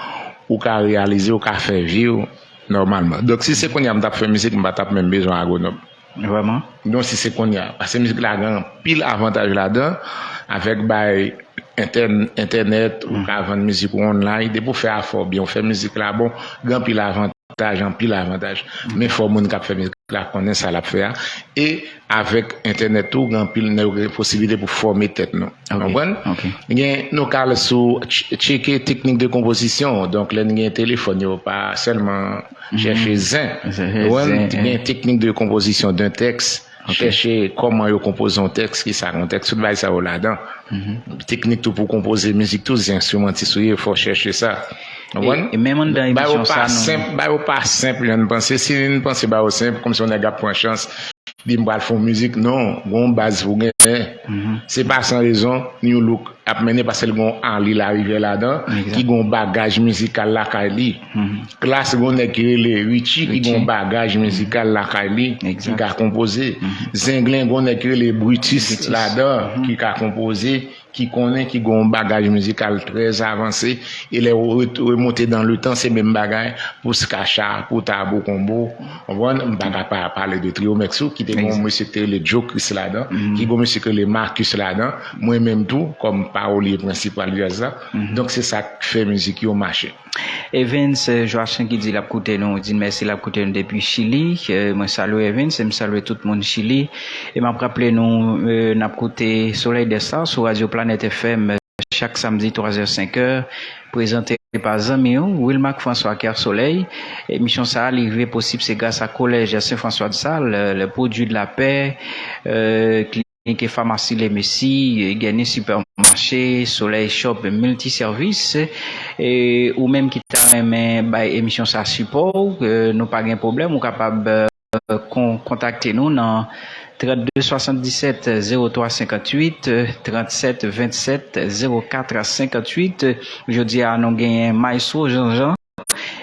ou ka reyalize, ou ka fè vi w nòmalman. Donk, si se kounye a m t ap fè mizik, m pa t ap menm bezwen agwonòm. Vrèman? Non, si se kounye a. Paske mizik la gen anpil avantaj ladan, avèk bay entèn-, entènèt, ou ka vann mizik ou online, depi w fè afè w byen, ou fè mizik la bon, gen anpil avantaj, anpil avantaj. Men fò moun k ap fè mizik la konnen sa l ap fè a. E avèk entènèt tou, gen anpil nèg gen posiblite pou fòme tèt nou. Ok, konprann? Ok. Gen, nou ka al sou tch-, tcheke teknik de konpozisyon. Donk, lè n gen telefòn yo, pa sèlman chèche zen. Zen, konprann? Zen, gen teknik de konpozisyon d'un tèks. Ok. Chèche kòman yo konpoze yon tèks, ki sa yon tèks, tout bagay sa yo ladan. Teknik tou pou konpoze mizik tou, zen enstrimantis ou ye, fò w chèche sa. Konprann? E, e menm anndan emisyon sa, nou senp, bagay yo pa senp jan n panse. Si n panse bagay yo senp, kòmsi yon nèg ap pran chans, di m pral fè yon mizik. Non, gon yon baz pou genyen. Se pa san rezon, New Look ap mennen paske l gon Ali Larivière ladan, ki gon bagaj mizikal lakay li. Klass gon nèg ki rele Richie, ki gon bagaj mizikal lakay li, ki ka konpoze. Zenglen gon nèg ki rele Brutus ladan, ki ka konpoze, ki konnen, ki gon bagaj mizikal trè avanse. E lè w re-, remonte dans le temps, se menm bagay pou Skacha, pou Tabu Combo. Konprann? M pa ka pa pale de Triomex ou, ki te gon mesye ki te rele Joe Chris ladan, ki gon mesye ki rele Marcus ladan, mwen menm tou, kòm pawolye prensipal djaz la. Donk, se sa k fè mizik yo mache. Evens, eh, Joachim ki di l ap koute nou, di n mèsi, l ap koute nou depi Chili. Eh, mwen salye Evens, e m salye tout moun Chili. E m ap raple nou, eh, n ap koute Soleil des Stars sou Radio Planète F M, eh, chak samdi twa zè, senk è, prezante pa zanmi w, Wilmac François Kersolèy. Emisyon sa a, li rive posib, se gras a Collège Saint François de Sales, le, le Produit de la Paix, eh, Klinik e Famasi Le Messi, eh, Guény Supermarché, Soleil Shop Multiservice. E ou menm ki ta renmen bay emisyon sa sipò w, eh, nou pa gen pwoblèm, ou kapab, eh, kon-, kontakte nou nan trannde swasanndisèt zewo twa senkantuit, tranntsèt vennsèt zewo kat senkantuit. Jodi a, nou genyen Maestro Jean Jean,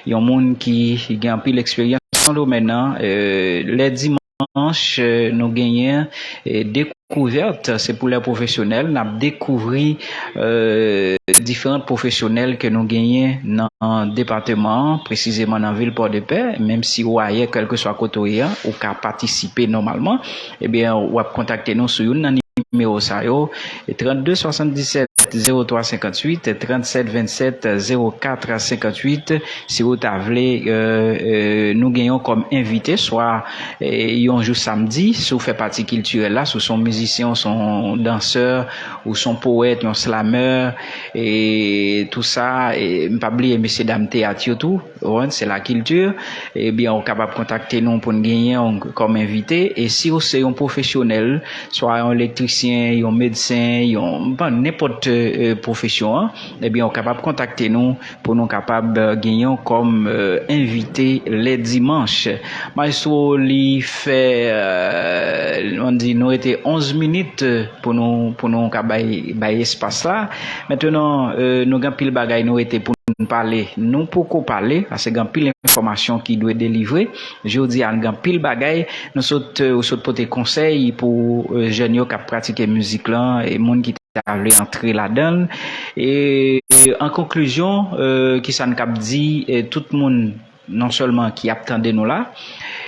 yon moun ki gen anpil eksperyans nan domèn nan. Eh, lè dimanch, eh, nou genyen, eh, dekouvèt, se pou lè pwofesyonèl. N ap dekouvri, eh, diferan pwofesyonèl ke nou genyen nan depatman an, presizeman nan vil Pòdepè. Menm si ou ayè, kèlkeswa kote w ye a, ou ka patisipe nòmalman. Ebyen, w ap kontakte nou sou youn nan nimewo sa yo, trannde swasanndisèt zewo twa senkantuit, tranntsèt vennsèt zewo kat senkantuit. Si ou ta vle, eh, eh, nou gen yon kòm envite, swa, eh, yon jou samdi, si w fè pati kiltirèl la, si w se yon mizisyen, ou se yon dansè, ou se yon powèt, yon slamè, e tou sa, e m p ap bliye mesye dam teyat yo tou, ou konprann, se la kilti. Ebyen, ou kapab kontakte nou pou n genyen w kòm envite. E si w se yon pwofesyonèl, swa yon elektrisyen, yon medsen, yon, bon, nenpòt, eh, pwofesyon an, ebyen, ou kapab kontakte nou pou nou kapab, eh, genyen w kòm, eh, envite lè dimanch. Maestro, li fè, eh, ann di, nou rete onz minit, eh, pou nou, pou nou ka bay, bay espas la. Mentnan, eh, nou gen anpil bagay nou rete pou n pale. Nou poko pale, paske gen anpil enfòmasyon ki dwe delivre. Jodi a, n gen anpil bagay. Nou sot, eh, ou sot pote konsèy pou, eh, jèn yo k ap pratike mizik lan, e moun ki ta vle antre ladan l. E, e, an konklizyon, eh, kisa n k ap di, eh, tout moun non sèlman ki ap tande nou la,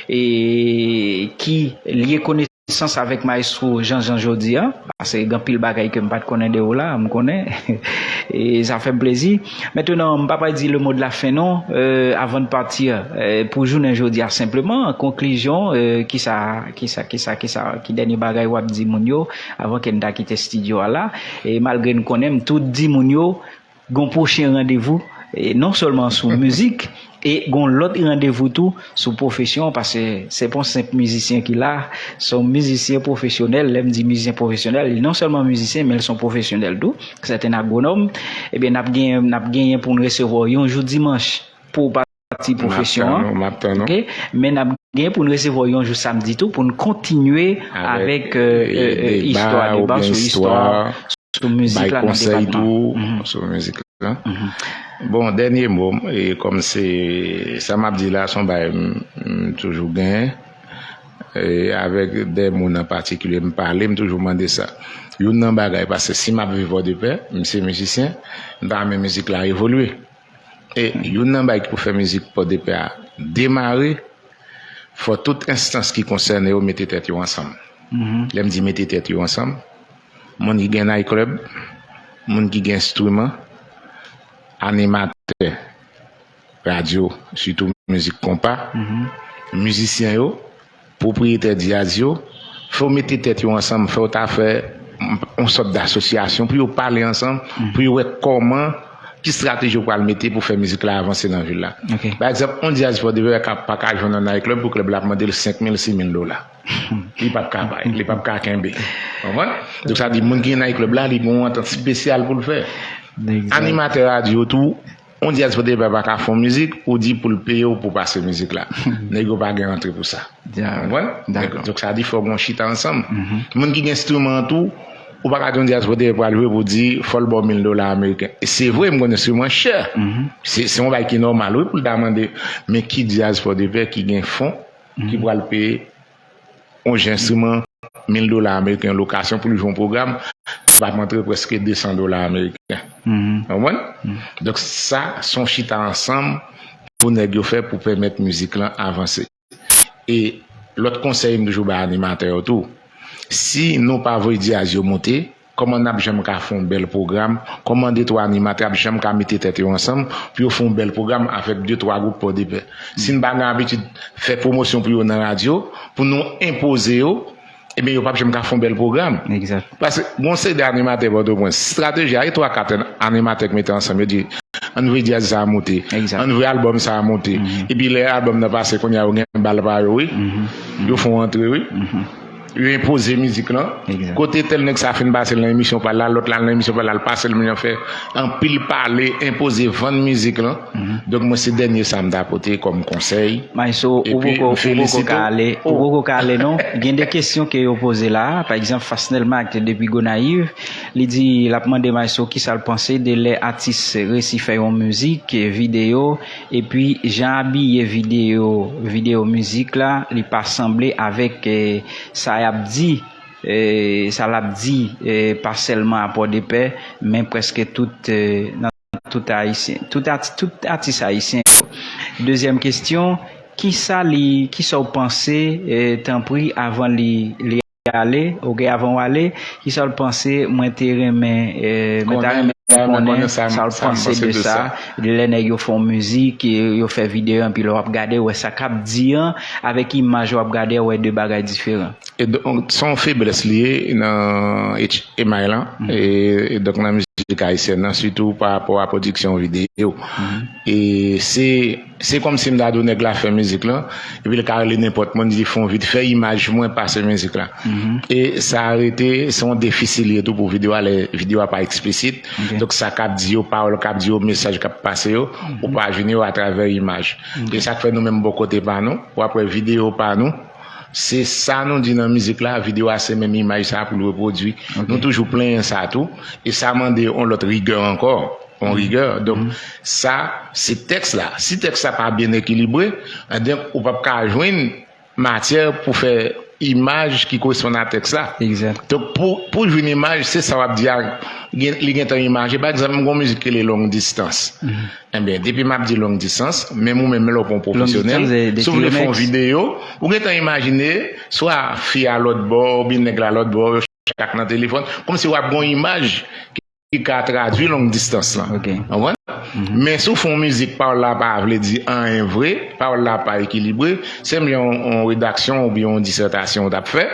e ki lye konesans konesans avèk Maestro Jean Jean jodi a, paske gen anpil bagay ke m pa t konnen de ou la, m konnen. E sa fè m plezi. Mentnan, m pa pral di le mot de la fin non, euh, avan de partir, euh, pou jounen jodi a senpleman, konklizyon, euh, kisa, kisa, kisa, kisa, ki dènye bagay w ap di moun yo, avan ke n ta kite estidyo a la. E malgre n konnen m tout di moun yo, gon pwochen randevou, e non sèlman sou mizik, e gon lòt randevou tou sou pwofesyon, paske se pa yon senp mizisyen ki la, se yon mizisyen pwofesyonèl. Lè m di mizisyen pwofesyonèl, li non sèlman mizisyen, men li se yon pwofesyonèl tou. Se te yon agwonòm. Ebyen, n ap gen, n ap genyen pou n resevwa w yon jou dimanch pou w pati pwofesyon an. M ap tann ou, m ap tann ou. Ok? Men n ap gen pou n resevwa w yon jou samdi tou pou n kontinye avèk, euh, euh, euh, istwa, deba sou istwa, sou mizik la nan depatman. Bay konsèy tou sou mizik la. Bon, dènye mo m, e kòm se sa m ap di la, se yon bagay m, m toujou genyen. E avèk de moun an patikilye, m pale, m toujou mande sa. Youn nan bagay, paske si m ap viv Pòdepè, m se mizisyen, m ta renmen mizik la evolye. E youn nan bagay ki pou fè mizik Pòdepè a demare, fò tout enstans ki konsène yo mete tèt yo ansanm. Lè m di mete tèt yo ansanm, moun ki gen nayklèb, moun ki gen enstriman, animatè radyo, sitou mizik konpa, mizisyen yo, pwopriyetè djaz yo, fò yo mete tèt yo ansanm, fò yo ta fè yon sòt dasosyasyon pou yo pale ansanm, pou yo wè kòman, ki estrateji yo pral mete pou fè mizik la avanse nan vil la. Pa egzanp, yon djaz Pòdepè ka, pa ka jwenn yon nayklèb pou klèb la ap mande l senk mil, sis mil dola. Li p ap ka bay, li p ap ka kenbe. Konprann? Donk, sa di, moun ki gen nayklèb la, li gen yon antant espesyal pou l fè. Animatè radyo tou, yon djaz Pòdepè pa ka fè yon mizik, ou di pou l peye w pou pase mizik la. Nèg yo pa gen rantre pou sa. Konprann? Donk, sa di, fò gen yon chita ansanm. Moun ki gen enstriman an tou, ou pa ka di yon djaz Pòdepè pral jwe pou di fò l ba w mil dola ameriken. E se vre, m konn enstriman chè. Se, se yon bagay ki nòmal, wi, pou l ta mande, men ki djaz Pòdepè ki gen fon, ki pral peye yon jan enstriman mil dola ameriken lokasyon pou l jwe yon pwogram, l ap antre prèske de san dola ameriken. Konprann? Donk, sa, se yon chita ansanm pou nèg yo fè pou pèmèt mizik lan avanse. E lòt konsèy m toujou bay animatè yo tou, si nou pa voye djaz yo monte, kòman n ap janm ka fè yon bèl pwogram? Kòman de twa animatè ap janm ka mete tèt yo ansanm pou yo fè yon bèl pwogram avèk de twa gwoup Pòdepè? Si n pa gen abitid fè pwomosyon pou yo nan radyo, pou nou enpoze yo, ebyen, yo p ap janm ka fè yon bèl pwogram. Paske gon seri de animatè Pòtoprens, estrateji a, e twa kat animatè k mete ansanm, yo di, ann voye djaz sa a monte, ann voye albòm sa a monte. Epi lè albòm nan pase, kounye a yo gen bal pa yo, wi. Yo fè yon rantre, wi. Yo enpoze mizik lan. Kote tèl nèg sa fin pase l nan emisyon pa l la, lòt la nan emisyon pa l la, l pase l, moun yo fè anpil pale, enpoze, vann mizik lan. Donk, mwen, se dènye sa m ta pote kòm konsèy. Maestro, ou poko, ou poko ka ale, ou poko ka ale non. Gen de kesyon ke yo poze la. Pa egzanp, Fasnel Marc depi Gonayiv, li di, l ap mande Maestro kisa l panse de lè atis resi fè yon mizik, videyo, epi jan abiye videyo, videyo mizik la, li pa sanble avèk, eh, sa y ap di, eh, sa l ap di, eh, pa sèlman a Pòdepè, men prèske tout, eh, nan tout Ayisyen, tout ati-, tout atis ayisyen yo. Dezyèm kesyon, kisa li, kisa w panse, eh, tanpri, avan li, li ale, ok, avan w ale, kisa w panse, mwen te renmen, eh, mwen ta renmen konnen sa w panse de sa, de lè nèg yo fè yon mizik, yo fè videyo, anpi lè w ap gade, w wè sa k ap di an, avèk imaj w ap gade, w wè de bagay diferan. E donk, se yon feblès li ye nan H M I lan, e, e donk nan mizik ayisyèn nan, sitou pa rapò a pwodiksyon videyo. E se, se kòmsi m ta di w nèg la fè mizik lan, epi l ka rele nenpòt moun, li fè yon vit fè imaj mwen pase mizik la. E sa rete, se yon defisi li ye tou pou videyo a, lè videyo a pa eksplisit. Donk sa k ap di yo, pawòl k ap di yo, mesaj k ap pase yo, ou pa jwenn yo atravè imaj. E sa k fè nou menm bò kote pa nou, w ap wè videyo pa nou, se sa nou di nan mizik la, videyo a se menm imaj sa pou l repwodui. Nou toujou plenyen sa tou, e sa mande yon lòt rigè ankò, yon rigè. Donk, sa, se tèks la. Si tèks la pa byen ekilibre, ebyen, ou p ap ka jwenn matyè pou fè imaj ki koresponn a tèks la. Donk, pou, pou jwenn imaj, se sa w ap di a, gen, li gentan imaje. Pa egzanp, m gon mizik ki rele Long Distance. Ebyen, depi m ap di long distance, menm ou menm lè w pa yon pwopesyonèl, si w vle fè yon videyo, ou gentan imajine, swa fi a lòt bò, oubyen nèg la lòt bò, yo chak nan telefòn, kòmsi w ap gon imaj ki ka tradui long distans lan. Konprann? Men si w fè yon mizik, pawòl la pa vle di anyen vre, pawòl la pa ekilibre, se yon, yon redaksyon oubyen yon disètasyon w t ap fè,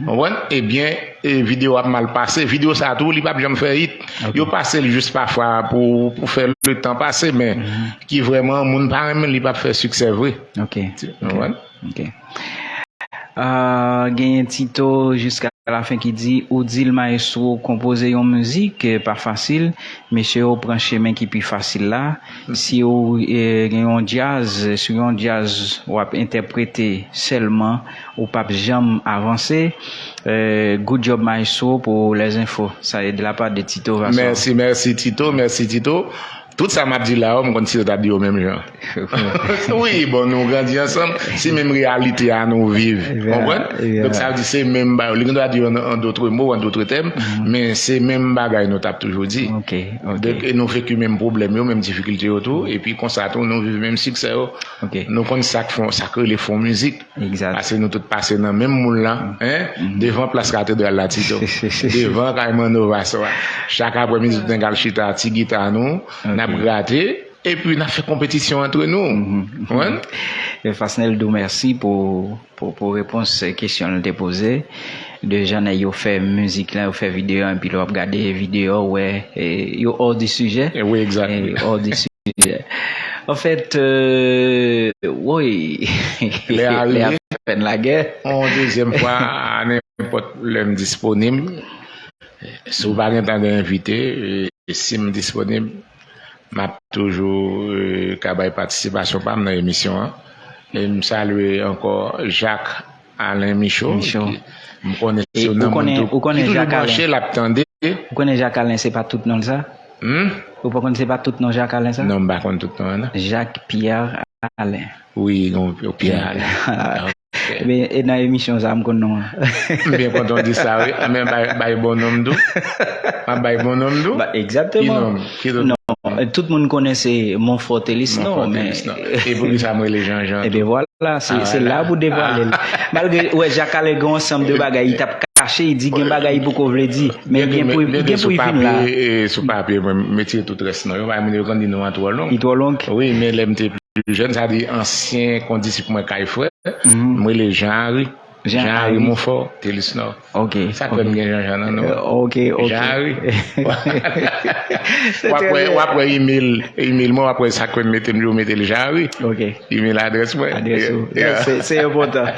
konprann? Ebyen, e videyo ap mal pase. Videyo sa a tou, li p ap janm fè hit. Yo pase l jis pafwa pou, pou fè letan pase, men ki vrèman, moun pa renmen l, li p ap fè siksè vre. Konprann? Ah, genyen Tito jiska lafen ki di, ou di l maestro konpoze yon mizik, eh, pa fasil, mesye yo pran chemen ki pi fasil la. Si w eh, gen yon djaz, sou yon djaz w ap entèprete sèlman, ou p ap janm avanse. Eh, good job maestro pour les infos. Ça est de la part de Tito Vassor. Mèsi, mèsi Tito, mèsi Tito. Tout sa m ap di la yo, m konn si yo t ap di yo menm jan. Wi, bon, nou grandi ansanm, se menm reyalite a nou viv. Konprann? Donk, sa vle di se menm bagay. Li gen dwa di yo an, an dotre mo, an dotre tèm, men se menm bagay nou t ap toujou di. Donk, e nou veki menm pwoblèm yo, menm difikilte yo tou, epi konsa tou, nou viv menm siksè yo. Nou konn sa k fè, sa k rele fè yon mizik. Paske nou tout pase nan menm moul lan, en, devan plas katedral la, Tito. Devan kay Manno Vassor a. Chak aprè midi, nou t al chita, ti gita nou, n ap grate, epi n ap fè konpetisyon antre nou. Konprann? E Fasnel di w mèsi pou, pou, pou repons kesyon l te poze. De jan nèg yo fè mizik lan, yo fè videyo an, epi lè w ap gade videyo a, w wè, e, yo hors du sujet. Wi, egzak. Hors du sujet. Anfèt, euh, woy, lè a rive, fè n lagè. Yon dezyèm fwa, a nenpòt lè m disponib. Si w pa gen tan gen envite, e si m disponib, m ap toujou, e, ka bay patisipasyon pa m nan emisyon an. E m salye ankò Jacques Alain Michaud. M konnen se yon nan moun tou ki toujou branche, l ap tande. Ou konnen Jacques Alain se pa tout non l sa? Ou pa konn se pa tout non Jacques Alain sa? Non, m pa konn tout non an, non. Jacques Pierre Alain. Wi, non, Pierre Alain. Men, e nan emisyon sa, m konn non an. M byen kontan w di sa, wi. A, men bay, bay bon non m tou. M ap bay bon non m tou. Egzakteman. Ki non? Ki non? Non, tout moun konnen se Monfort Telisnon, men. E poukisa m rele Jean Jean tou? Ebyen, vwala. La, se, se la pou devwale l. Malgre, wè, Jacques Alain gen yon ansanm de bagay, li t ap kache, li di gen bagay li poko vle di. Men gen pou, gen pou li vin la. Sou papye, mwen, m retire tout rès non yo, paske moun yo konn di non an twò long. Li twò long? Wi, men lè m te pli jèn, sa di ansyen kondisip mwen kay frè, m rele Jean Harry. Jean Harry Monfort, Telisnon. Ok. Sa k fè m gen Jean Jean nan non. Ok, ok. Jean Harry. W ap wè, w ap wè email, email mwen, w ap wè sa k fè m mete m yo mete l Jean Harry. Ok. Email adrès mwen. Adrès ou. Yeah. Se, se enpòtan.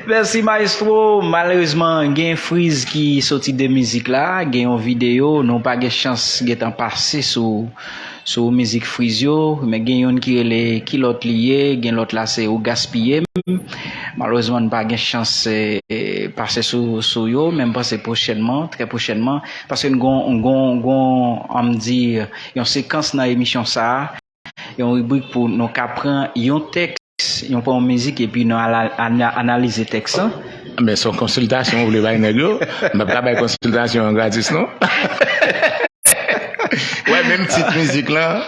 Mèsi maestro. Malerezman, gen friz ki soti de mizik la, gen yon videyo, nou pa gen chans gentan pase sou sou mizik Freeze yo, men gen youn ki rele Ki lòt li ye, gen lòt la se Ou gaspiye m. Malerezman, n pa gen chans eh, eh, pase sou, sou yo, men m panse pwochènman, trè pwochènman, paske n gon, gon, gon, ann di, yon sekans nan emisyon sa a, yon ribrik pou nou ka pran yon tèks, yon pran yon mizik, epi nou ala- ana- analize tèks lan. Men se yon konsiltasyon ou vle bay nèg yo, m ap ka bay konsiltasyon an gratis non. Wè, menm tit mizik lan,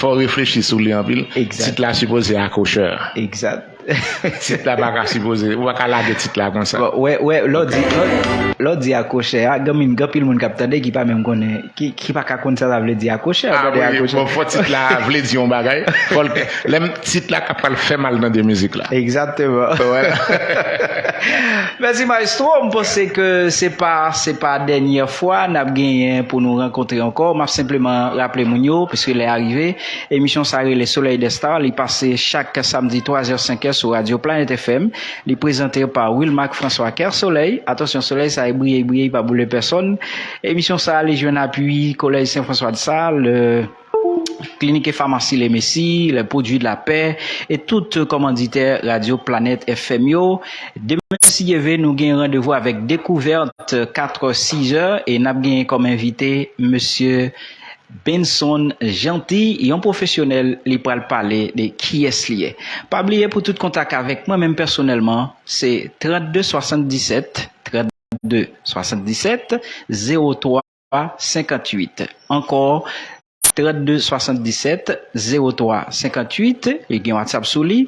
fò w reflechi sou li anpil. Tit la sipoze akochè. Tit la pa ka sipoze, ou pa ka lage tit la konsa. Wè, wè, lè w di, lè w di akochè a, gen moun, gen anpil moun k ap tande ki pa menm konnen, ki, ki pa ka konn sa sa vle di akochè. Ah wi, bon, fò tit la vle di yon bagay. Fò l, lè m, tit la ka pral fè m al tande mizik la. Egzakteman. Mèsi maestro, m panse ke se pa, se pa dènyè fwa n ap genyen pou nou rankontre ankò. M ap senpleman raple moun yo, piske lè a rive, emisyon sa rele Soleil des Stars, li pase chak samdi twa zè, senk è sou Radio Planète F M. Li prezante pa Wilmac François Kè Solèy. Atansyon, solèy sa e briye, briye, li pa boule pèsòn. Emisyon sa li jwenn apui Collège Saint François de Sales, Clinique et Pharmacie Les Messies, les produits de la paix et tout kòmanditè Radio Planète F M yo. Demen si Dye vle, nou gen randevou avèk Découverte quatre, six heures, e n ap genyen kòm envite mesye Benson Jeanty, yon pwofesyonèl, li pral pale de kiyès li ye. Pa bliye pou tout kontak avèk mwen menm pèsonèlman, se trannde swasanndisèt, trannde swasanndisèt, zewo twa senkantuit. Ankò, trannde swasanndisèt, zewo twa senkantuit, li gen WhatsApp sou li.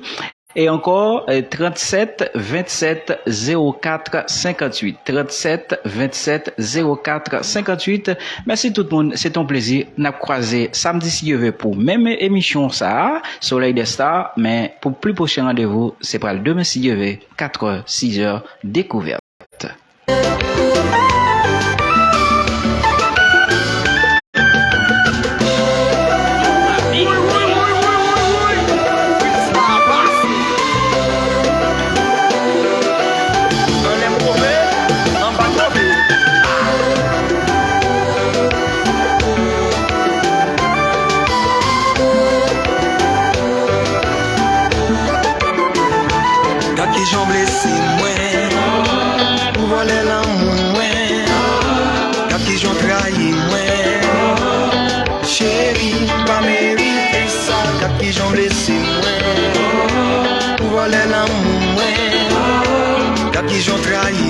E ankò, eh, trannsèt vennsèt zewo kat senkantuit, trannsèt vennsèt zewo kat senkantuit. Mèsi tout moun, se t on plezi. N ap kwaze samdi si Dye vle pou menm emisyon sa a, Soleil des Stars, men pou pli pwochen randevou, se pral demen si Dye vle, katrè, sizè, dekouvèt. Gad kijan w blese mwen, ou vòlè lanmou mwen. Gad kijan w trayi mwen, cheri, m pa merite sa. Gad kijan w blese mwen, ou vòlè lanmou mwen. Gad kijan w trayi